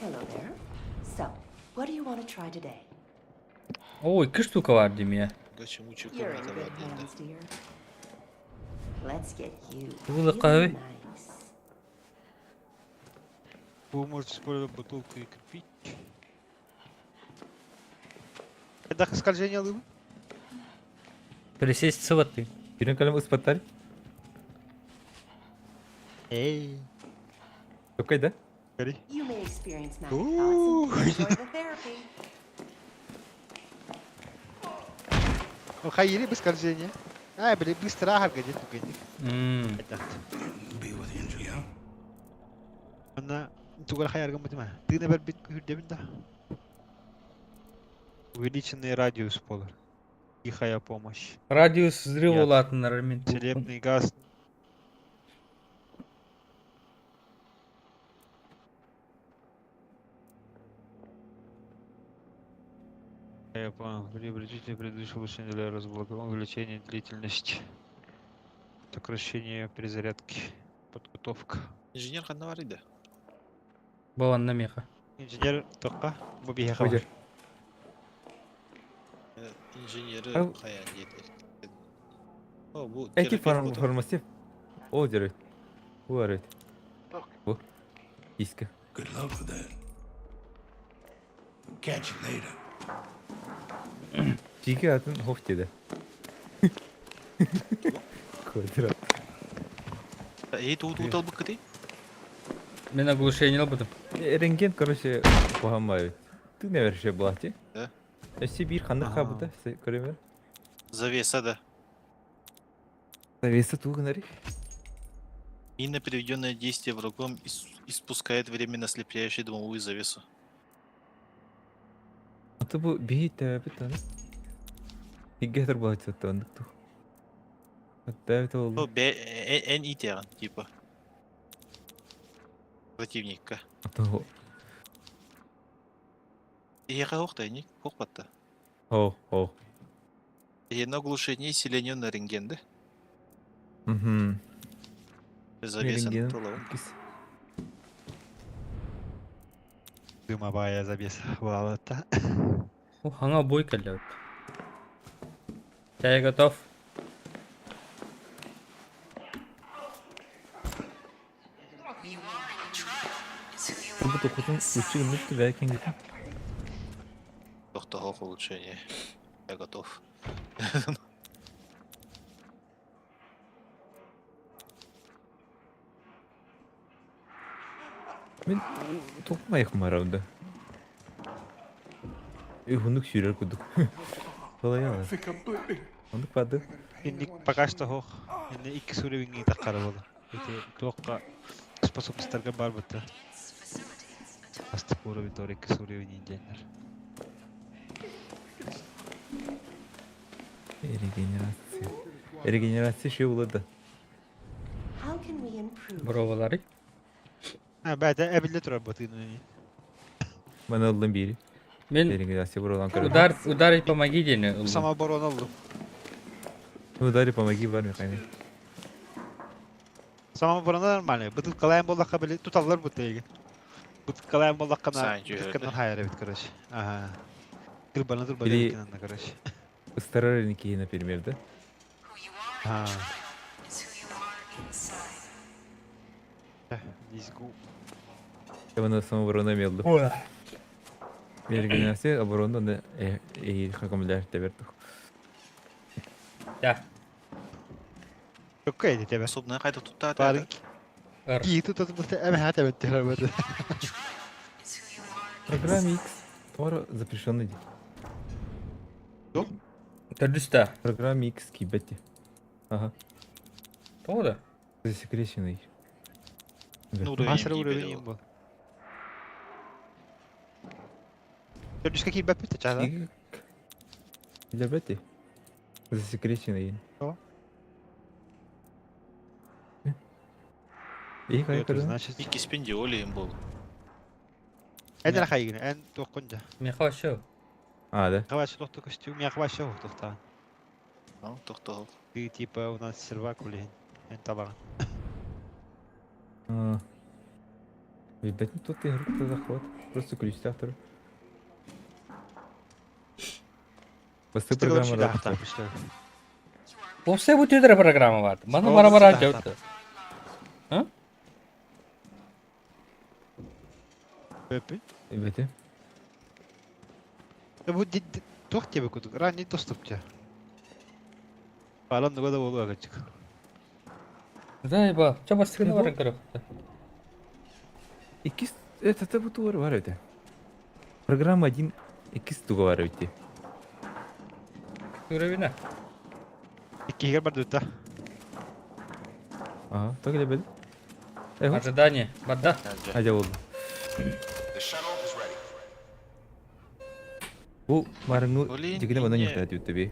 Hello there. So, what do you want to try today? Ой, штука бар дии Гача муча You're in комната good бар диэн да. hands, dear. Let's get you Было feeling кайф. nice. Вы можете использовать бутылку и кирпич. Это скольжение лыбы? Присесть с высоты. Кирин калым ыспаттар. Эй. Токай да? Гори. You may experience manic Ooh. thoughts and enjoy the therapy. Ну, хайили бы скольжение. Ай, блин, быстро агар гадит тугенник. М. Она тугар хайарган бутима. Ты на бит хүрдебин да. Увеличенный радиус полар. Тихая помощь. Радиус взрыва Яд. улаатыннарар мин. Целебный газ. Я понял. Приобретите предыдущее улучшение для разблокирования, увеличение длительности. Сокращение перезарядки. Подготовка. Инженер ханна бар да? Баланна меха. Инженер тоққа. Бу биһиэхэ Ой, бар. Инженеры Ау. хайа диэтэр. О, бу Эти терапевт фарм буолар. фармацевт. О, дерет. Бу арыт. Бу. Иска. Good luck with that. Catch you later. Жиги атын хоп деді. Квадрат. Эй, тут утал быкты? Мен оглушение албытым. Рентген, короче, куһаҕан Ты, наверное, была ти. Да. Өссө биир ханнык хаабыта, көрөмөр. Завеса, да. Завеса тугунары. Мина, приведенное действие врагом, испускает временно ослепляющую дымовую завесу. Аты бу биһи тэбэбит аны. Иггетер буолаччы оннук ту. Оттообут Ну, буолла. бэ эн иитиэҕин, типа. Противникка. Ото Эһиэхэ суох да ини? Суох батта. О, о. Эһиэнэ оглушение селенен на рентген да? Мгм. Завеса Рентген. тылабын. Иккис. Дымовая забес буолалата. О, хаҥа бой кэллэбит. Чай готов. Бу тохутун үчү гыннык түбэ кенгитин. Тохтоһох улучшение. Я готов. Мин тохмайых маравда. Уһуннук сүүрэр курдук. Балайа. Оннук барды. Инник пока что хоох. Инне икки уровеньҥи таххара буолла. Ити туохха способностарга бар бытта. Астык уровень тор икки уровень диэннэр. Регенерация. Регенерация шеу булады. How can we improve? Бровалары. А, бәйте эбилле турар бытыны. Мана ыллым бири. Мен Регенерация буралан көрөм. удар, ударить помоги диэни ыллым. Самооборона ыллым. Удари помоги бар механи. Самооборона нормально. Бытылкалайын боллаққа били туталлар бутыгы. Бытылкалайын боллаққана Сайн жүйеді. бытылканан хайар эбит, короче. Ага. Кырбаны турба Били- били... короче. Ыстарар кихи, например, да? А. Диску. Мана самооборона мелду. Регенерация оборона на э хакамляр тебертух. Да. Какая это тебя? Способная хайда тут Барын Р. ки тут тут бут эм хата бит бут. Программа X. Тора запрещенный. Төрдүстэ. Программа X кибетти. Ага. Тоҕо да? Засекреченный. Ну, уровень Масыр гибели уровень ол. был. Төрдүс какие баппит чада? Лебети. Засекреченный. Что? И Это как значит. Икки спендиоли им был. Эн рахайгын, эн тоққунжа. Миэхэ вообще. А, да. Хавашы тохту костюм, я хавашы тохта. Ну, тохтоһох. Ты типа у нас сервак улин. Эн табаган. А. Видать, не тот игрок то захват. Просто ключ автор. Басты программа Да, работает. Уопсай бу түдэрэ программа бар. Маны бара бара дьэ. Пепи. Бете. Да бу туох тебе кудук. Ранний доступ те. Балан нуга да болу агачык. Да, ба. Ча бастыгына баран көрөх. Икис это это бу туар бар это. Программа 1 икис туга бар бите. Уровень. Иккигер бар дута. Ага, так эле бел. Эхо. Ожидание. Бада. Ажа болду. Бу марыңы Блин, жигине мана не. нюхтат үттү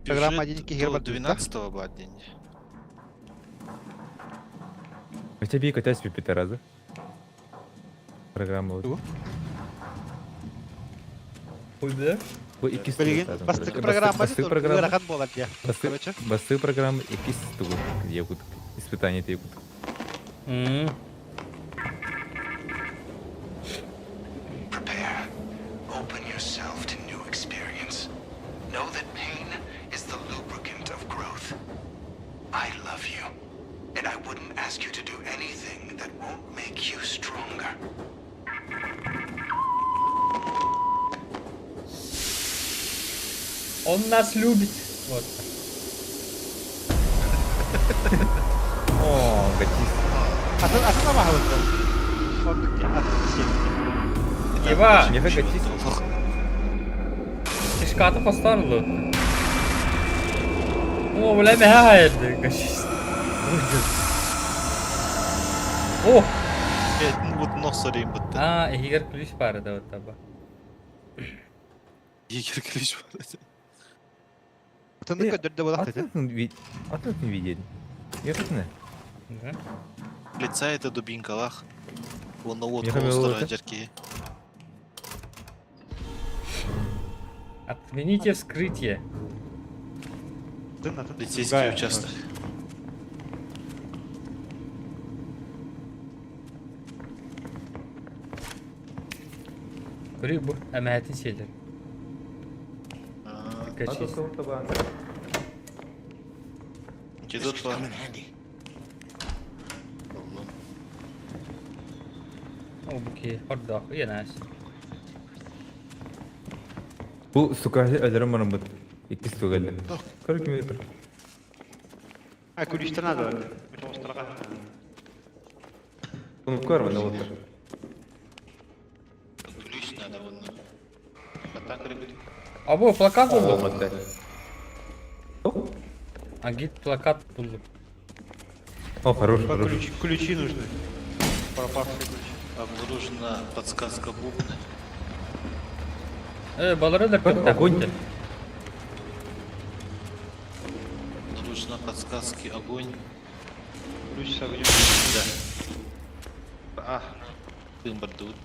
Программа Бюджет один кихер до бар дута. 12 бар день. Хотя би катась пипи раза. Программа вот. Ту? Хуйда. Бу икис Билигин бастык программа Басты программа. Ырахан болар дия. Басты Короче. басты программа икис тугу. Якут. Испытание ты якут. М. Prepare. Open yourself to new experience. Know that pain is the lubricant of growth. I love you, and I wouldn't ask you to do anything that won't make you stronger. Он нас любит. Вот. О, гатис. Атын атын абаһабыт. Ондук ди атын сен. Ева. Меха гатис. Кишкаты постарылы. О, бля, меха хайды. О! Вот носорим бытты. А, эгер ключ бары да вот таба. Егер ключ бар. Атыннык көрдөрдө буолах этэ. Атын видели. Ехать Да? Лица это дубинкалах. Уонна уот Миэхэ холустара мэллээтэ. дьэркиһи. Отмените вскрытие. Атын атын. Полицейский Другая. участок. Көрүй бу эмэһэтин сиэтэр. А, Качись. Антидот This could бар. come in handy. Аллам. О, буки, хордоох, иэнээс. Бу сука өлөрөн бараммыт. Иккис тугэлле. Көр ким өлөр. А күлүстэн надо. Остроға. Bunu көр мына отыр. Ключ надо вон. Атака ребят. А бу плакат булдум. Olmadı. Агит плакат булдум. О, хорош, хорош. Ключ, ключи нужны. Пропавшие ключи. Обнаружена подсказка бубна. Э, балары да Как көттө. огонь. Обнаружена подсказки огонь. Ключ с огнем. Да. А, дым бардут.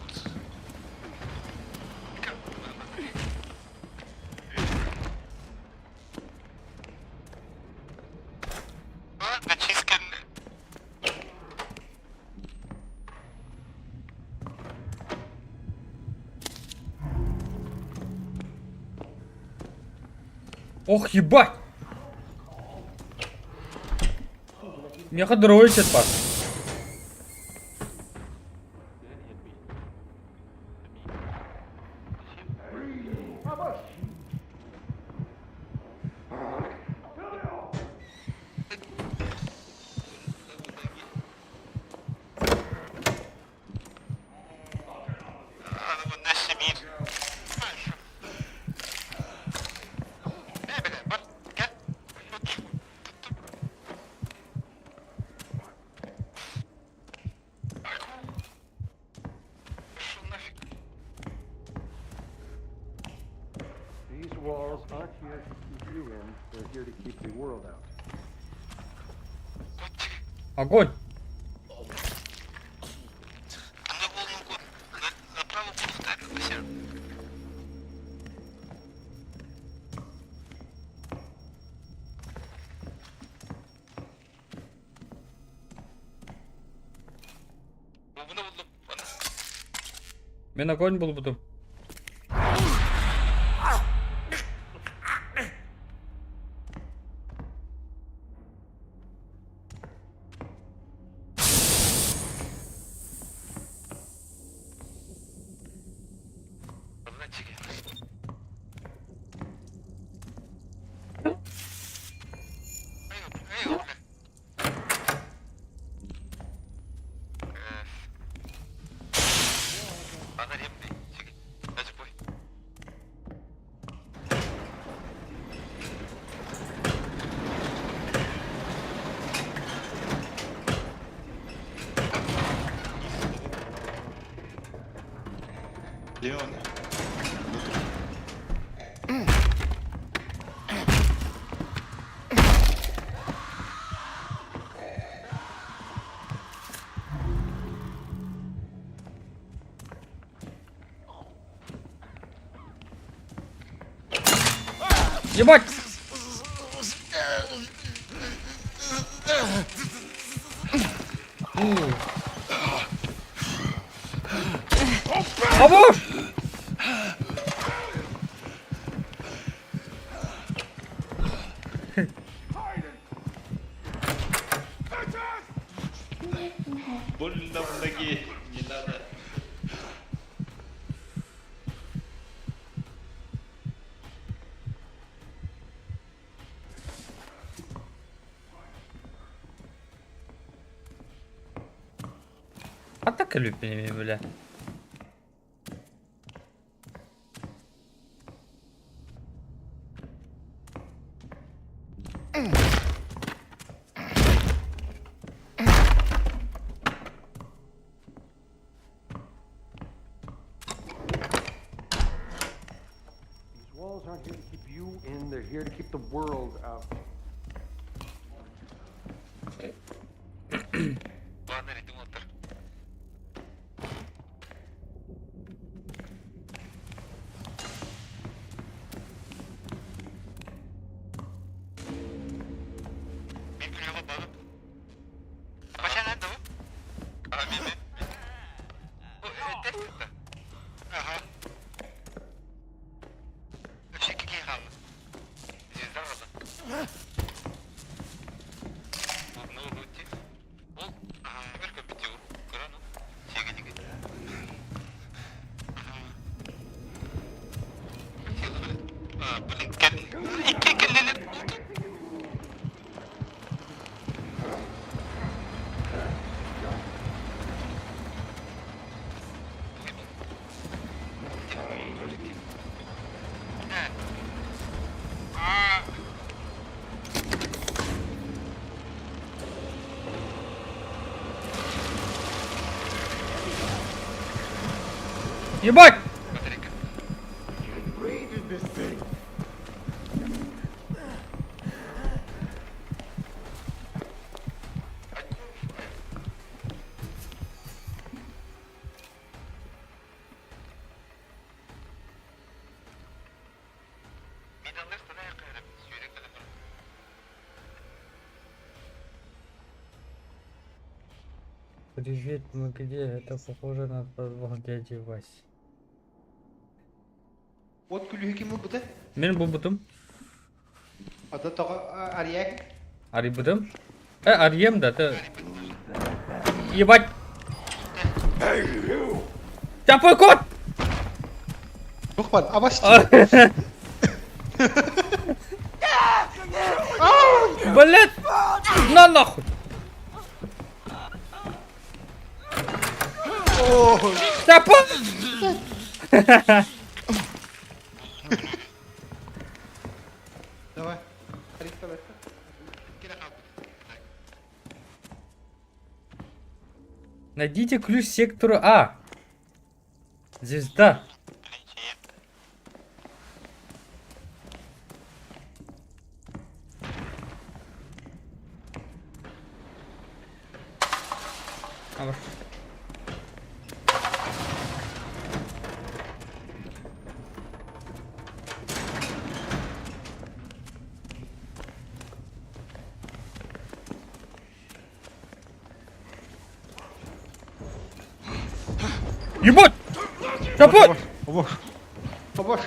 Ох, ебать! Меха дроичет пар. These walls aren't here to keep you in, they're here to keep the world out. Огонь! Мен огонь был буду. Леон. Ебать! Абуш! Больно в ноге. Не надо. А так и любим, бля. These walls aren't here to keep you in, they're here here to keep the world out. Ебать! Привет, мы где? Это похоже на подвал дяди Васи. От күлүһү ким ылбыта? Мин булбутум. Ата тоҕо арыйаак? Арыйбытым. Э, арыйым да, ты... Ебать! Тяпой кот! Туох бар? Абас. Блять! На нахуй! Тяпой! Давай. Найдите ключ сектору А. Звезда. Ебать! Чапот! Побож.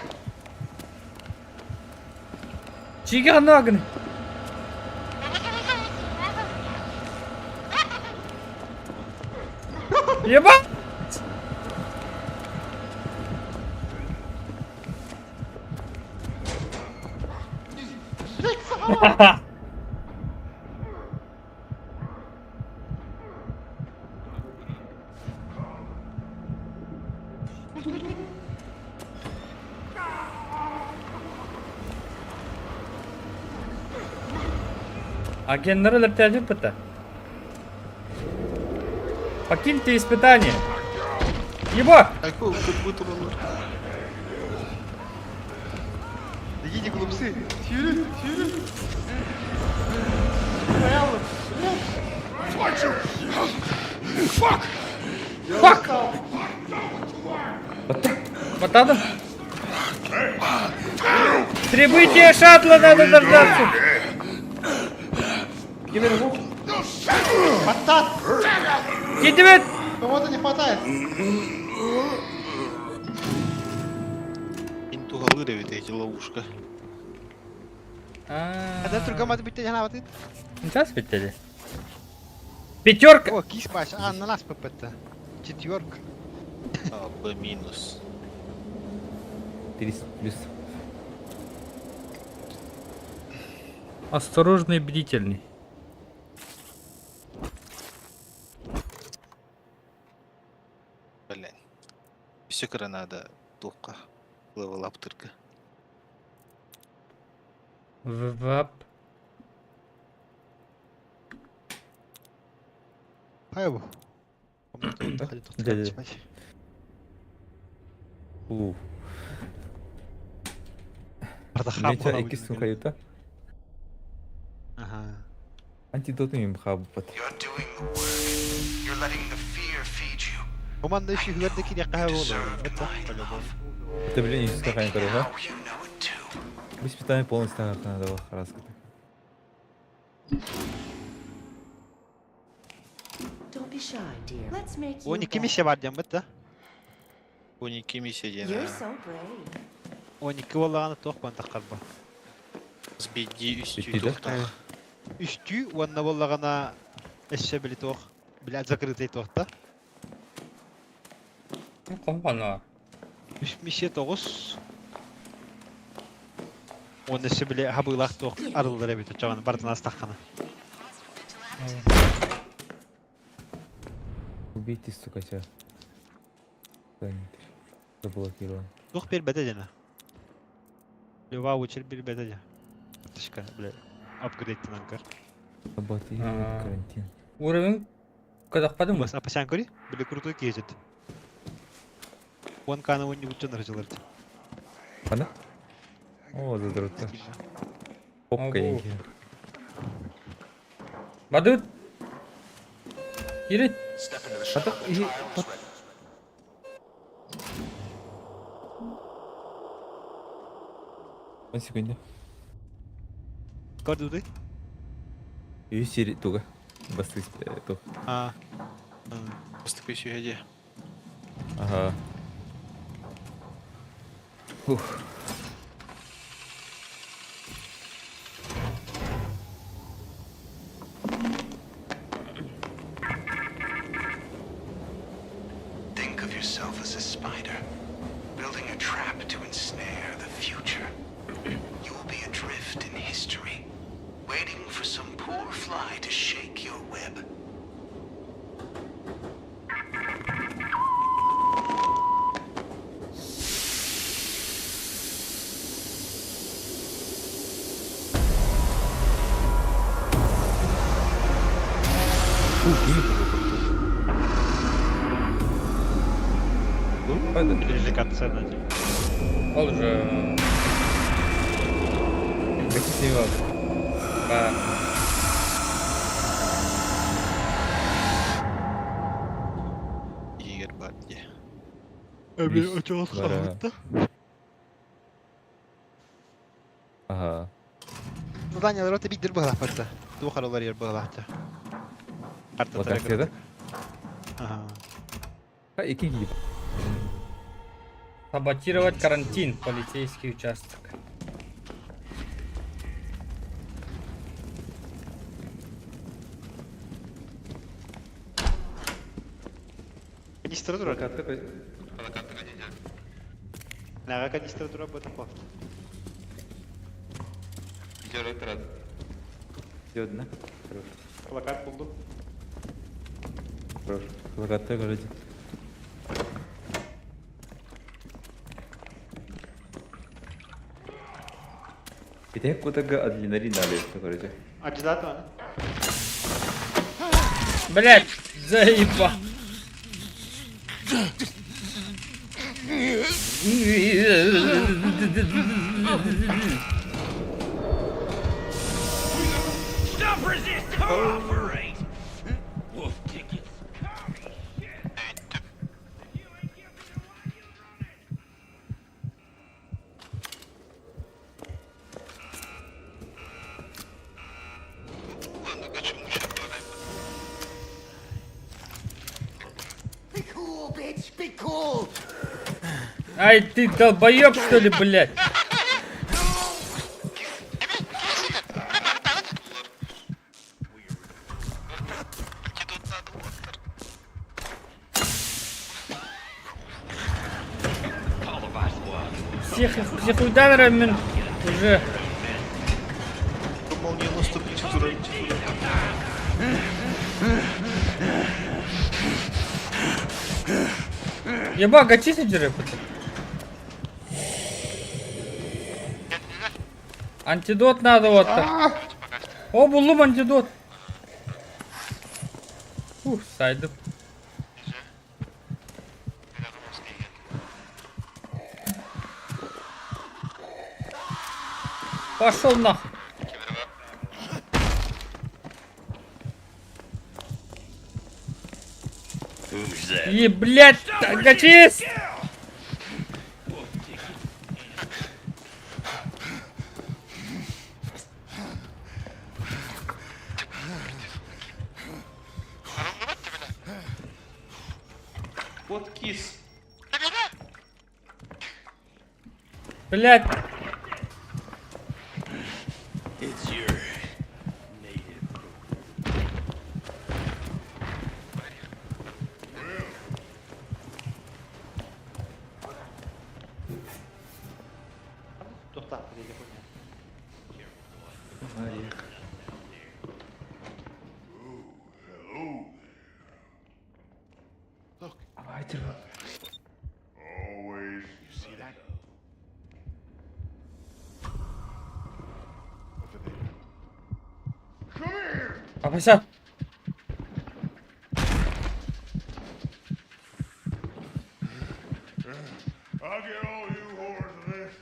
Чига нагны! Ебать! Агеннары өлөртөөдүк быта. Покиньте испытание. Его! Бегите, глупцы. Сюрю, сюрю. Фак! Батадом? Прибытие шаттла надо дождаться! Батат! Кидывает! Кого-то не хватает. Интугалыр эбит эти ловушка. А другом быть не Сейчас ведь Пятерка! О, кис баш. А, на нас ППТ. Четверка. А, Б минус. 300 плюс. Осторожный и бдительный. Блин. Все надо тоққа. Левел аптырка. Вап. Хайбу. Да-да. Ух. Меча иккис күн хайыта. Аха. Антидоту им хаалбыппыт. You're doing the work. You're letting the fear feed you. Команда үсүһүгэр да кириэххэ You буолар. deserved Это my по-любому. love. Это блин үсүскэ Maybe хайын көрөҕө. now you know it too. Бу испытание полностью надо хараската. Don't be shy, dear. Let's make you 12 better. миссия бар диэн бытта. 12 миссия диэн. You're so brave. 12 буоллаҕына туох бантаххарба. Сбиди үстүү Бүттү да? туохтаах. Үстүү уонна буоллаҕына өссө били туох били закрытый туохта. Ну, компана. Үс миссия тоҕус. Уонна өссө били хабыылаах туох арыллар эбит оччоҕуна барытын астаххына. Убейте, сука, сейчас. Заблокирован. Туох биэрбэтэ дьэна. Люба учер биэрбэтэ дьэ. Карточка, бля, апгрейдтанан көр. Заблокирован А. карантин. Уровень кадахпадым Бас апасян көри, били крутой кезет. Уон каны уонни бутчан арчылар. Ана? О, задротта. Попка Абу. деньги. Бадыт. Кирит. Step into the А shop. так The и trial is ready. Он секунду. Көрдү Үй сири туга. Басты тух. А. Поступи сюда. Ага. Ух. Think of yourself as a spider, building a trap to ensnare the future. You will be adrift in history, waiting for some poor fly to shake your web. Пережигаться надо. Ол же. Какие вас? Ба. Игорь Барди. Эми Үс очоос бара. хаалбытта. Ага. Задание рота бидер быһалаах Туох аралар ер быһалаахта. Карта Локация да? Ага. А, ики гип. Саботировать карантин. Полицейский участок. Канистра тура. Нага канистра тура бу такой. Одна. Хорош. Плакат булду. Хорош. Локация короче. Итак, куда адреналин надо, короче. Ачдат аны. Блять, заеба. Stop resist! Cooperate! Wolf tickets. Be cool, bitch. Be cool. Ай, ты долбоеб, что ли, блять? Всех их психуданерами уже. Молниеносно птицу Еба, гачи сидеры Антидот надо вот так. О, буллум антидот. Ух, сайдып. Пошел нахуй. И, блядь, гачись! Вот кис. Блядь. It's your native. Always. You see that? Over there. Come here! Апася. I'll get all you whores of this.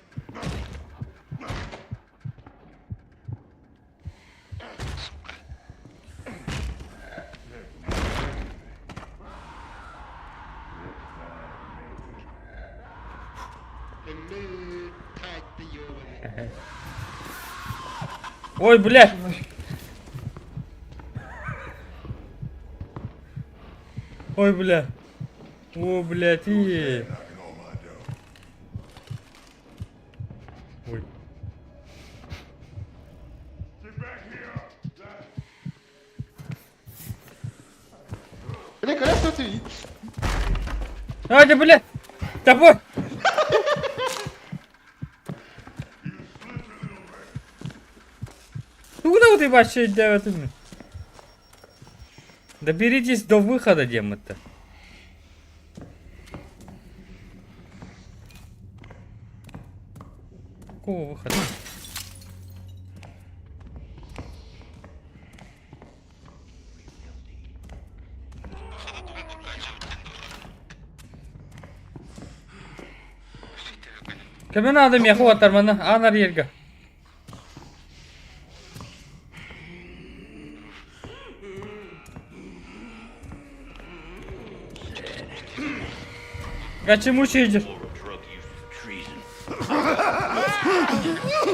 Ой, блядь. Ой, бля. О, блядь, и. Ой. Бля, коляска ты. А, да, бля. Тобой. Ну куда вы вообще делаете? Доберитесь до выхода, демон-то. Какого выхода? Кеме надо меху атарманы, анар ерге. Гачи мучаешь.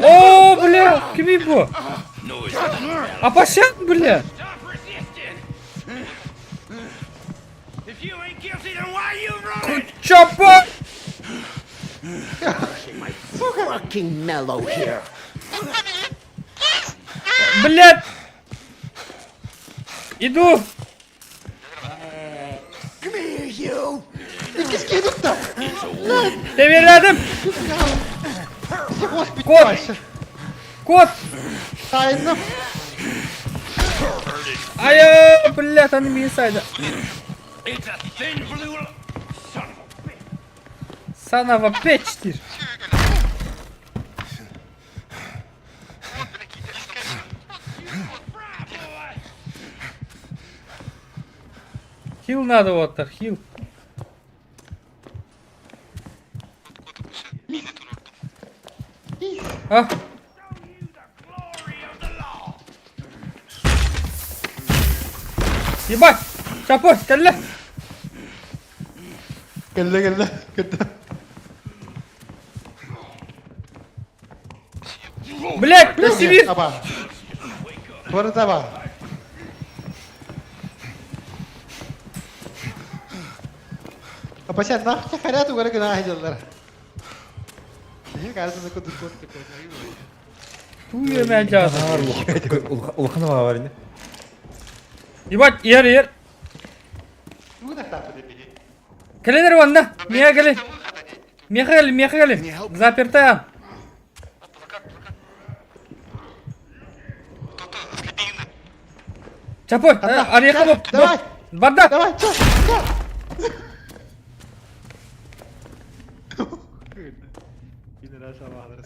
О, бля, кими бу? Апасян, бля. Чапа! Fucking mellow here. Блядь! Иду! Come here, you. Temirledim! Кот! Кот! Тайна. Ай, блядь, они меня сайда. Санова печь ты. Хил надо вот, хил. А. Ебать! Чапой, кэллэ! Кэллэ кэллэ. Кэллэ. Блядь, на Сибирь! Аба. Туора таба. Апася нахуй харят угара гына айдаллар. Киһи кажется кудук кот такой. Туя мә Улахан бар ини. Ебать, ер ер. Тугу тапы деп. Кэлэнэр ванна. Миэхэ кэлин. Миэхэ кэлин, миэхэ кэлин. Запертая. Чапой, ареха боп. Давай. Барда. Давай, чё?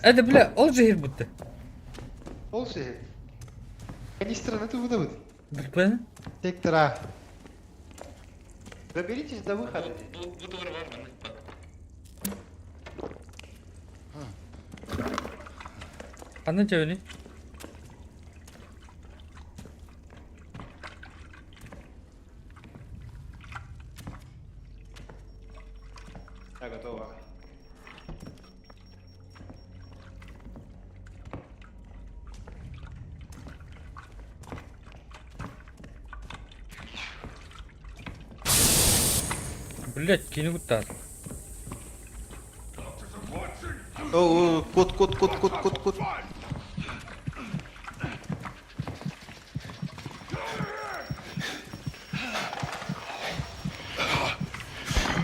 Это, бля, ол же будто. Ол же. Канистраны тугу да Билбэн. Сектора. Доберитесь до выхода. Ханна дьэбиний? Я готова. Блять, кини куттаат. О, кот, кот, кот, кот, кот, кот.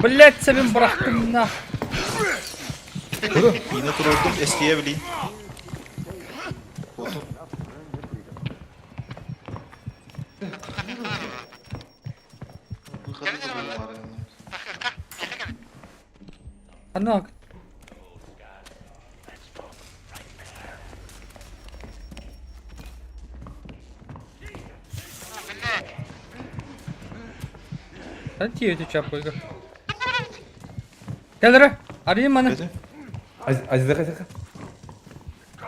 Блять, сэбин бырахтым на. Мина турордум, эстие билин. Ханна Ханна тиийэ чаппыга. Кэл эрэ, арыйын маны. Аздаха аздаха.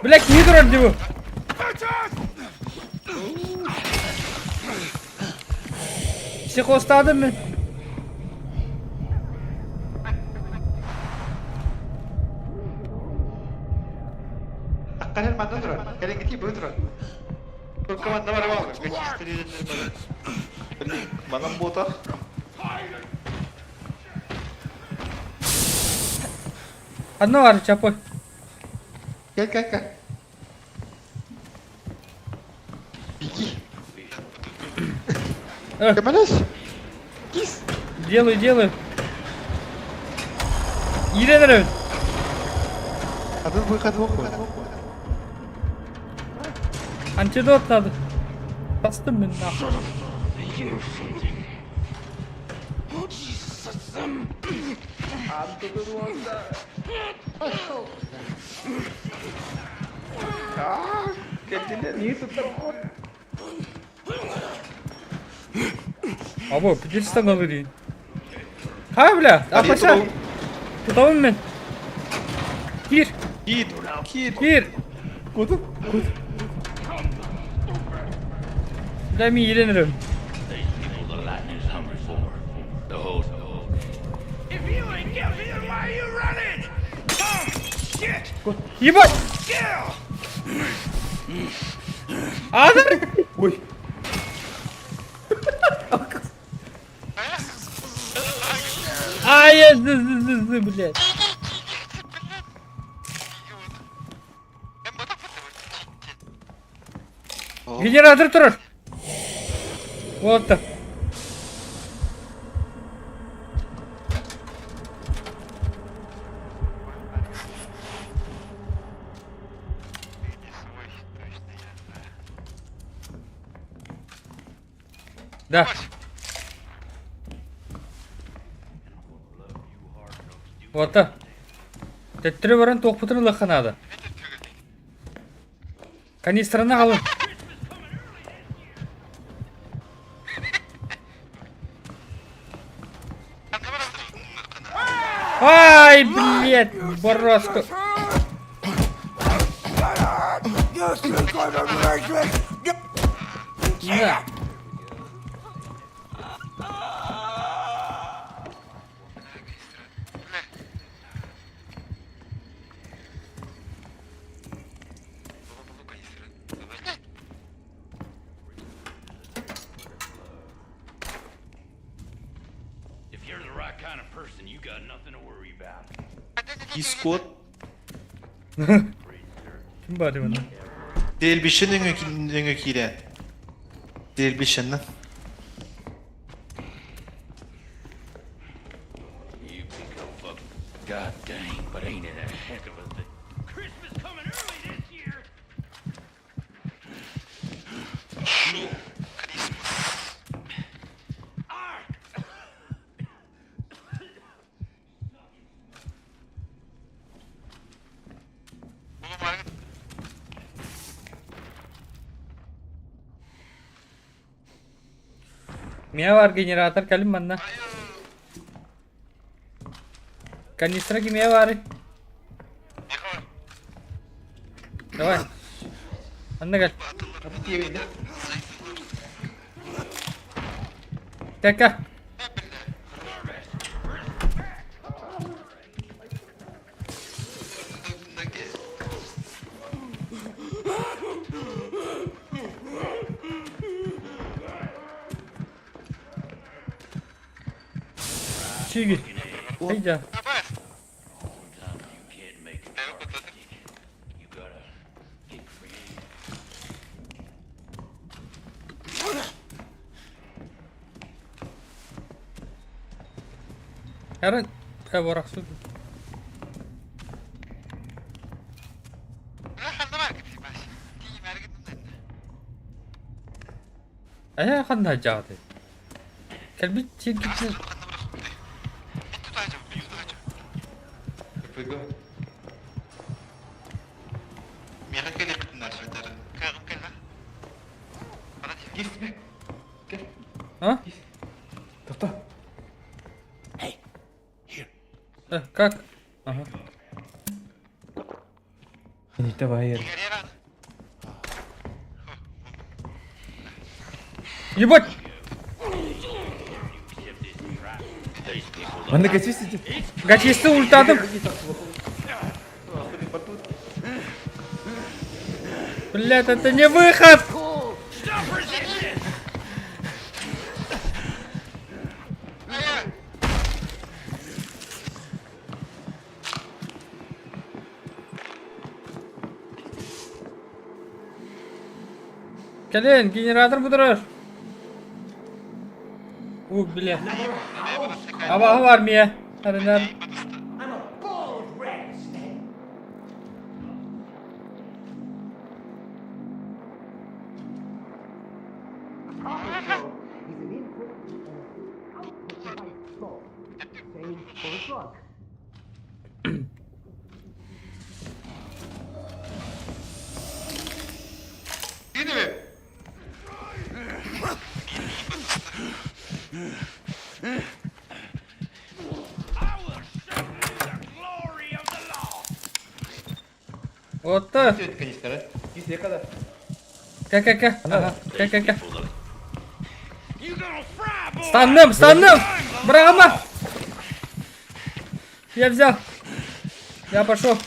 Бля, киһи турар дии бу. Психостаадым мин. Аккарен манна турар. Кэлиҥҥитии бу турар. Только манна бар буолла. Блин, манан буотах. Ханна баар чапы? Кэл кэл кэл. Беги. Көмөлөс. Кис. Делаю, делаю. Иирэн эрэбин. Атын выход выход. Антидот надо. Бастым мин нахуй. Або, Петерстан алырый. Ха, бля, апаша. Тутабын мен. Кир. Кир, кир. Кир. Куту, кут. Бля, мин иирэн Ебать! Азыр! Ой. Ай, я, блядь. Генератор турар. Вот так. Да. Вот так. Төттөрү баран туохпутун ылыахха наада. Канистраны аҕалын. Ай, блядь, бороска. На. Кискот. Ким баар манна? Дэлбишин өҥө киирэн. Дэлбишиннэн. Миа бар генератор кэлин манна. Канистра кимиэ баарый? Давай. Анна кэл. Кэл кэл. Чиги. Айда. Эрэн, барахсın. Ээ, ханна дьааты? Кэлбит сиргитин А? Как? Ага. Ебать! Манна кэчисити. Гачисты ультадым! Блядь, это не выход! Кэлин, генератор будурар. У, бля. Абаһы бар мия. Арынар. Вот так. Кэ-кэ-кэ. Ага. Кэ-кэ-кэ. Станным, станным! Брама! Я взял. Я пошел.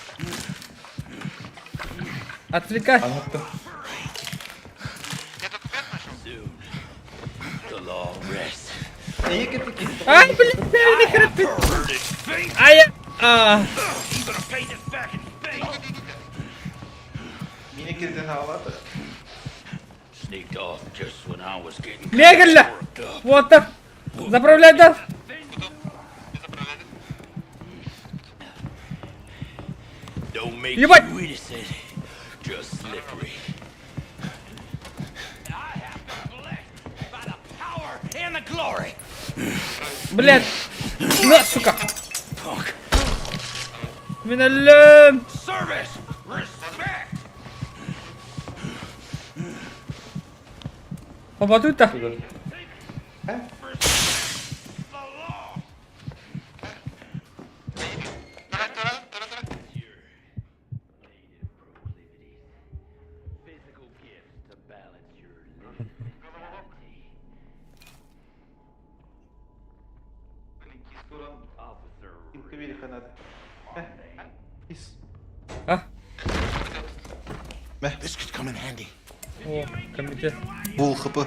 Отвлекай. Ай, блин, нахера ты? Ай, я... А. Мегелля! Вот так! Заправляй, да! Ебать! Блядь! На, сука! Миналем! Хобатута! А? This could come in handy. О, комитет. Бул хп.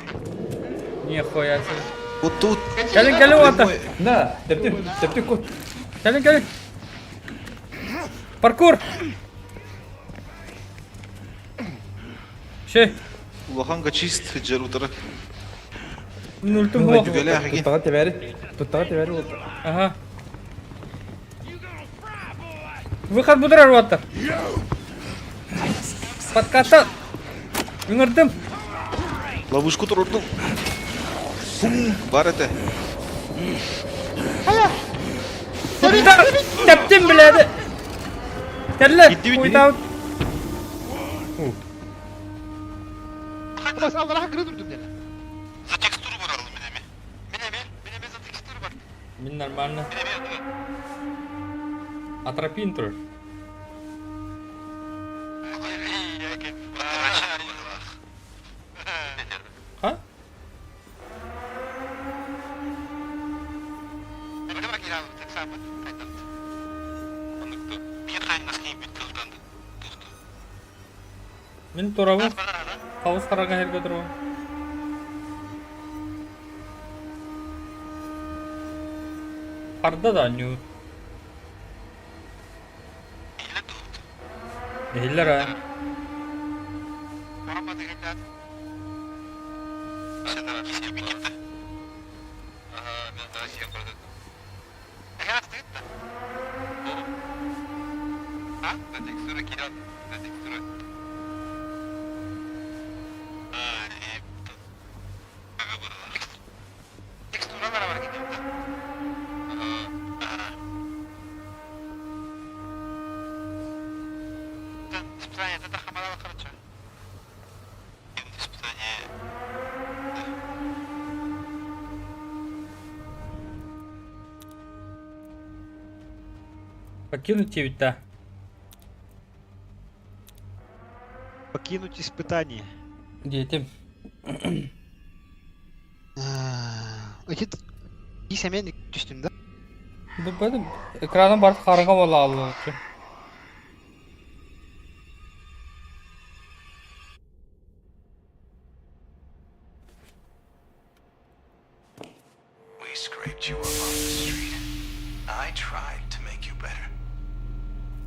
Нихуя себе. Вот тут. Кэлин, кэлин, вот На, тэптим, тэптим кут. Кэлин, кэлин. Паркур! Шей, Улахан чист жер утары. нултум хо. Туттаға тебәрі. Туттаға тебәрі болды. Ага. Выход будрар вот Подката. Үҥүрдүм. Ловушку турурдум. Бум, бар это. Удар! Тэптим, блядь. Кэллэ. Битти, битти. Уйтаут. За текстуру баралым мен эми. Мен эми, мен эми за текстуру бар. Мин нормально. Атропин тур. Мин турабын. Хабыс хараҥа сиргэ турабын. Харда да анньуу. Иһиллэр аа. Покинуть диэбит да. Покинуть испытание. Диэтим. Эти исэмэн түстүм да? Билбэтим. Экраным барыта хараҥа буола хаалла. We scraped you up off the street. I tried to make you better.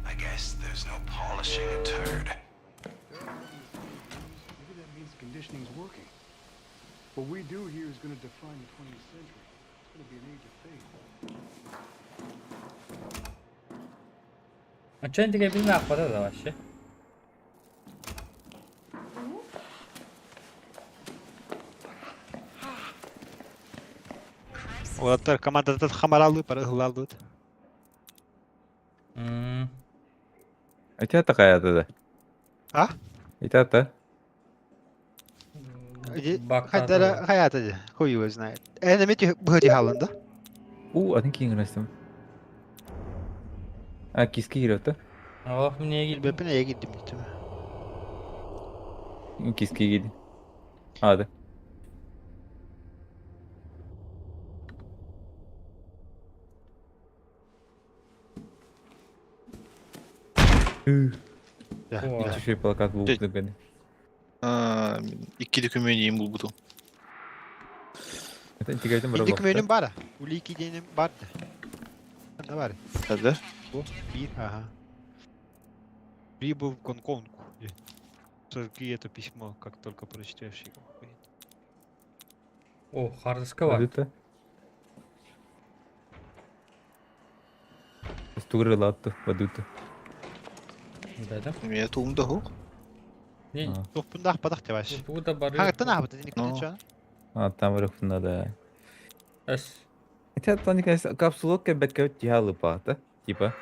I guess there's no polishing a turd. Maybe that means the conditioning's working. What we do here is gonna define the 20th century. It's gonna be an age of faith. Оччоон тигэбин аахпата да вообще. Уолаттар командаттан хамаралыы бары ыһыллааллыбыт. Ити ата хайата да? А? Ити ата? Хайдара хайата дии. Хуй его знает. Эн эмит быһа хаалын да? У, атын киин гынастым. А, киски киирэ Олох мне киирбит. Билбэппин эйэ киирдим диэтим. Киски киирди. Ады. Ичи плакат булбут гэн. Икки дөкүмүөн булбутум. Икки дөкүмүөнүм баара. Улики диэним бар да. Да бар. Да? Бу биир, ага. Прибыл в Гонконг. Сожги это письмо, как только прочтешь его. О, хардыска бар. Это? Стугры латты, бадуты. Да, Мен туумда хук. Не. Тухпундаах падах тебаш. Тугу да бары. Хагаттан аахбыт ини күнүн А, там вверху да. Эс. Хотя там, конечно, капсула кэбэкэ тиһалы паата, типа.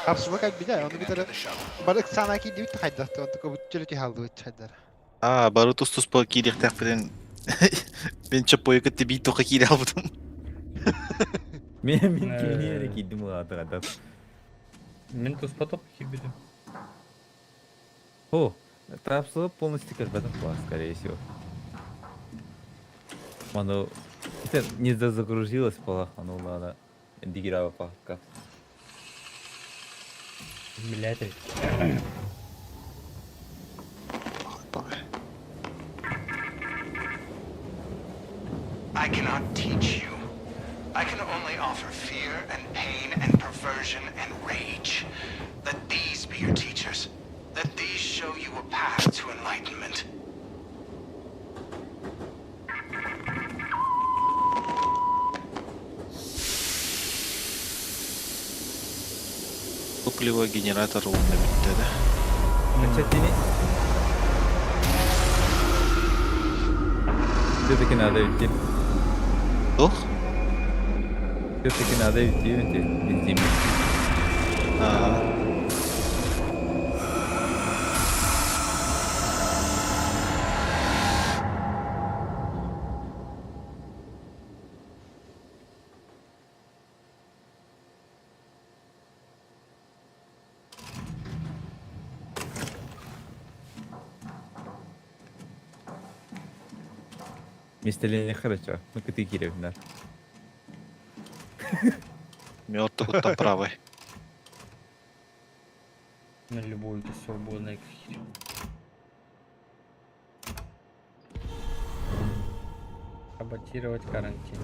Капсула кэлбитэ, ону кытары бары ыксаана киирдибит хайдах, онтука бүттүлэ тиһаллыбыт хайдар. А, бары тус-туспа киириэхтээхпитин мен чоппойу кытта биир туохха киирэ албытым. Мен мин кимини эрэ киирдим улаатыгата. Мин туспа топ киирбитим. О, капсула полностью кэлбэтэх была, скорее всего. Оно это не загрузилось была, оно ладно. Дигирава пакка. Блядь. I cannot teach you. I can only offer fear and pain and perversion and rage. Let these be your teachers. Let these show you a path to enlightenment. Топливо генератор уонна бүттэ да. Чатини. Все-таки надо идти. Туох? Все-таки надо идти эти бензин. Аа. Мистер хорошо. Ну-ка ты киирэ, да. Мертвый там правый. На любую ты свободная херь. Саботировать карантин.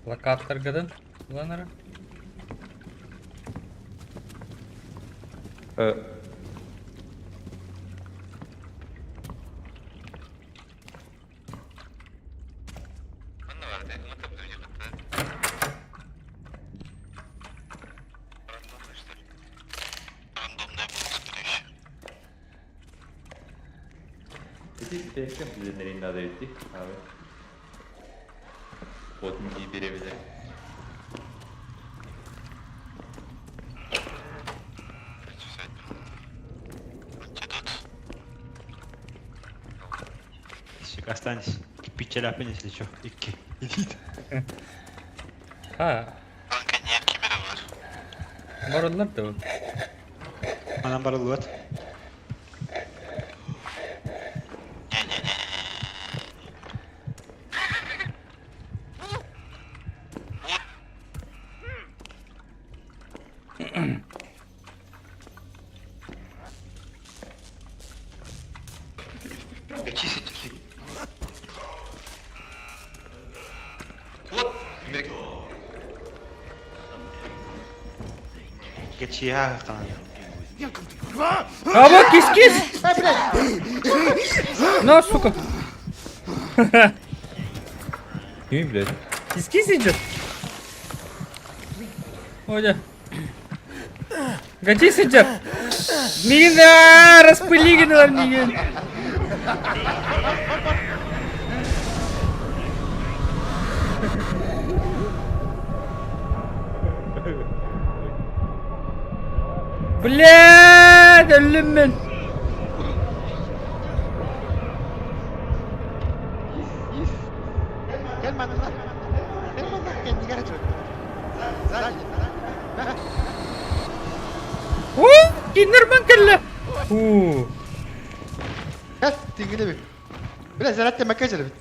Локатор гадан, Ланера? Ити бүтэһиккэ билиннэрин наада эбит дии, аабы. Отун дии биэрэбилэр. Сука, останься. Кирпичеляпин, если чё. Икки. Иди. Ha. Бараллар да. Анан барыллыбат. Кечиһэ канан. А вот кис-кис! На, сука! Кими блядь? Кис-кис идет? Оля. Гати сидят. Мигин, а, распыли генерал Мигин. Блядь, өллүм мин. Кэл манна. Кэл манна кэннигэр этэр. О, киндерман кэллэ. Фу. Кэл, тиҥҥинэ бит. Бля, зарядка мәккә бит.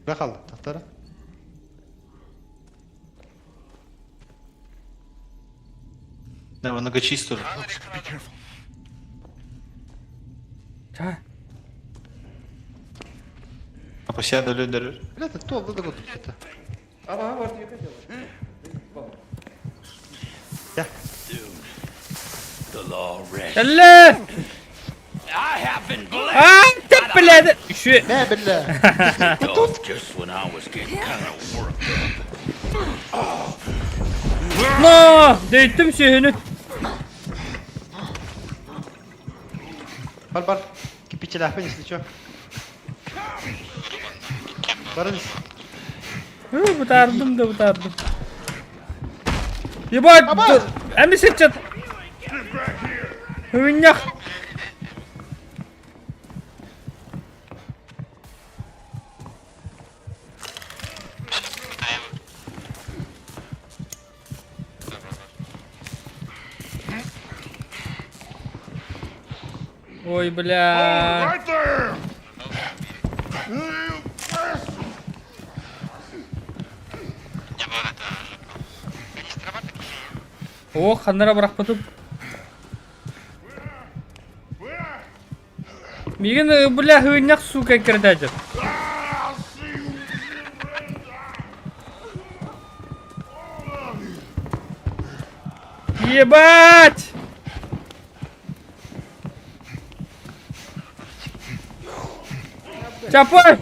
Бра қалды, тақтара. Да, многочист тоже. Ча. А постоянно люди. Бля, это то, да, да, это. Кэллэ! А, ты, блядь! Еще. Мә, бля. Но! Дөйттүм сүһүнү. Бар, бар. Кирпичеляпин, если чё. Барын. Бытаардым да бытаардым. Ебать! Эми сычат! Хүйнях! Ой, бля. О, ханнара бырахпытым. Мигин, бля, хүйнях, сука, кирдәдір. Ебать! Чапай!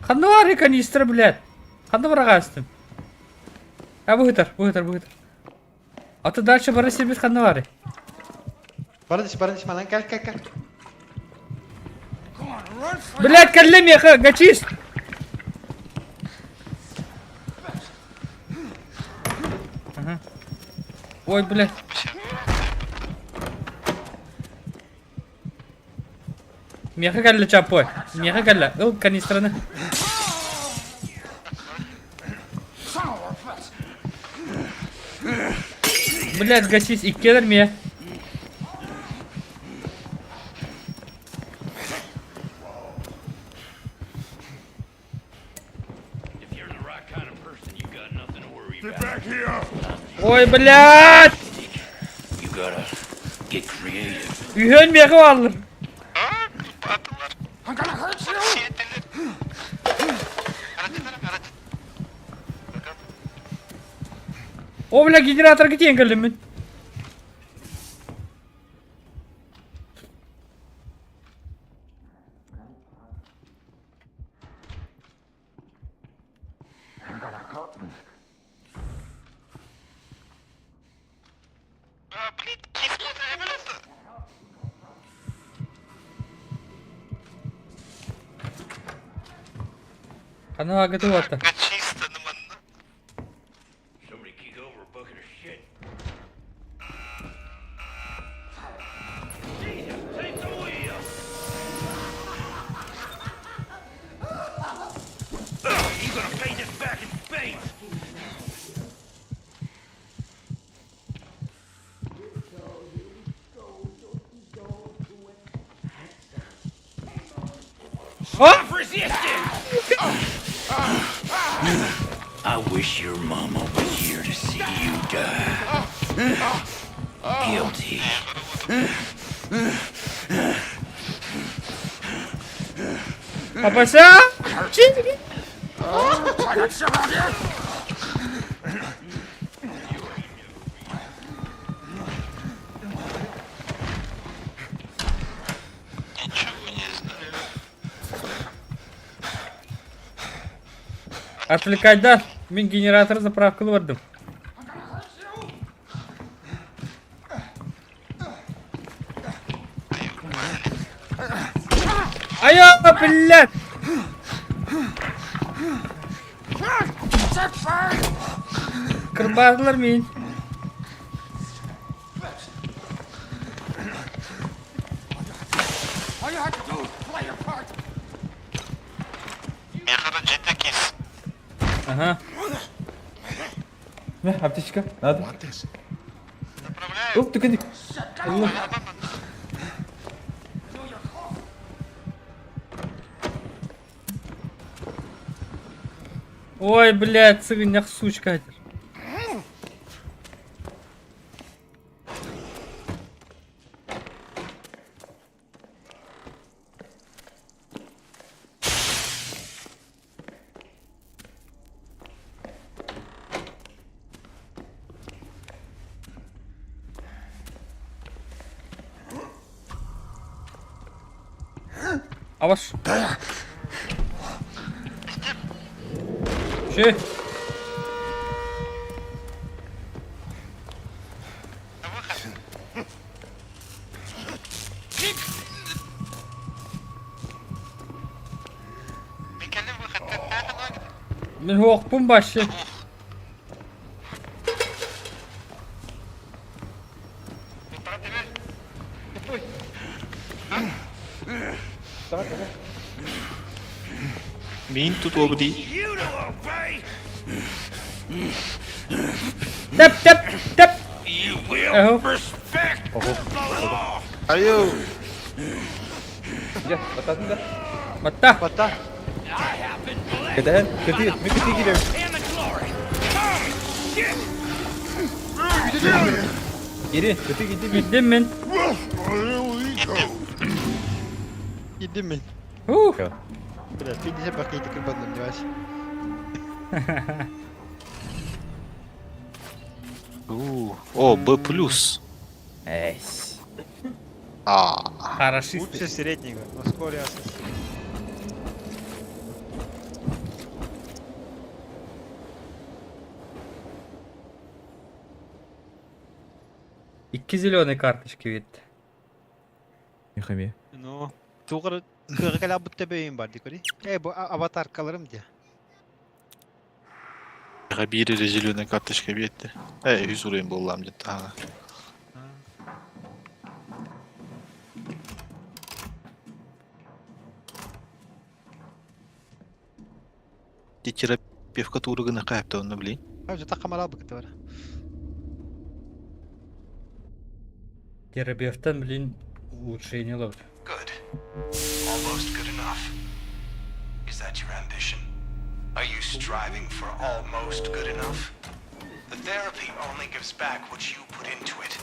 Ханна бар канистра, блядь. Ханна барагастым. А быһытар, быһытар, быһытар. А то дальше бара сирбит ханна бар. Барын, барын, манан кел, кел, кел. Блядь, кэллэ миэхэ, гачист! Ага. Ой, блядь. Миэхэ кэллэ Чаппой. Миэхэ кэллэ. Ыл канистраны. Блядь, гасись, иккиэлэр миэ. Ой, блядь! Үһүөн миэхэ бааллар. О, бля, генераторга тиийэн кэллим мин. Ханна агаты уотта? I wish your mama was here to see you die. Guilty. Папася! Отвлекать да? Мин генератор заправкалы бардым. Айа, блядь! Кырбаатылар мин. Ага. Мэ, аптечка, надо. Оп, түгэнник. Ой, блядь, сыгынньах сучка. Аваш. Ши. Мин хуохпун башы. Мин тутуобу дии. Тэп тэп тэп. Эһу. Айуу. Дьэ, баттаатын да. Батта. Батта. Кэтэһэн, кытыы, мин кытыы киирэбин. Кири, кытыы киирдим мин. Киирдим мин. Киирдим мин. Ух. Бля, 50 пакетик кырбанным, не Вася. О, Б плюс. Эсь. А. Хорошисты. Лучше среднего, но вскоре ассасин. Икки зеленый карточки ведь. Михами. Ну, тугыр кыгы кэлэ бутта бэйин бар дикори. Э, бу аватаркаларым де. Биир эрэ зеленая карточка биэрдэ. Э, үс уруйун буоллаам дьэ таһана. Терапевка тууру гына хаапта онно блин. Жата камара быкты бар. Терапевтан, блин, улучшение ловит. Good. Almost good enough. Is that your ambition? Are you striving for almost good enough? The therapy only gives back what you put into it.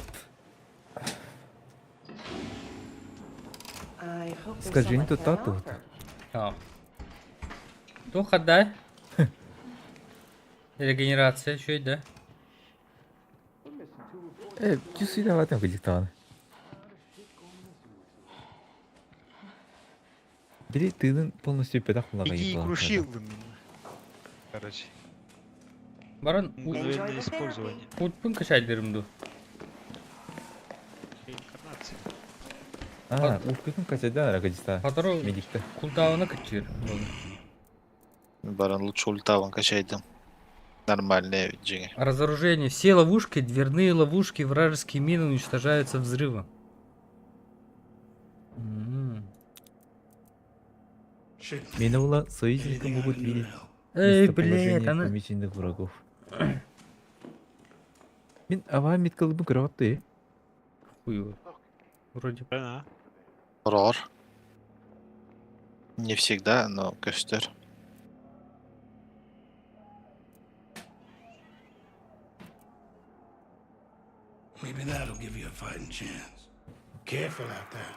I hope there's Скажи, some I не can то тату. offer. А. Туха, да? Регенерация еще и, да? Э, чувствую, кыдьыктаҕына. Били тыынын полностью петах Иди и буоллаҕа крушил меня. Короче, Баран мгновенное использование. Путпун качать берем Реинкарнация. А, уркутун качайдан ара кыдьыста. Которую Медикте. кулдауна качыр. Баран лучше ультаван качайдым. Нормальная ведь дьиҥэ. Разоружение. Все ловушки, дверные ловушки, вражеские мины уничтожаются взрывом. М. Мени була союзники могут видеть Эй, блядь, местоположение она... помеченных врагов. Мин ава меткалыбын көрөҕөттүй. Хуй его. Вроде. Правильно, Рор. Не всегда, но көстөр. Maybe that'll give you a fighting chance. Careful out there.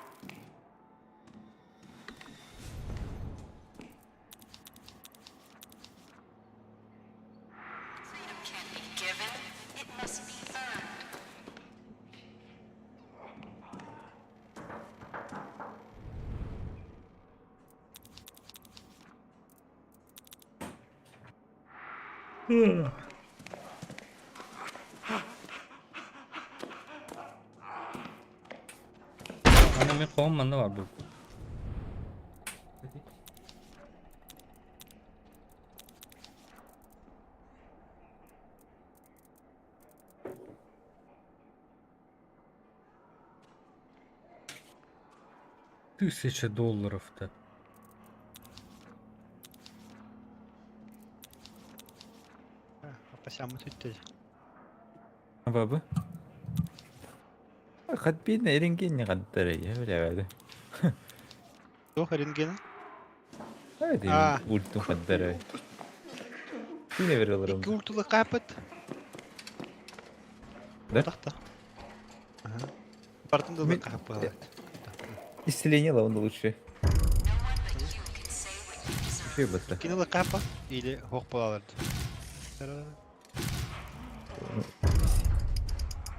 Freedom can't be given, it must be earned. Ана мен қолым манда бар бұл. Тысяча долларов-то. а? Апасямы түттеді. Бабы. Хатбин эренген хаттар я билебеди. Жоқ, рентгені? Hadi А. ультун хаттар. Yine ver alırım. Екі ультулы қапыт. Да? Тақта. Ага. Бартын да Мен- қапы. Исцеление лаванда лучше. No one but you can say what you deserve. Şey бата. Кинолы қапы или хоқ болаларды.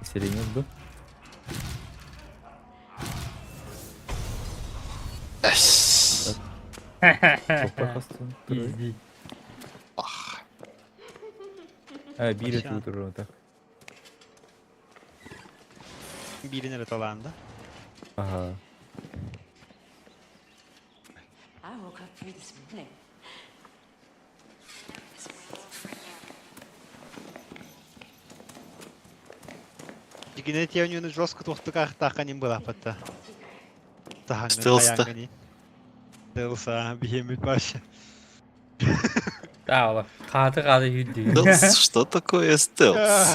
Исцеление oldu. Эс. Toprak hastası. Пизди. Ах. Ha bir Aşağı. ötü так. Бірін таланды. Aha. I woke up free this morning. Is waiting for you. Дигенет явнюны жестко тоқтық ақтаққа нем была патта. Стелс-то. Стелса, бихемит башы. Таула. Қаты қаты юдди. Стелс? Что такое стелс?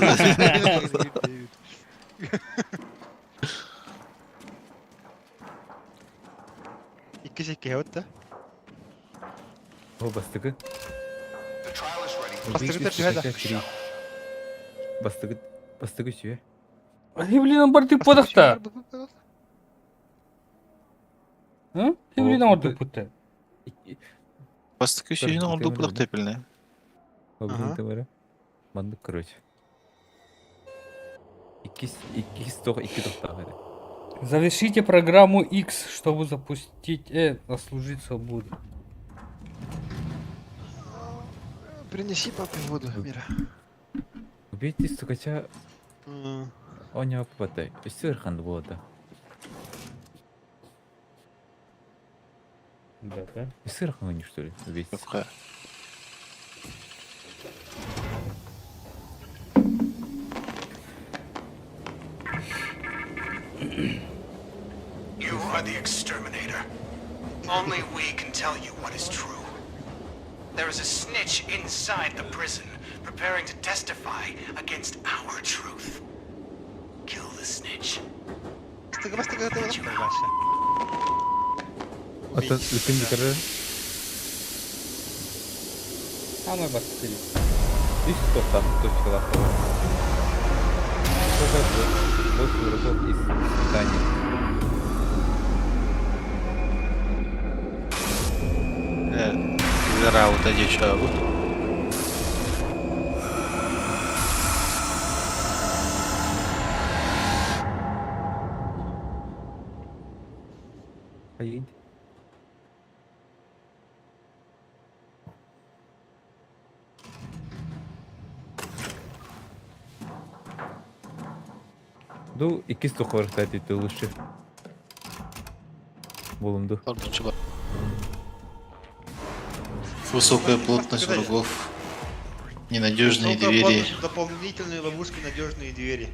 Икки секке өтті. О бастыгы. The trial is ready. Бастыгы тәртібі Бастыгы бастыгы сүйе. Ты, блин, бар ты подахта. Ты, блин, орду путта. Бастыкы сүйін орду пудах тепіліне. Ага. Ага. Мандык короче. Иккис иккис тох икки тохтаах этэ. Завершите программу X, чтобы запустить, заслужить свободу. Принеси папе воду, Мира. Убейте стукача М, оня патай. Өссө ырханды буолата. Да, да. Өссө ырхан что ли? Убейте. Юққа. You are the exterminator. Only we can tell you what is true. There is a snitch inside the prison, preparing to testify against our truth. Kill the snitch. Оттон ытын бүтэрэр Самый бастыҥ. үс тохтоох точкалаах буолар. Сколько больше врагов из испытаний. Вераута дечабы. Поедь. Ду иккис тухварта ты лучше. Булумду. Высокая плотность врагов. Ненадежные двери. Дополнительные ловушки, надежные двери.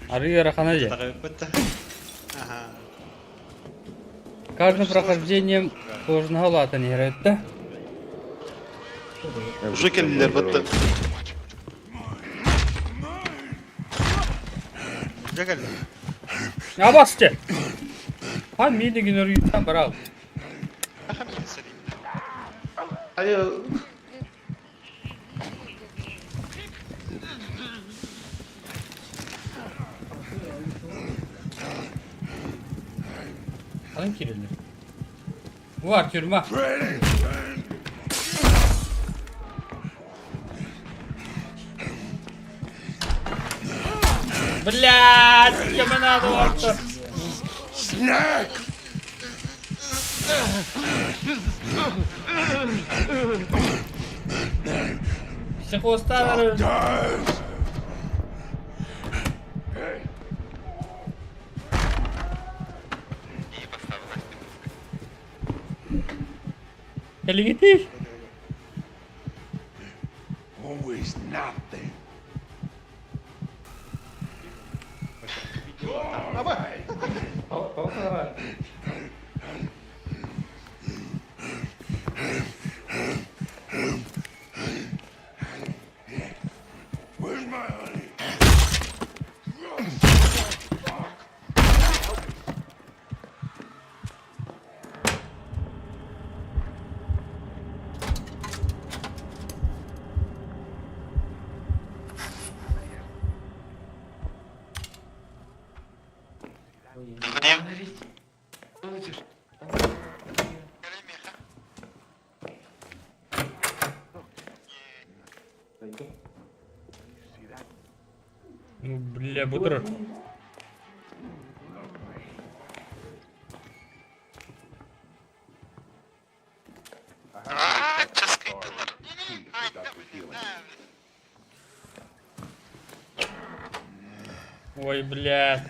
Арыы ыарахана дьэ. Ага. Каждым прохождением сложноһа улаатан иһэр да? Уже кэллилэр батта. Уже кэллэ. Абасте! А миигин өрүүттэн барал. Айо. Alın kirili. Var тюрьма. Блядь, я надо Артур. Психостар. Кэлигитий? Always nothing. Where's my honey? Ну, бля, бутер. Ой, блядь.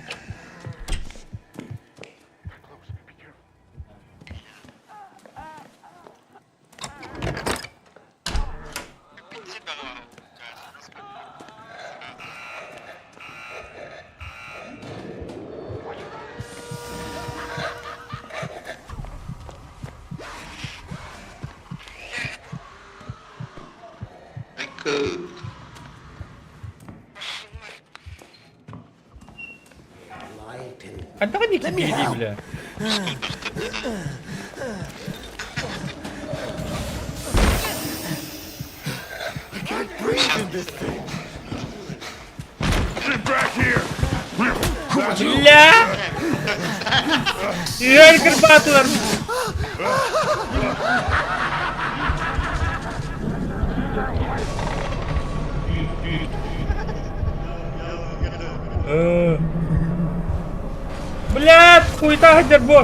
Хайдах не киирдий, бля? Бля! Үөр кырбаатылар! Блядь, хуйта сылдьар буо.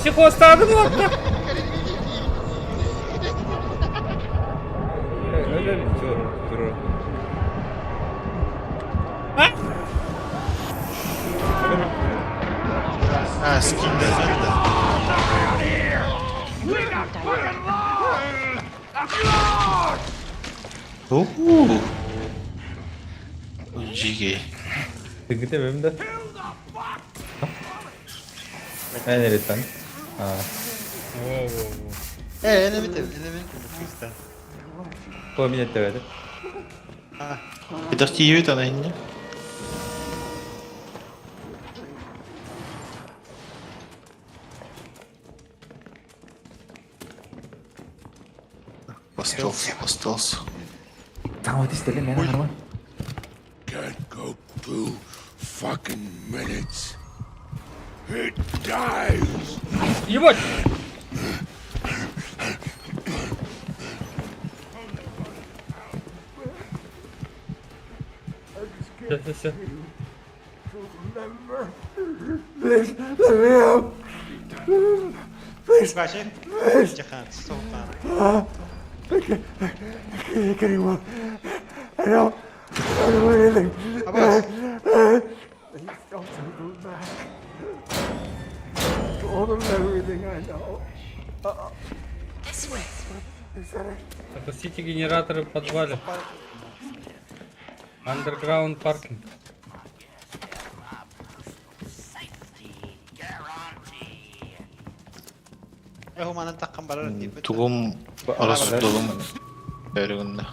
Психостаабын уолта. А? А, скинь, да, да. Уу. Жигей. Тыгыта бэм да? Эн эриттэн. Во-во-во. Э, эн эбит, эн эбит кыыстан. Поменять давай. А, Хайдах тиийбит ана инньэ? Остался, остался. Там вот истели, мен нормально. Can't go 2 fucking minutes. It dies. Ебать! Все, все, все. Вася, Джахан, Султан. Аббас. This way. Запустите генераторы в подвале. Underground parking. Э, манан таххан барар диэбит. Тугум арасудолум бәрігінді.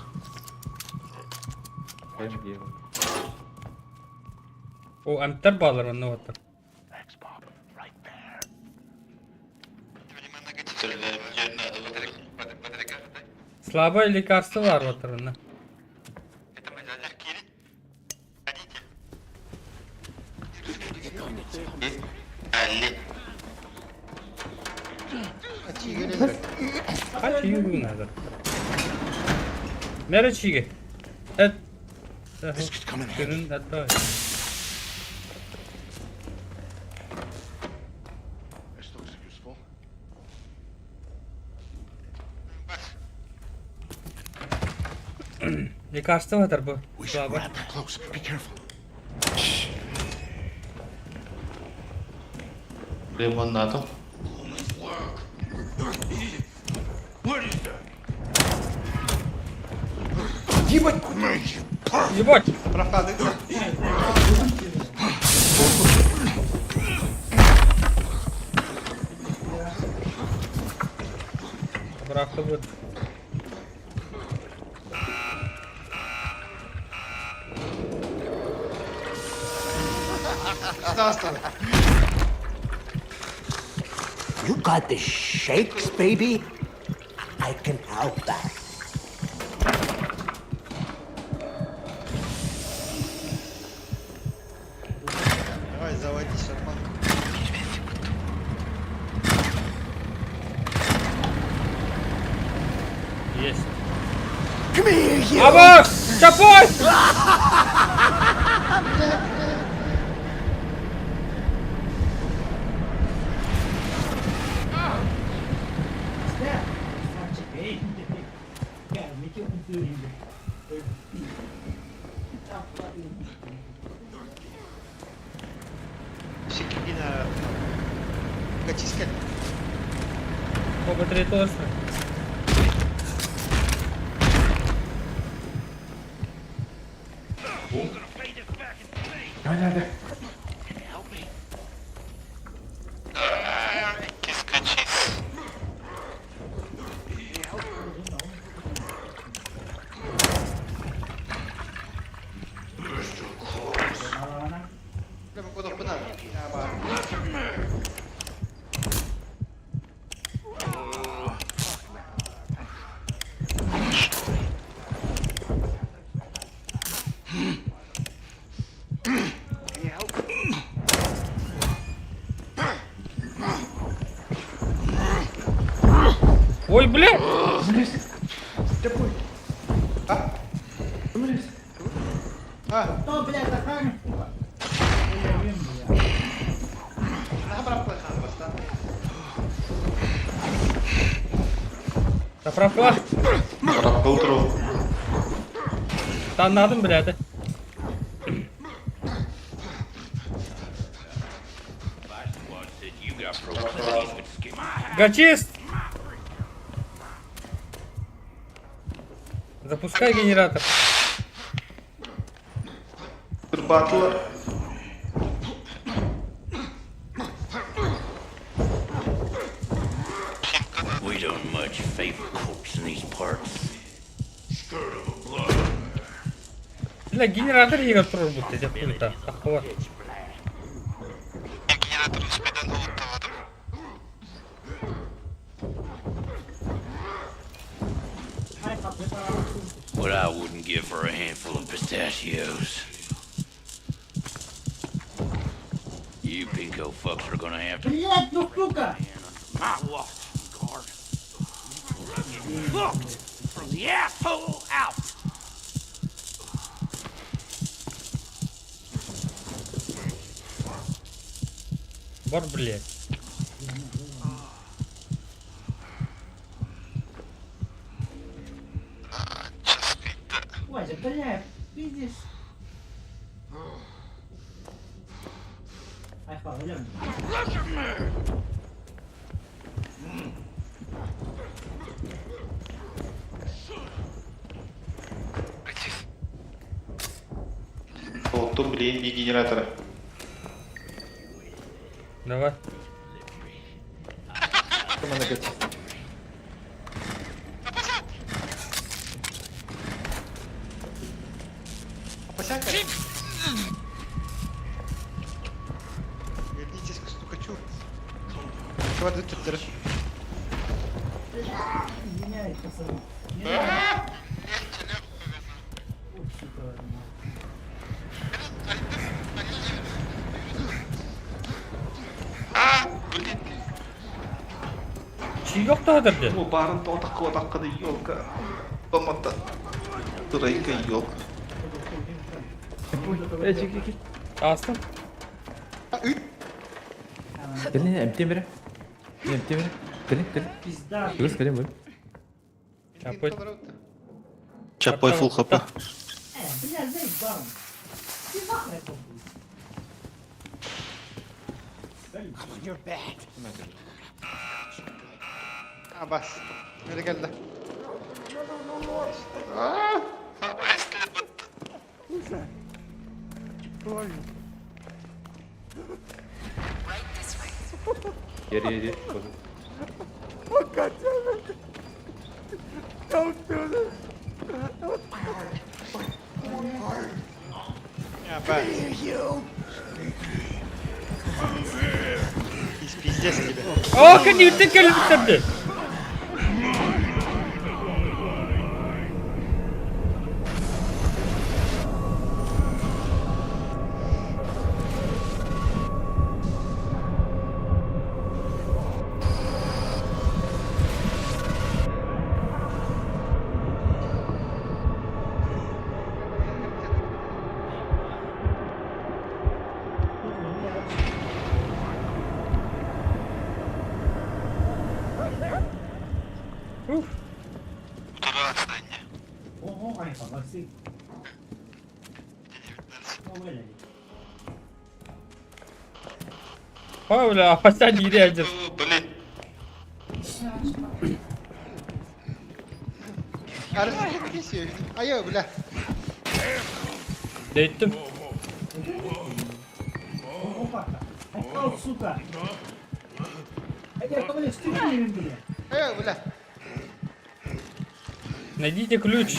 О, амтар балар онно вот. Слабое лекарство бар вот онно. Kaç iyi bugün hazır. Nere çiğe? Et. Günün hatta. This looks useful. Лекарство var bu. We should Слабо. grab that close. Be careful. Лимонадом. What is that? Ебать! Прохлады. Bıraktı bu. You got the shakes, baby? I can help that. Давай, заводи шарманку. Есть. Абак! Чапай! Шикидина. Качискет. Оба три тоже. Кискачис. Ой, бля! Заправка. Рапылтру. Tanladım bile Гачист! Запускай генератор. Батлер. We don't much in these parts. Skirt of a blood. Бля, генератор иһигэр турарбыт дии хуйта. Таххыбат. Генератор успедан уһуттабатым. What I wouldn't give for a handful of pistachios. You pinko fucks are gonna have to. My watch, guard. Hooked from the asshole out. Бар, блядь. Оттон билигин дии генератора. Давай. Вернитесь к стукачу. Кладу тут Чиек таһыдыр дии. Бу баарын тоҕо отаккада елка. Томата. Тройка елка. Астым. Кэлин эмтиэм эрэ. Эмтиэм эрэ. Кэлин, кэлин. Кыыс кэлин бу. Чапой. Чапай фул хп. Абас. Мери кэллэ. Right this way. Geri geri. Абас. Пиздец тебе. Оо, кэнниттэн кэлбиттэр дии. Ух. Ой, бля, апася дире Блин. Арысы кесиyor. Айо, бля. Дэйттим. Айо, бля. Найдите ключ.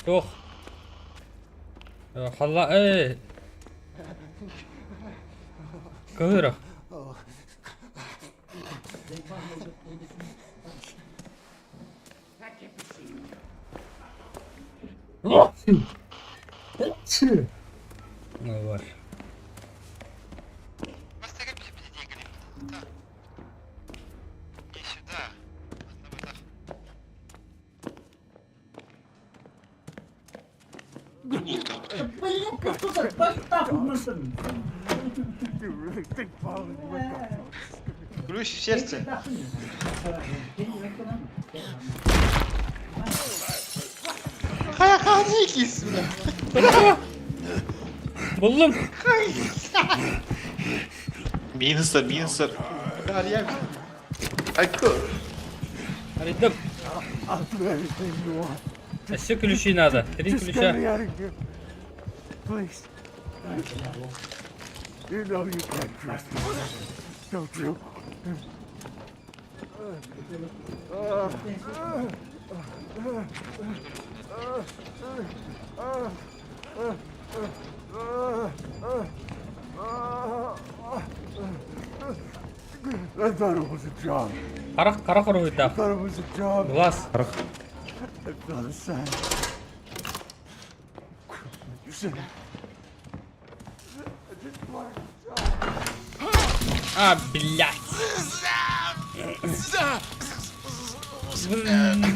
Туох. Халла, э. Кыһыра. Ой, бар. Ключ в сердце. Ха-ха, бля. Буллум. Минустар, минустар. Арья. Айко. Арыйдым. I'll do anything you want. Все ключи надо. Три Just get ключа. me out of here. Please. You know you can't trust me, don't you? I thought it was a job. Харах харах I уруһуйдаах. thought it was a job. Глаз. I felt sad. You said I just wanted a job. А, блядь.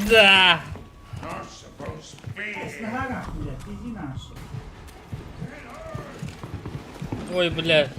Да. Ой, блядь.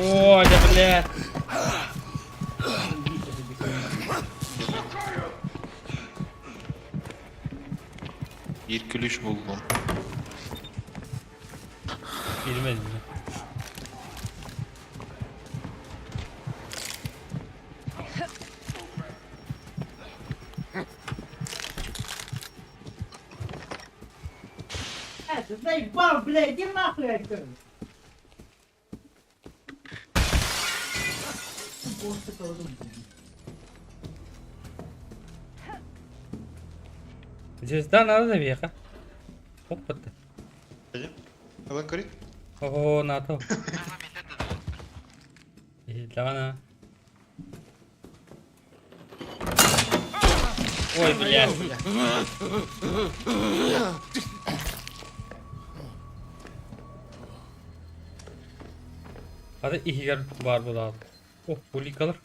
Ой, да, блядь. Bir ключ buldum. Girmedi mi? Это заебал, бля, иди нахуй отсюда. Звезда надо веха. Опа-то. Ылан көрүй. О, НАТО. Ладно. Ой, блядь. Hadi иһигэр баар буолаат. О, уликалар.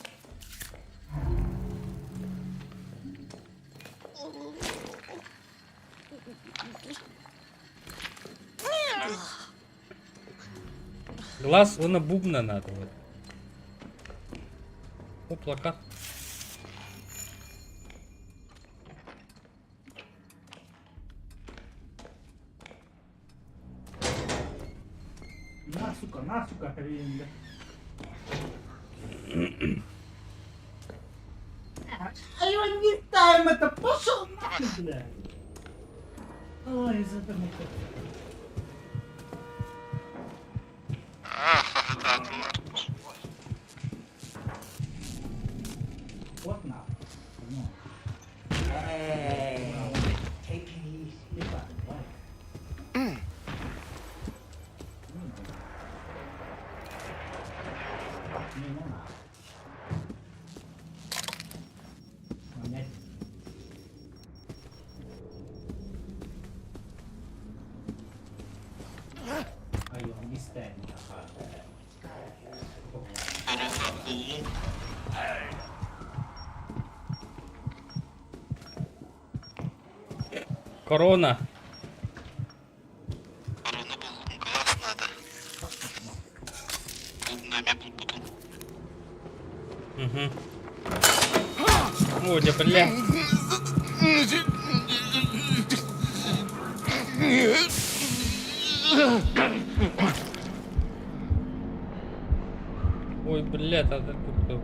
Глаз уонна бубна надо вот. О, плакат. На, сука, на, сука, хрень, да. А его не ставим это, пошел нахуй, бля. Ой, из этого Вот нахуй. Ну. Take it easy. Ебать, Не, ну нахуй. Понять. Ayun, this time. Корона. Корона buldum. Глаз надо. Бубна эмиэ булбутум. Угу. Ой, да бля. Ой, блядь, а это тут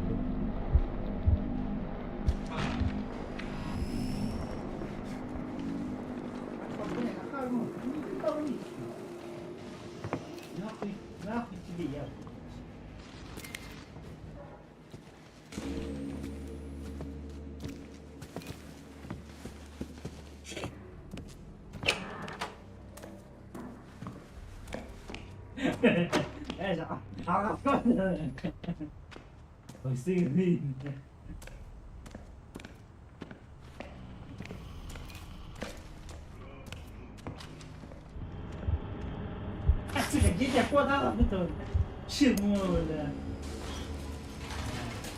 Нахуй, нахуй тебе я. Чему, бля?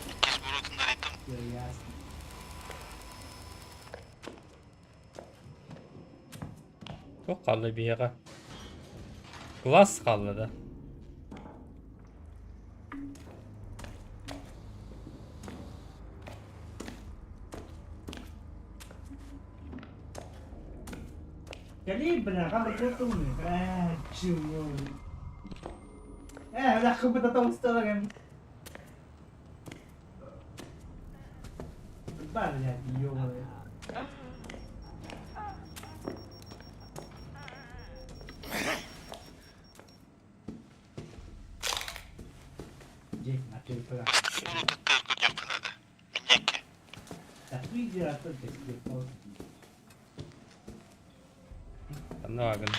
Иккис бурутун арыйдым. Всё ясно. Туох хаалла биһиэхэ? Класс хаалла да? Кэлиий, бля, хам тумный. Э, чего? Э, бля, хыбыта толстого. Блядь, ёбаный. Дьэ, матыыпыла. Ханна бааргын?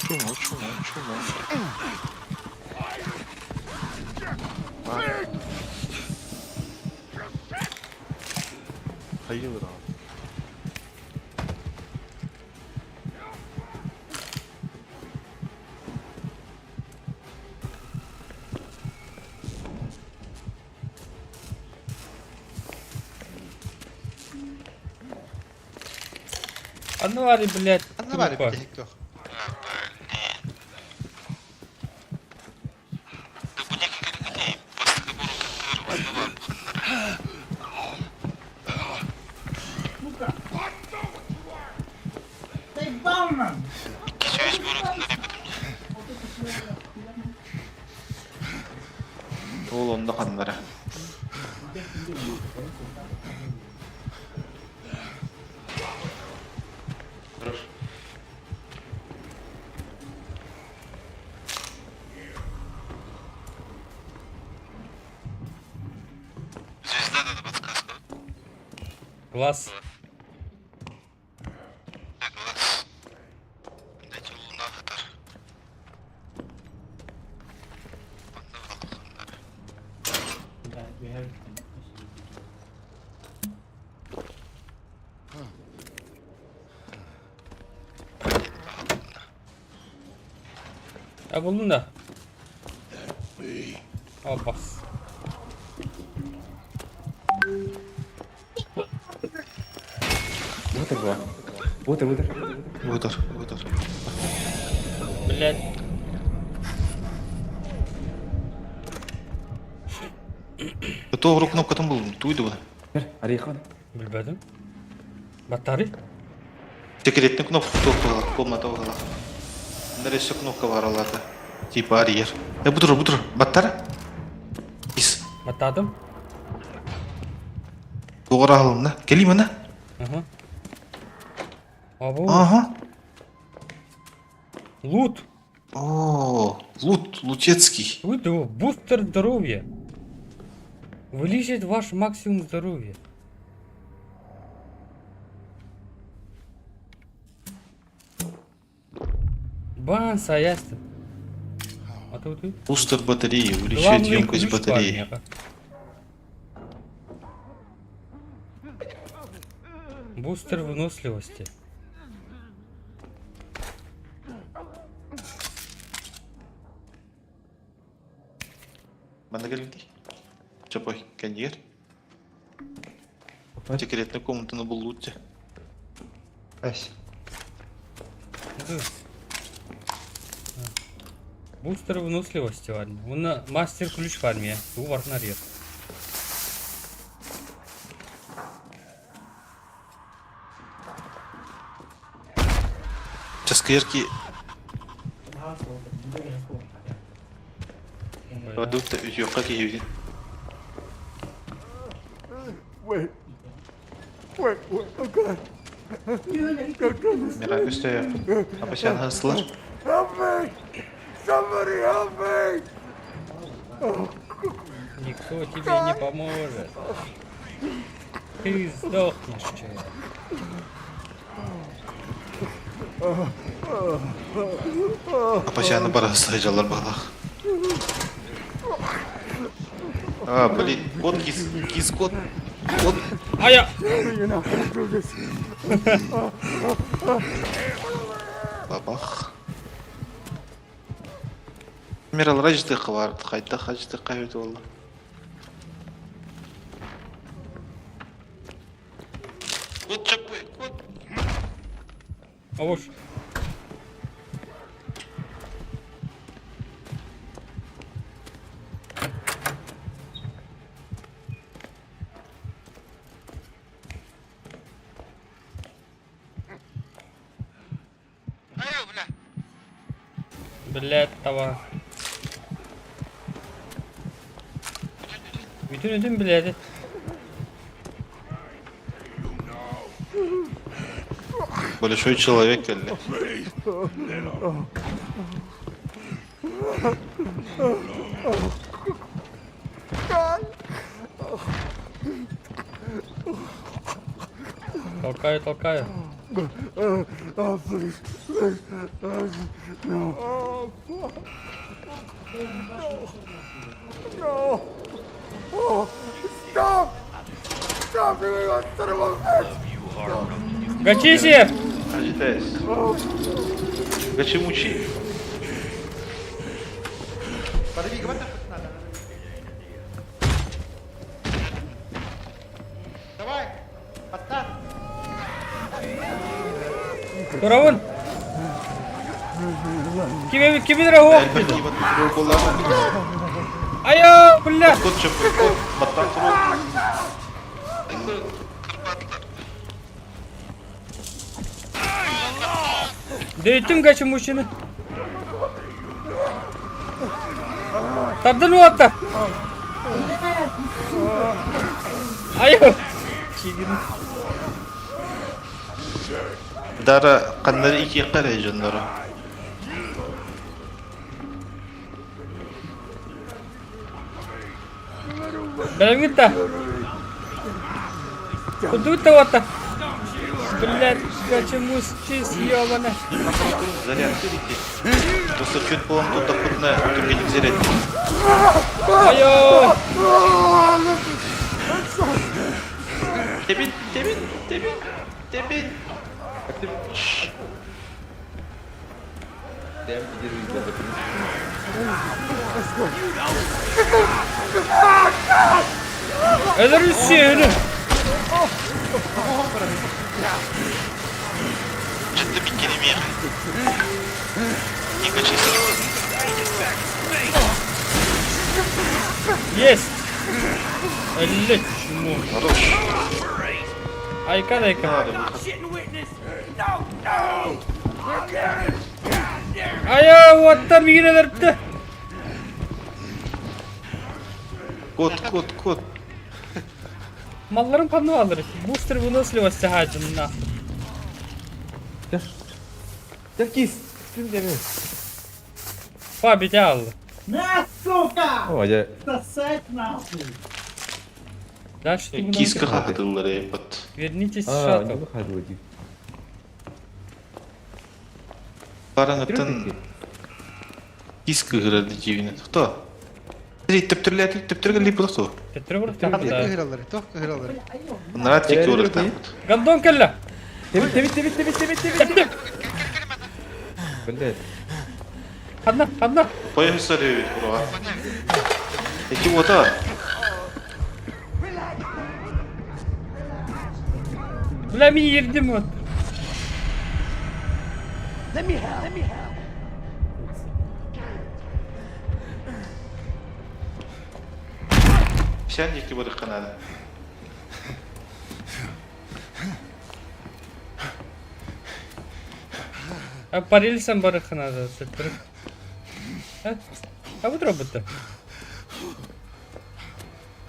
Чума, чума, чума. Хайылыр аҕа. Анвари, блядь, Ханна баар трупа. бүтэһик туох. Сука! Заебал нам! Ол онно ханнара. Глаз. А булдун да? Албас. Бутер була. Бутер, бутер. Бутер, бутер. Блядь. Тоҕо кнопкатын булдум, туйду бу. Арыйхан. Билбэтим. Баттары? Секретный кнопка туох баҕалаах, комната баҕалаах. Онно өссө кнопка баар алаата. Типа арыйар. Э, бу тур, бу тур. Баттар. Ис. Баттаатым. Туох аһылынна? Кэлиим ана. Ага. Абу. Ага. Лут. О, лут, лутецкий. Лут его. Бустер здоровья. Увеличит ваш максимум здоровья. Бан, саястын. А то ты. Бустер батареи, увеличивает Главный емкость ключ батареи. парня. Бустер выносливости. Манна кэлинтий. Чопой, кэннигэр. Секретный комнатаны буллут дьэ. Эс. Бустер выносливости в армии. Он на мастер ключ в армии. У варнарет. Часкыйар ки Продукты үтүөххэ киһибитин. Wait. Wait, wait, oh God. Мира көстөйөкпүн. Апасян хасылар. Help me! Somebody help me! Никто тебе не поможет. Ты сдохнешь, человек. Апасяны бара сылдьаллар баҕалаах. А, блин, кот кис, кис кот. Кот. А я... You're not gonna do this. Бабах. Камералар аждыхха бар, хайдах аждыхха эбит буолла. Кут чаппы, кут. Авуш. Блядь, таба. Бүтүн үтүн билээди. Большой человек кэллэ. Толкаю, толкаю. Гачиси! Ажитес. Гачи-мучи. Давай, подстав. Турабын! Ким кимин эрэ уох Элбэх киибат туруу буоллаҕа. Айа, бля! Кут чаппы, кут, баттан туруу. Дөйтүм гачи мужчины. Тардан уотта! Айо! Дара ханнары икиэххэ эрэ дьонноро. Бэлэмҥит да? Кудуут да уотта? Блядь, почему чиз ёбана? Зарядка дии. Просто чуть буолан турдахпытына түргэнник зарядка. Айо! Тебин, тебин, тебин, тебин. Өлөр сүөһүнү! Дьэ биккиримиэхэ. Не качайся. Есть! Өллө чмо. Хорош. Айка дайка. Надо выход. Айа, уоттар миигин өлөрдө. Кот, кот, кот. Малларын панно алыр. Бустер выносливость саһаачын на. Кис! Ким деми? Па бите алла. На, сука! О, дьэ, Сосать нахуй! Дальше ты Киска хаһытыллар эппит. Вернитесь в а, не шаттл. выходила дии. Бараҥыттан кис кыһырар дьиэбинэ. Кто? Төптүрлээтик төптүргэ лип ту. Төттөрү Ханнык да. кыһыраллар, туох кыһыраллар? Нарат тики урыктаахпыт. Гондон кэллэ. Тебит, тебит, тебит, тебит, тебит, тебит. Блядь. Ханна, ханна. Поясар эбит буруга. Эки ота. Бля, мин ердим вот. Сен дики барыкка надо. А по рельсам барыхха надо. Төттөрү. А? А вот робот-то.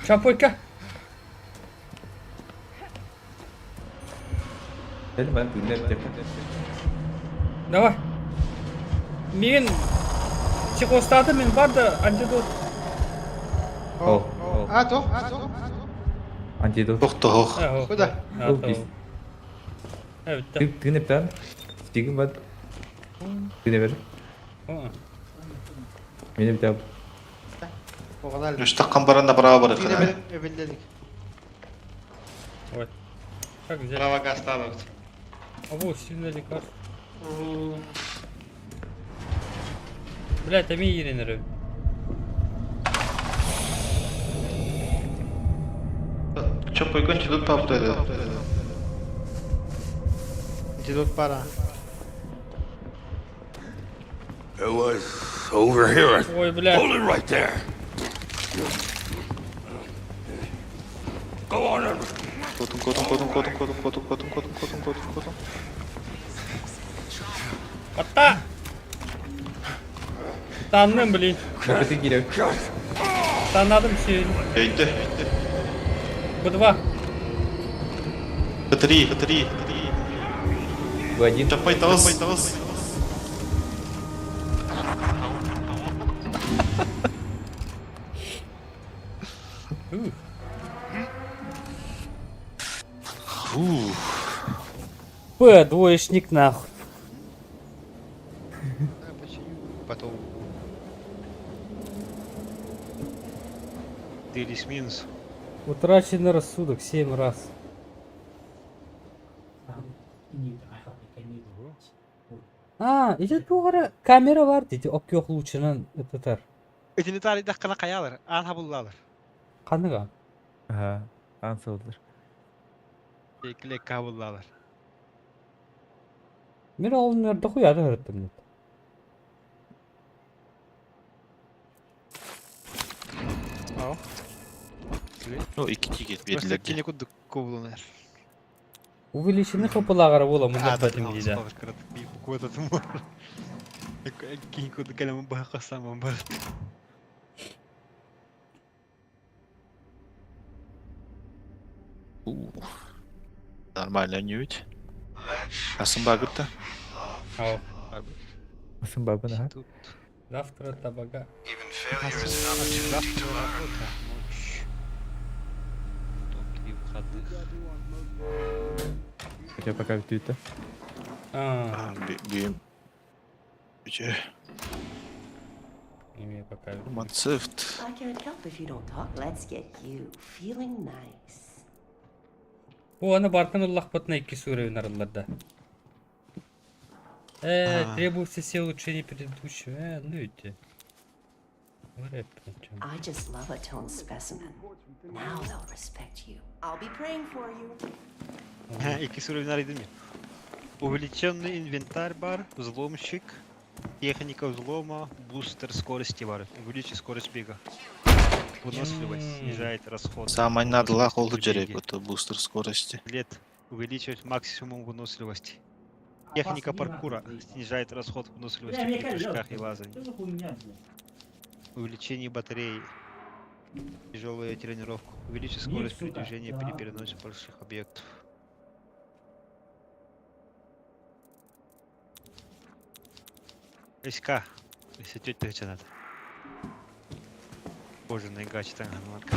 Чапойка. Давай. Миигин психостааты мин бар да антидот. О, о. А, туох, а, туох. Антидот. Тохтоох. Куда? Ол кис. Эбитте. Тыын эптэн. Стигин бат. Тыын эбер. Мин эптэ. Үстаккан баран да браво барыкка надо. Эбиллелик. Вот. Как взять? Право гасталыбыт. Абу, сильное лекарство. Блядь, эмиэ иирэн эрэбин. Чоппойгон чудут папта Антидот пара. It was over here. Ой, блядь. Hold it right there. Go on and Котун, котун, котун, котун, котун, котун, котун, котун, котун, котун, котун. Атта! Танным, блин. Бөтен кирәк. Танадым син. Өйдө. Б2. П3, П3. В1. Чапай тавыс, тавыс. Фух. П, двоечник нахуй. Да, починю. Потом. Делись минус. Утраченный рассудок 7 раз. А, ити туох камера бар дии, оккиох лучынан ытытар. Итини таарыйдаххына хайалар, аан хабыллалар. Ханныга? Ага, аан сылдыр. Клетка хабыллалар. Мин ол нөрдө хуяды hөрөттүм нет. Ау. Ну, икки тикет Просто бердилер. кини курдук кубулунар. Увеличенный хапылагара була А, мунда батым диде. Кини курдук кэлэмин баха хасаман бар. Нормально не ведь. Асын багытта. Ау. Асын бабын, ага. Тут Завтра табага. Even failure is an opportunity to завтра learn. работа. Ночь. Топ-3 выходных. Хотя пока бүтүтэ. А, Бим. Үче. имею пока. Мацефт. I can't help if you don't talk. Let's get you feeling nice. Бу аны бартын ыллахпытына икки сууребин арылларда. Э, А. требуется все улучшения предыдущего. Э, ну идти. I just love a toned specimen. Now they'll respect you. I'll be praying for you. Икки уровень арыйдым я. Увеличенный инвентарь бар, взломщик, техника взлома, бустер скорости бар. Увеличить скорость бега. Выносливость, снижает расход. Самай надылах олду Беги. жерек это бустер скорости. Лет увеличивает максимум выносливости. Техника паркура снижает расход выносливости Бля, при мне кажется, прыжках и лазании. Что за хуйня, блядь? Увеличение батареи. Тяжелая тренировка. Увеличит скорость сука, передвижения при да. переносе больших объектов. СК. Если тетя надо. Кожаные гачи там гамарка.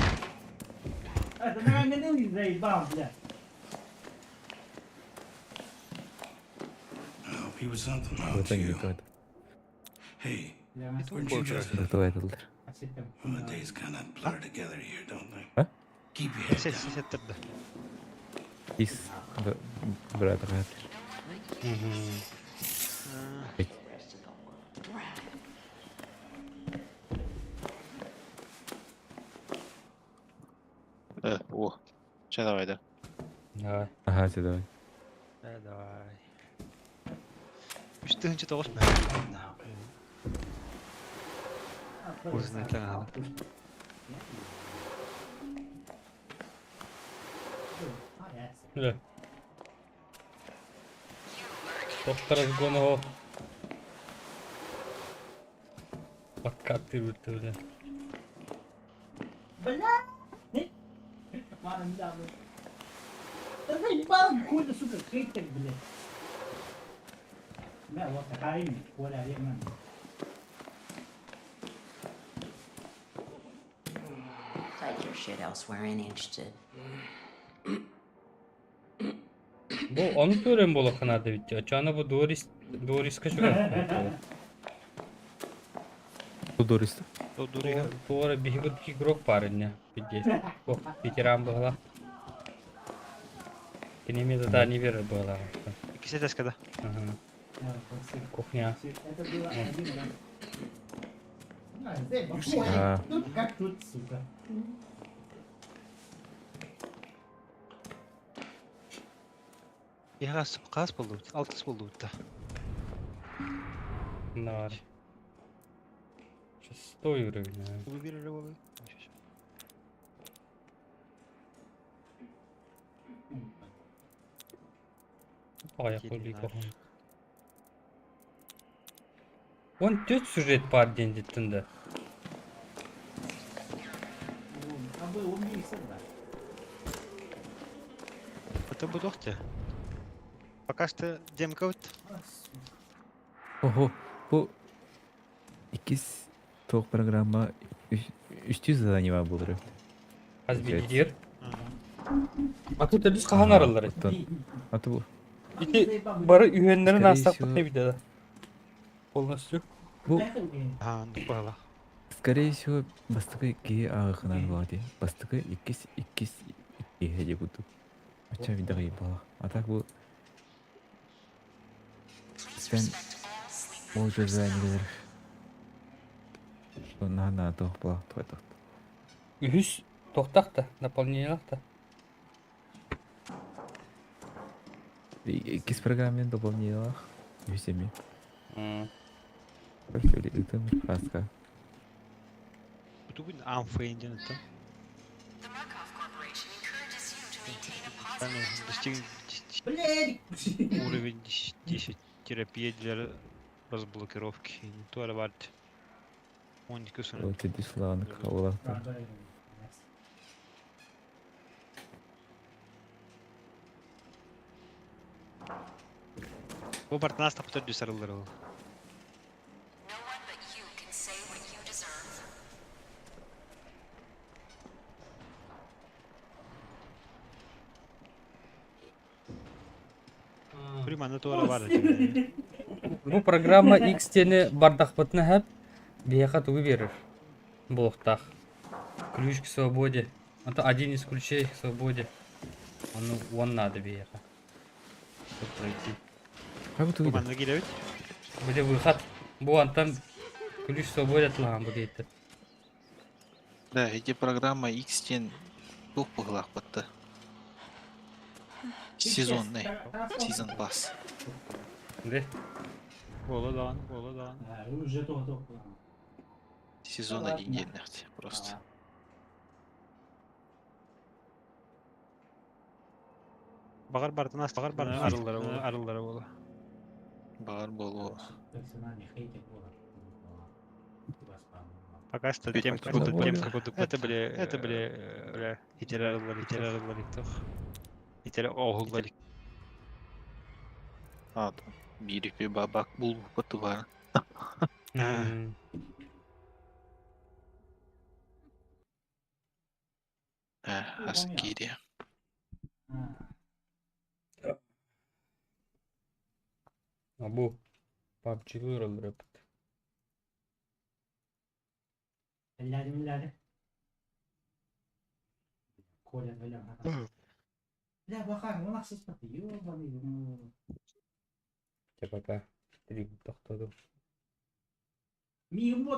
Это, наверное, не заебал, блядь. I hope he was something Вот about you. так Hey, Бля, weren't you just Готово это. Well, the days kind of blur together here, don't they? А? Keep your head Сет, down. сет, сет, да. Ис брат брат. Э, о. Че давай, да. Давай. Ага, все давай. Э, давай. Үш тыһынча тоҕус Кожаный канал. Бля. Доктор разгоного. Подкатывает, бля. Бля! Ладно, да, блядь. Да заебал какой-то, сука, хейтер, блядь. Бля, вот такая имя, Коля Лемон. Take your shit elsewhere. Ain't interested. Бу ону көрөн буолуохха эбит. Очоно бу Дорис Дориска чугас. Дорис. Туора биһиги игрок парня. Пиздец. Ох, ветеран была. Кинеме задание веры была. Иккис этээскэ да? Ага. Кухня. Это было один раз. А. Тут как тут, сука. Хас хас буоллубут? Алтыс буоллубут да. Нар. Шестой уровень, наверное. Бу биир эрэ буолуой. Аҕыйах куһаҕан. Он төрт сюжет баар диэн диттин да. Это бу туох дии? Пока что демка вот. Ого, бу иккис туох программа үстүү задание бар буолар эбит. Хас биирдиир. А тут элис хаһан арыллар? Оттон аты бу Ити бары үһүөннэрин Скорее аастахпыт всего- эбит да. Полностью. Бу Аа, оннук баҕалаах. скорее всего бастакы киһи ааҕыахынан буолар дии. Бастакы иккис иккис иккиһэ дии курдук. Оччо видаҕый буолар. А так бу Sen ол задание наһаа наада туох буолар туох Үһүс туохтах да, наполнениелаах да. Иккис программен дополнениелаах үһүс эмиэ. М. Короче, ытым хаска. Бу амфейн диэн оттон. Достиг Блядь! уровень 10 терапия для разблокировки. Не то арварт. Он не кусок. Вот иди славно хаалаахтар. Бу бартанаас тапытар дүс арыллар ол. No one but you can say what you deserve. Приманы туора бар этэ. Бу программа X диэни бардахпытына сөп, биһиэхэ тугу биэрэр буолуохтаах. Ключ к свободе. Это один из ключей к свободе. Он, он надо биһиэхэ. Чтобы пройти. Хай бу тугуй Бу манна киирэбит. Били выход. Бу антан ключ к свободе атылаһан бу диэттэр. Да, эти программа X диэн туох быһыылаах батта. Сезонный. Season Pass. Де? Буола даҕаны, буола даҕаны. Уже то, то. Сезон один диэннэхти просто. Баҕар бартанаас баҕар бартанаас арыллара буола, арыллара буола. Баар буолуо. Персональный хейтер было. Пока что Ведь тем, откуда курдук, тем, более? курдук, это были, это были, бля, итер арыллар, итер арыллар, итер оһуллар. А, там биир бабак булбут баар. М. Э, ас киириэ. А бу PUBG арыллар эбит. Ляли, ляли. Коля, бля, бля, баха, он ахсыспаты, ёбаный. Чэ пока. Стрим тохтоду. Мимо.